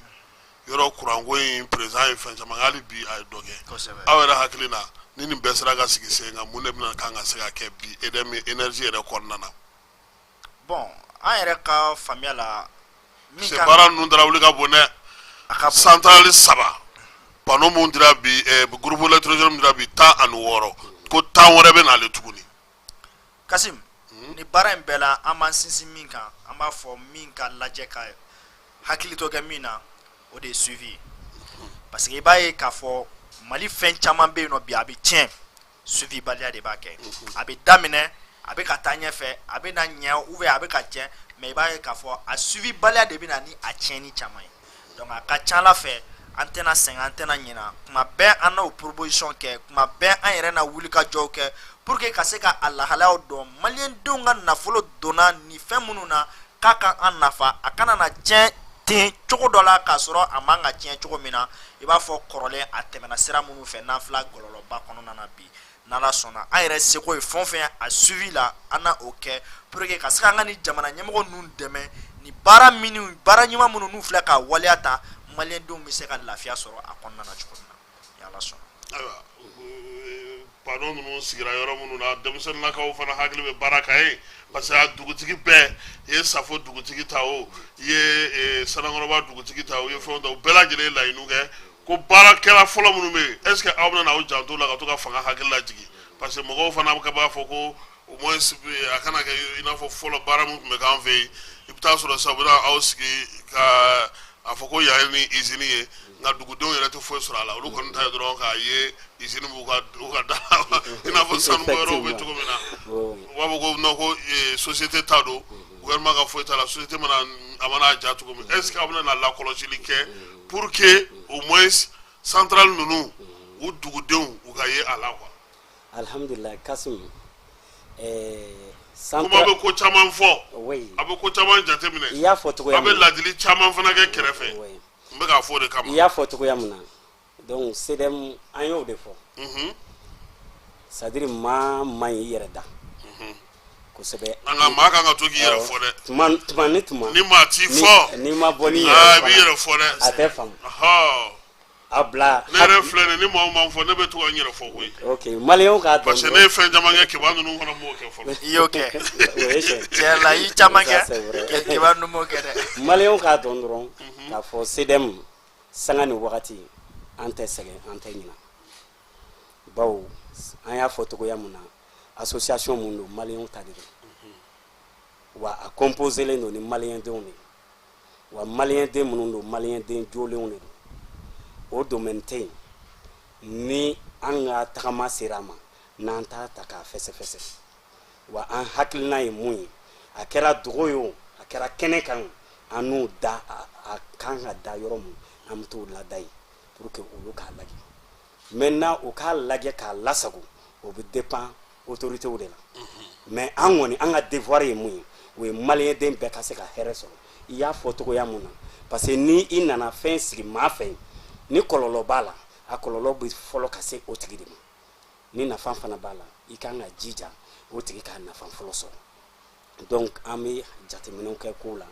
Yɔrɔ kuranko in, président ye fɛn caman kɛ, hali bi a ye dɔ kɛ. Aw yɛrɛ hakili la, ni nin bɛɛ sera ka sigi sen kan, mun de bɛna kan ka se ka kɛ bi EDM énergie yɛrɛ kɔnɔna na? Bon, an yɛrɛ ka faamuya la, min parce que kan baara ninnu dara wuli ka bon dɛ. A ka bon. Centrale saba, panneau mun dira bi, groupe électrogène mun dira bi, 16, ko 10 wɛrɛ bɛ n'ale tuguni. Kasim, ni baara in bɛɛ la, an b'an sinsin min kan, an b'a fɔ min ka lajɛ ka hakili to kɛ min na, o de ye suivi ye, parce que i b'a ye k'a fɔ Mali fɛn caman bɛ yen nɔ bi, a bɛ tiɲɛ, suivi baliya de b'a kɛ. A bɛ daminɛ, a bɛ ka taa ɲɛfɛ, a bɛ na ɲɛ ou bien a bɛ ka tiɲɛ, mais i b'a ye k'a fɔ a suivi baliya de bɛ na ni a tiɲɛni caman ye. Donc a ka ca ala fɛ, an tɛna sɛgɛn, an tɛna ɲina. Kuma bɛɛ an n'o proposition kɛ, kuma bɛɛ an yɛrɛ na wuli ka jɔw kɛ pour que ka se ka a lahalayaw dɔn. Maliyɛndenw ka nafolo donna nin fɛn minnu na k'a ka an nafa, a kana na tiɲɛ ten cogo dɔ la k'a sɔrɔ a man ka tiɲɛ cogo min na. I b'a fɔ kɔrɔlen, a tɛmɛna sira minnu fɛ, n'an fila gɔlɔlɔba kɔnɔna na bi, n'Ala sɔnna, an yɛrɛ seko ye fɛn o fɛn a suivi la, an na o kɛ pour que ka se k'an ka ni jamana ɲɛmɔgɔ ninnu dɛmɛ ni baara minnu, baara ɲuman minnu n'u filɛ ka waleya ta, maliyɛndenw bɛ se ka lafiya sɔrɔ a kɔnɔna na cogo min na, ni Ala sɔnna. Ayiwa, panneau ninnu sigira yɔrɔ minnu na, denmisɛnninlakaw fana hakili bɛ baara kan yen, parce que a dugutigi bɛɛ, i ye Safo dugutigi ta o, i ye Sanankɔrɔba dugutigi ta o, i ye fɛnw ta o, bɛɛ lajɛlen ye laɲiniw kɛ ko baarakɛla fɔlɔ minnu bɛ yen, est ce que aw bɛna aw janto la ka to ka fanga hakili lajigin? Parce que mɔgɔw fana b'a fɔ ko au moins a kana kɛ i n'a fɔ fɔlɔ baara min tun bɛ k'an fɛ yen. I bɛ taa sɔrɔ sisan u bɛna aw sigi ka a fɔ ko yan ye ni usine ye, nka dugudenw yɛrɛ tɛ foyi sɔrɔ a la. Olu kɔni ta ye dɔrɔn k'a ye usine b'u ka u ka da la, i n'a fɔ sanubɔyɔrɔw bɛ cogo min na. U b'a fɔ ko non, ko société ta don, gouvernement ka foyi t'a la, société mana a mana ja cogo min. Est ce que aw bɛna na lakɔlɔsili kɛ pour que au moins centrale ninnu, u dugudenw u ka ye a la quoi? Alhamdulillah, Kasim. Kuma bɛ ko caman fɔ, a bɛ ko caman jateminɛ, i y'a fɔ cogoya a bɛ ladili caman fana kɛ kɛrɛfɛ. N bɛ k'a fɔ o de kama. I y'a fɔ cogoya min na, donc CDM, an y'o de fɔ, c'est à dire maa man ɲi i yɛrɛ da kosɛbɛ. An ka maa kan ka to k'i yɛrɛ fɔ dɛ. Tuma tuma ni tuma. Ni maa t'i fɔ, n'i ma bɔ n'i yɛrɛ i b'i yɛrɛ fɔ dɛ. A tɛ faamu. A bila. Ne yɛrɛ filɛ nin, ni maaw m'an fɔ, ne bɛ to ka n yɛrɛ fɔ koyi. Ok, maliyɛnw k'a dɔn. Parce que ne ye fɛn caman kɛ, Keba ninnu fana m'o kɛ fɔlɔ. I y'o kɛ. O ye tiɲɛ. Tiɲɛ la, i ye caman Ça, c'est vrai. kɛ, Keba ninnu m'o kɛ dɛ. Maliyɛnw k'a dɔn dɔrɔn k'a fɔ CDM, sanga ni wagati, an tɛ sɛgɛn, an tɛ ɲina, bawo an y'a fɔ cogoya mun na, association mun don, maliyɛnw ta de don, wa a composelen don ni maliyɛndenw de ye, wa maliyɛnden minnu don, maliyɛnden jolenw de don. O domaine tɛ yen ni an ka tagama sera a ma n'an t'a ta k'a fɛsɛfɛsɛ. Wa an hakilina ye mun ye, a kɛra dogo ye o, a kɛra kɛnɛ kan o, an n'u da a kan ka da yɔrɔ mun, an bɛ t'o lada yen pour que olu k'a lajɛ. Maintenant, u k'a lajɛ k'a lasago, o bɛ dépend autorités de la. Mais an kɔni, an ka devoir ye mun ye, o ye maliyɛnden bɛɛ ka se ka hɛrɛ sɔrɔ. I y'a fɔ cogoya mun na, parce que ni i nana fɛn sigi maa fɛ yen, ni kɔlɔlɔ b'a la, a kɔlɔlɔ bɛ fɔlɔ ka se o tigi de ma. Ni nafa fana b'a la, i kan ka jija o tigi k'a nafa fɔlɔ sɔrɔ. Donc an bɛ jateminɛw kɛ kow la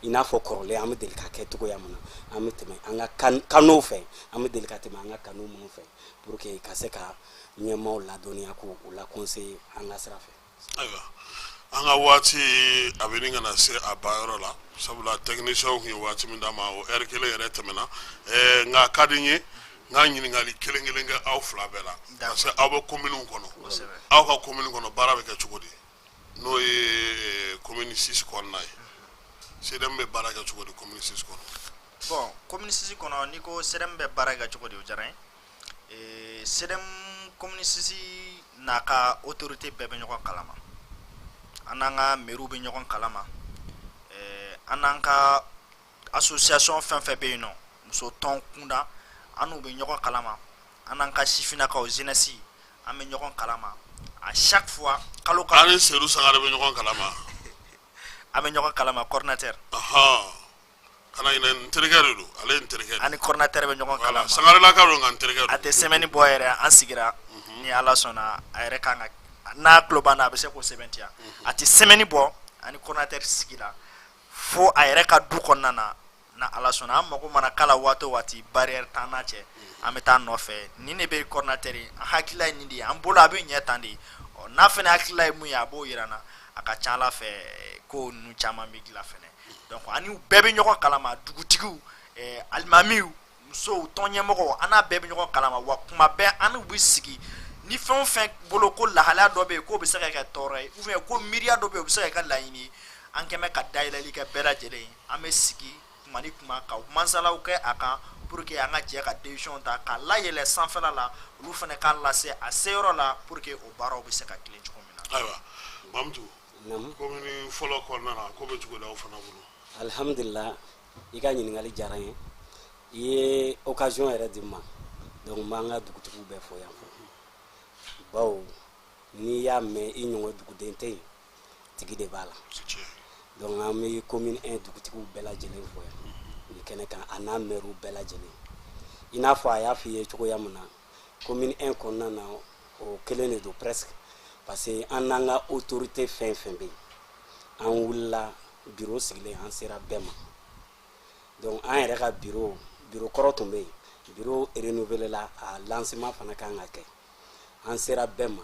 i n'a fɔ kɔrɔlen an bɛ deli ka kɛ cogoya min na. An bɛ tɛmɛ an ka canaux fɛ, an bɛ deli ka tɛmɛ an ka canaux minnu fɛ pour que ka se ka ɲɛmaaw ladɔnniya, k'u la conseiller an ka sira fɛ. Ayiwa, an ka waati a bɛ nin ka na se a banyɔrɔ la, sabula technicien tun ye waati min d'a ma, o heure kelen yɛrɛ tɛmɛna. Nka a ka di n ye n ka ɲininkali kelen kelen kɛ aw fila bɛɛ la, parce que aw bɛ commune kɔnɔ. Aw ka commune kɔnɔ, baara bɛ kɛ cogo di? N'o ye commune 6 kɔnɔna ye, CDM bɛ baara kɛ cogo di commune 6 kɔnɔ? Bon, commune 6 kɔnɔ, n'i ko CDM bɛ baara kɛ cogo di, o diyara n ye. CDM commune 6 n'a ka autorité bɛɛ bɛ ɲɔgɔn kalama, an n'an ka mairie bɛ ɲɔgɔn kalama, an n'an ka association fɛn fɛn bɛ yen nɔ, muso tɔn kunda, an n'u bɛ ɲɔgɔn kalama, an n'an ka sifinnakaw, jeunesse, an bɛ ɲɔgɔn kalama à chaque fois, kalo kalo. An ni Seydou Sangare bɛ ɲɔgɔn kalama. An bɛ ɲɔgɔn kalama, coordinateur. Kana ɲinɛ, n terikɛ de don, ale ye n terikɛ de. An ni coordinateur bɛ ɲɔgɔn kalama. Sangarelaka don, nka n terikɛ don. A tɛ semaine bɔ yɛrɛ, an sigira, ni Ala sɔnna, a yɛrɛ kan ka n'a tulo b'an na, a bɛ se k'o sɛbɛntiya. A tɛ semaine bɔ, ani coordinateur sigira fo a yɛrɛ ka du kɔnɔna na. Na Ala sɔnna, an mago mana k'a la waati o waati, barrière t'an n'a cɛ, an bɛ taa nɔfɛ. Nin de bɛ coordinateur ye, an hakilila ye nin de ye, an bolo a bɛ ɲɛ tan de. Ɔ, n'a fana hakilila ye mun ye, a b'o yira an na. A ka ca Ala fɛ, ko ninnu caman bɛ dilan fɛnɛ. Donc ani u bɛɛ bɛ ɲɔgɔn kalama, dugutigiw, alimamiw, musow tɔn ɲɛmɔgɔw, an n'a bɛɛ bɛ ɲɔgɔn kalama. Wa kuma bɛɛ an n'u bɛ sigi ni fɛn o fɛn bolo ko lahalaya dɔ bɛ yen k'o bɛ se ka kɛ tɔɔrɔ ye, ou bien ko miiriya dɔ bɛ yen, o bɛ se ka kɛ laɲini ye, an kɛn bɛ ka dayɛlɛli kɛ bɛɛ lajɛlen ye. An bɛ sigi Kuma ni kuma ka mansalaw kɛ a kan pour que an ka jɛ ka décision ta k'a layɛlɛ sanfɛla la, olu fana k'a lase a seyɔrɔ la pour que o baaraw bɛ se ka tilen cogo min na. Ayiwa, Mamutu, commune fɔlɔ kɔnɔna na, ko bɛ cogo di aw fana bolo? Alhamdulillah, i ka ɲininkali diyara n ye. I ye occasion yɛrɛ di n ma, donc n b'an ka dugutigiw bɛɛ fo yan fɔ, bawo n'i y'a mɛn i ɲɔgɔn duguden tɛ yen, tigi de b'a la. Donc an bɛ commune 1 dugutigiw bɛɛ lajɛlen fo yan nin kɛnɛ kan, a n'a maires bɛɛ lajɛlen. I n'a fɔ a y'a f'i ye cogoya min na, commune 1 kɔnɔna na, o kelen de don presque, parce que an n'an ka autorité fɛn fɛn bɛ yen, an wulila bureau sigilen, an sera bɛɛ ma. Donc an yɛrɛ ka bureau kɔrɔ tun bɛ yen, bureau renouvelé la, a lancement fana kan ka kɛ. An sera bɛɛ ma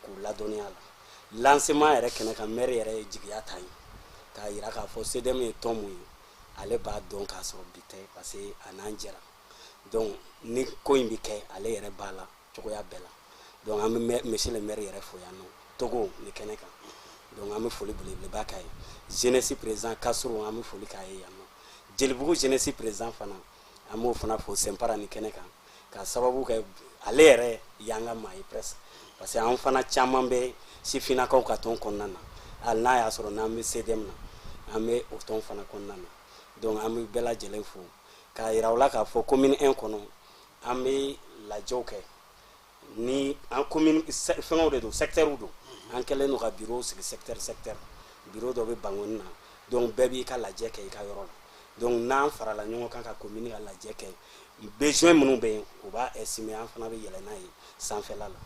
k'u ladɔnniya la. Lancement yɛrɛ kɛnɛ kan, maire yɛrɛ ye jigiya ta ye k'a yira k'a fɔ CDM ye tɔn mun ye, ale b'a dɔn k'a sɔrɔ bi tɛ, parce que a n'an jɛra. Donc ni ko in bɛ kɛ, ale yɛrɛ b'a la cogoya bɛɛ la. Donc an bɛ monsieur le maire yɛrɛ fo yan nɔ Togo ni kɛnɛ kan. Donc an bɛ foli belebeleba k'a ye. Jeunesse président Kasoro, an bɛ foli k'a ye yan nɔ. Jelibugu jeunesse président fana, an b'o fana fo Sɛnpara ni kɛnɛ kan, ka sababu kɛ ale yɛrɛ y'an ka maa ye presque, parce que an fana caman bɛ sifinnakaw ka tɔn kɔnɔna na, hali n'a y'a sɔrɔ n'an bɛ CDM na, an bɛ o tɔn fana kɔnɔna na. Donc an bɛ bɛɛ lajɛlen fo k'a yira u la k'a fɔ commune 1 kɔnɔ, an bɛ lajɛw kɛ ni an commune fɛngɛw de don, secteur don. An kɛlen don ka bureau sigi secteur secteur, bureau dɔ bɛ Bankoni na. Donc bɛɛ b'i ka lajɛ kɛ i ka yɔrɔ la. Donc n'an farala ɲɔgɔn kan ka commune ka lajɛ kɛ, besoin minnu bɛ yen, o b'a estimer, an fana bɛ yɛlɛ n'a ye sanfɛla la.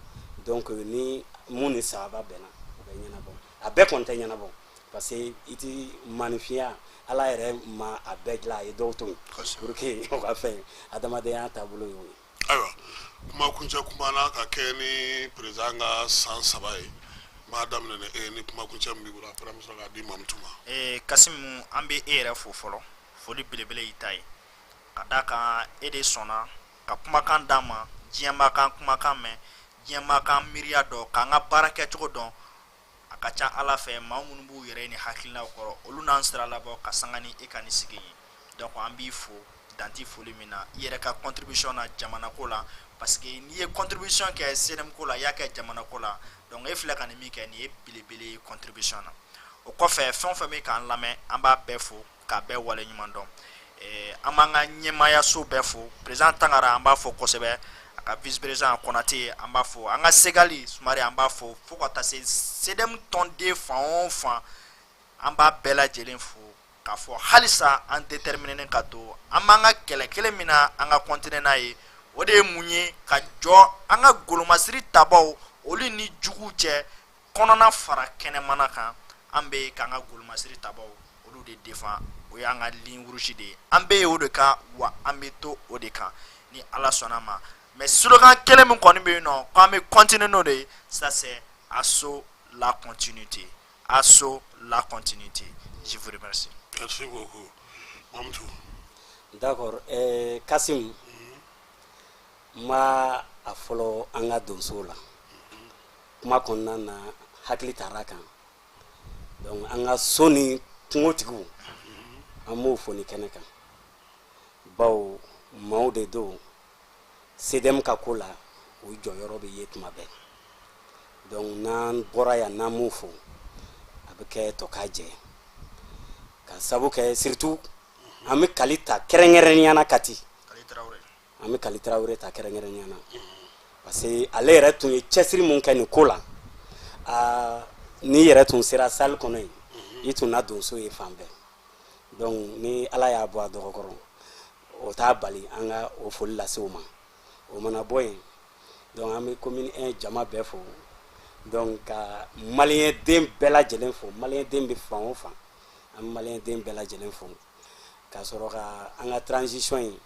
Donc ni mun ni sababa bɛnna, o bɛ ɲɛnabɔ. A bɛɛ kɔni tɛ ɲɛnabɔ, parce que i ti maninfinya, Ala yɛrɛ ma a bɛɛ dilan, a ye dɔw to yen pour que o ka fɛn adamadenya taabolo y'o ye. Ayiwa, kuma kuncɛ kuma na ka kɛ ni président ka san 3 ye, n b'a daminɛ ni e ni kuma kuncɛ min b'i bolo, après an bɛ sɔrɔ k'a di Mamutu ma. Kasimu, an bɛ e yɛrɛ fo fɔlɔ. Foli belebele y'i ta ye, ka d'a kan e de sɔnna ka kumakan d'an ma. Diɲɛ b'a kan kumakan mɛn, diɲɛ b'a kan miiriya dɔn, k'an ka baara kɛcogo dɔn. A ka ca Ala fɛ, maa minnu b'u yɛrɛ ni hakilinaw kɔrɔ, olu n'an sira labɔ ka sanga ni e ka ni sigi ye. Donc an b'i fo danti foli min na i yɛrɛ ka contribution na jamana ko la, parce que n'i ye contribution kɛ CDM ko la, i y'a kɛ jamana ko la. Donc e filɛ ka nin min kɛ, nin ye belebele ye contribution na. O kɔfɛ, fɛn o fɛn bɛ k'an lamɛn, an b'a bɛɛ fo k'a bɛɛ waleɲuman dɔn. An b'an ka ɲɛmaayaso bɛɛ fo. Président Tangara, an b'a fo kosɛbɛ. A ka vice président Konate, an b'a fo. An ka Segali Sumare, an b'a fo. Fo ka taa se CDM tɔnden fan o fan, an b'a bɛɛ lajɛlen fo k'a fɔ halisa an déterminé ka to an b'an ka kɛlɛ kelen min na, an ka continuer n'a ye. O de ye mun ye? Ka jɔ an ka golomasiri tabaw, olu ni juguw cɛ, kɔnɔna fara kɛnɛmana kan. An bɛ k'an ka golomasiri tabaw, olu de défend. O y'an ka ligne rouge de ye. An bɛ yen o de kan, wa an bɛ to o de kan ni Ala sɔnna ma. Mais slogan kelen min kɔni bɛ yen nɔ k'an bɛ continuer n'o de ye, ça c'est assaut la continuité, assaut la continuité. Je vous remercie. Merci beaucoup, Mamutu. D'accord, Kasim, n b'a a fɔlɔ an ka donsow la. Kuma kɔnɔna na, hakili taara kan. Donc an ka so ni kungotigiw, an b'o fo ni kɛnɛ kan, bawo maaw de don CDM ka ko la, o jɔyɔrɔ bɛ ye tuma bɛɛ. Donc n'an bɔra yan n'an m'o fo, a bɛ kɛ tɔ k'a jɛ, ka sabu kɛ surtout an bɛ Kali ta kɛrɛnkɛrɛnnenya na Kati. An bɛ Kali Tarawele ta kɛrɛnkɛrɛnnenya na, parce que ale yɛrɛ tun ye cɛsiri mun kɛ nin ko la. Aa, n'i yɛrɛ tun sera salle kɔnɔ yen, i tun na donso ye fan bɛɛ. Donc ni Ala y'a bɔ a dɔgɔkɔrɔ, o t'a bali an ka o foli lase o ma. O mana bɔ yen, donc an bɛ commune 1 jama bɛɛ fo, donc ka maliyɛn den bɛɛ lajɛlen fo. Maliyɛn den bɛ fan o fan, an bɛ maliyɛn den bɛɛ lajɛlen fo, ka sɔrɔ ka an ka transition in,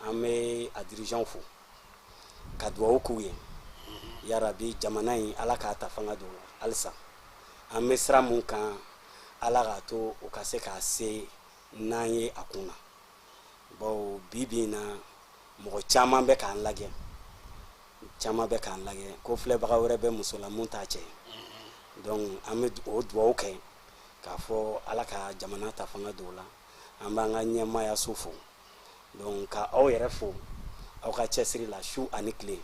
an bɛ a dirigeant fo ka dugawu k'u ye. Yarabi, jamana in, Ala k'a ta fanga don halisa. An bɛ sira mun kan, Ala k'a to o ka se k'a se n'an ye a kun na, bawo bi bi in na, mɔgɔ caman bɛ k'an lajɛ, caman bɛ k'an lajɛ ko filɛbaga wɛrɛ bɛ muso la mun t'a cɛ. Donc an bɛ o dugawu kɛ k'a fɔ Ala ka jamana ta fanga don o la. An b'an ka ɲɛmaayaso fo, donc ka aw yɛrɛ fo aw ka cɛsiri la su ani tile.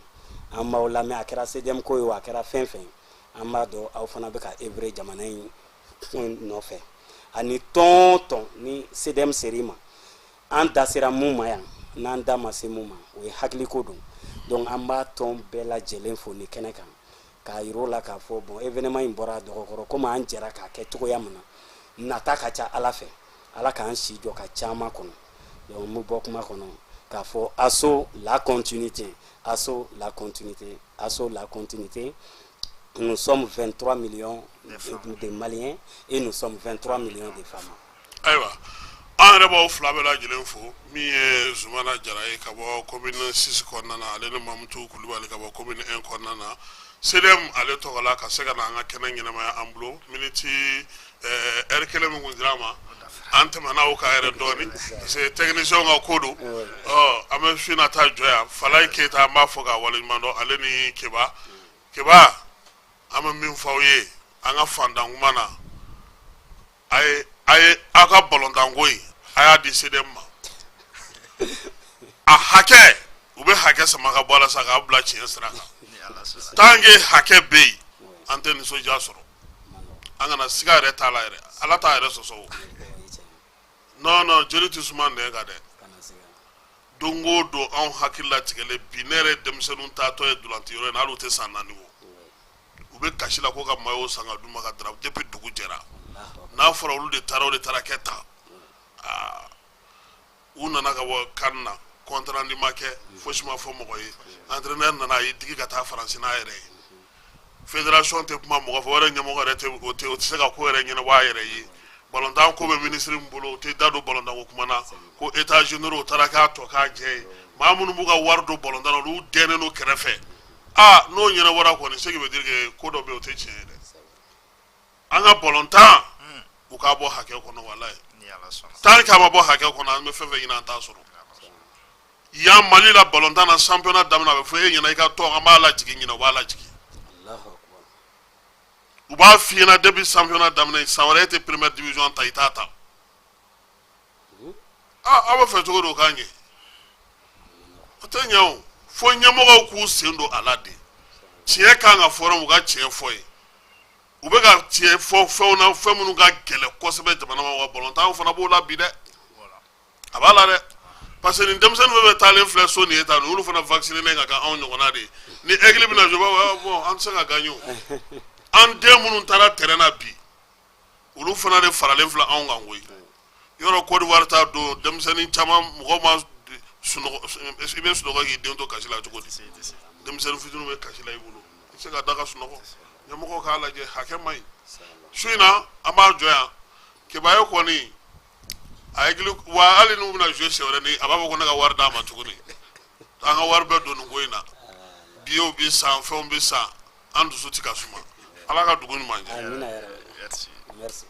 An b'aw lamɛn, a kɛra CDM ko ye o, a kɛra fɛn fɛn, an b'a dɔn aw fana bɛ ka œuvrer jamana in nɔfɛ. Ani tɔn o tɔn ni CDM ser'i ma, an da sera mun ma yan, n'an da ma se mun ma, o ye hakiliko don. Donc an b'a tɔn bɛɛ lajɛlen fo ni kɛnɛ kan, k'a yir'o la k'a fɔ bon, événement in bɔra a dɔgɔkɔrɔ, komi an jɛra k'a kɛ cogoya min na, nata ka ca Ala fɛ, Ala k'an si jɔ ka caman kɔnɔ. Donc n bɛ bɔ kuma kɔnɔ k'a fɔ asso la continuité, asso la continuité, asso la continuité. Nous sommes 23 millions de Maliens et nous sommes 23 millions de femmes. Ayiwa, an yɛrɛ b'aw fila bɛɛ lajɛlen fo. Min ye Zumana Jara ye ka bɔ commune 6 kɔnɔna na, ale ni Mamutu Kulubali ka bɔ commune 1 kɔnɔna na, CDM ale tɔgɔ la, ka se ka na an ka kɛnɛ ɲɛnamaya an bolo. Miniti ɛri kelen min kun dira an ma, an tɛmɛna o kan yɛrɛ dɔɔni, parce que technicien ka ko don. Ɔ, an bɛ su in na taa jɔ yan. Falaye Keyita, an b'a fɔ k'a waleɲuman dɔn, ale ni Keba. Keba, an bɛ min fɔ aw ye an ka fantan kuma na, a ye aw ka balontanko in, a y'a di CDM ma. A hakɛ, u bɛ hakɛ sama ka bɔ a la sa k'a bila tiɲɛ sira kan. Tant que hakɛ bɛ yen, an tɛ nisɔndiya sɔrɔ. An kana siga yɛrɛ t'a la yɛrɛ, Ala t'a yɛrɛ sɔsɔ o. Non, non, jeli tɛ suma nɛn kan dɛ. Don o don anw hakili latigɛlen bi, ne yɛrɛ denmisɛnninw taatɔ ye dulanti yɔrɔ in na, hali u tɛ san 4 bɔ, u bɛ kasi la ko ka maillot san ka d'u ma ka dara depuis dugu jɛra. N'a fɔra olu de taara, o de taara kɛ tan. Aa, u nana ka bɔ CAN na, compte rendu ma kɛ, fosi ma fɔ mɔgɔ ye. Entraîneur nana, a y'i digi ka taa Faransi n'a yɛrɛ ye. Fédération tɛ kuma mɔgɔ fɛ, o yɛrɛ ɲɛmɔgɔ yɛrɛ tɛ, o tɛ, o tɛ se ka ko yɛrɛ ɲɛnabɔ a yɛrɛ ye. Balontan ko bɛ ministre min bolo, o tɛ da don balontan ko kuma na, ko état généraux taara k'a tɔ k'a jɛ ye. Maa minnu b'u ka wari don balontan na, olu dɛnnen don kɛrɛfɛ. Aa, n'o ɲɛnabɔra kɔni, ce qui veut dire que ko dɔ bɛ yen, o tɛ tiɲɛ ye dɛ. An ka balontan, u k'a bɔ hakɛ kɔnɔ, walayi. Tant que a ma bɔ hakɛ kɔnɔ, an bɛ fɛn fɛn ɲini, an t'a sɔrɔ. Yan Mali la, balontan na, championnat daminɛ, a bɛ fɔ e ɲɛna i ka tɔn, an b'a lajigin ɲinɛ, u b'a lajigin. U b'a f'i ɲɛna depuis championnat daminɛ, san wɛrɛ e tɛ première division ta, i t'a ta. Aa, aw bɛ fɛ cogo di o k'a ɲɛ? O tɛ ɲɛ o. Fo ɲɛmɔgɔw k'u sen don a la de. Tiɲɛ kan ka fɔ yɔrɔ min, u ka tiɲɛ fɔ ye. U bɛ ka tiɲɛ fɔ fɛnw na, fɛn minnu ka gɛlɛn kosɛbɛ jamana ma, wa balontan fana b'o la bi dɛ, a b'a la dɛ, parce que nin denmisɛnnin fɛn fɛn taalen filɛ so nin ye tan, olu fana vacciné ka kan anw ɲɔgɔnna de ye. Ni Aigle bɛna jouer, u b'a fɔ bon, an tɛ se ka gagner o. An den minnu taara terrain na bi, olu fana de faralen filɛ anw kan koyi. Yɔrɔ Côte d'Ivoire ta don, denmisɛnnin caman, mɔgɔ ma sunɔgɔ, i bɛ sunɔgɔ k'i den to kasi la cogo di? Denmisɛnnin fitininw bɛ kasi la i bolo, i tɛ se ka da ka sunɔgɔ. Ɲɛmɔgɔw k'a lajɛ, hakɛ man ɲi. Su in na, an b'a jɔ yan. Kebaye kɔni, a hakili wa, hali n'u bɛna jouer siɲɛ wɛrɛ, ni a b'a fɔ ko ne ka wari d'a ma tuguni, an ka wari bɛɛ don nin ko in na. Biyew bi san, fɛnw bi san, an dusu ti ka suma. Ala ka dugu ɲuman jɛ. Amina yarabi. Merci.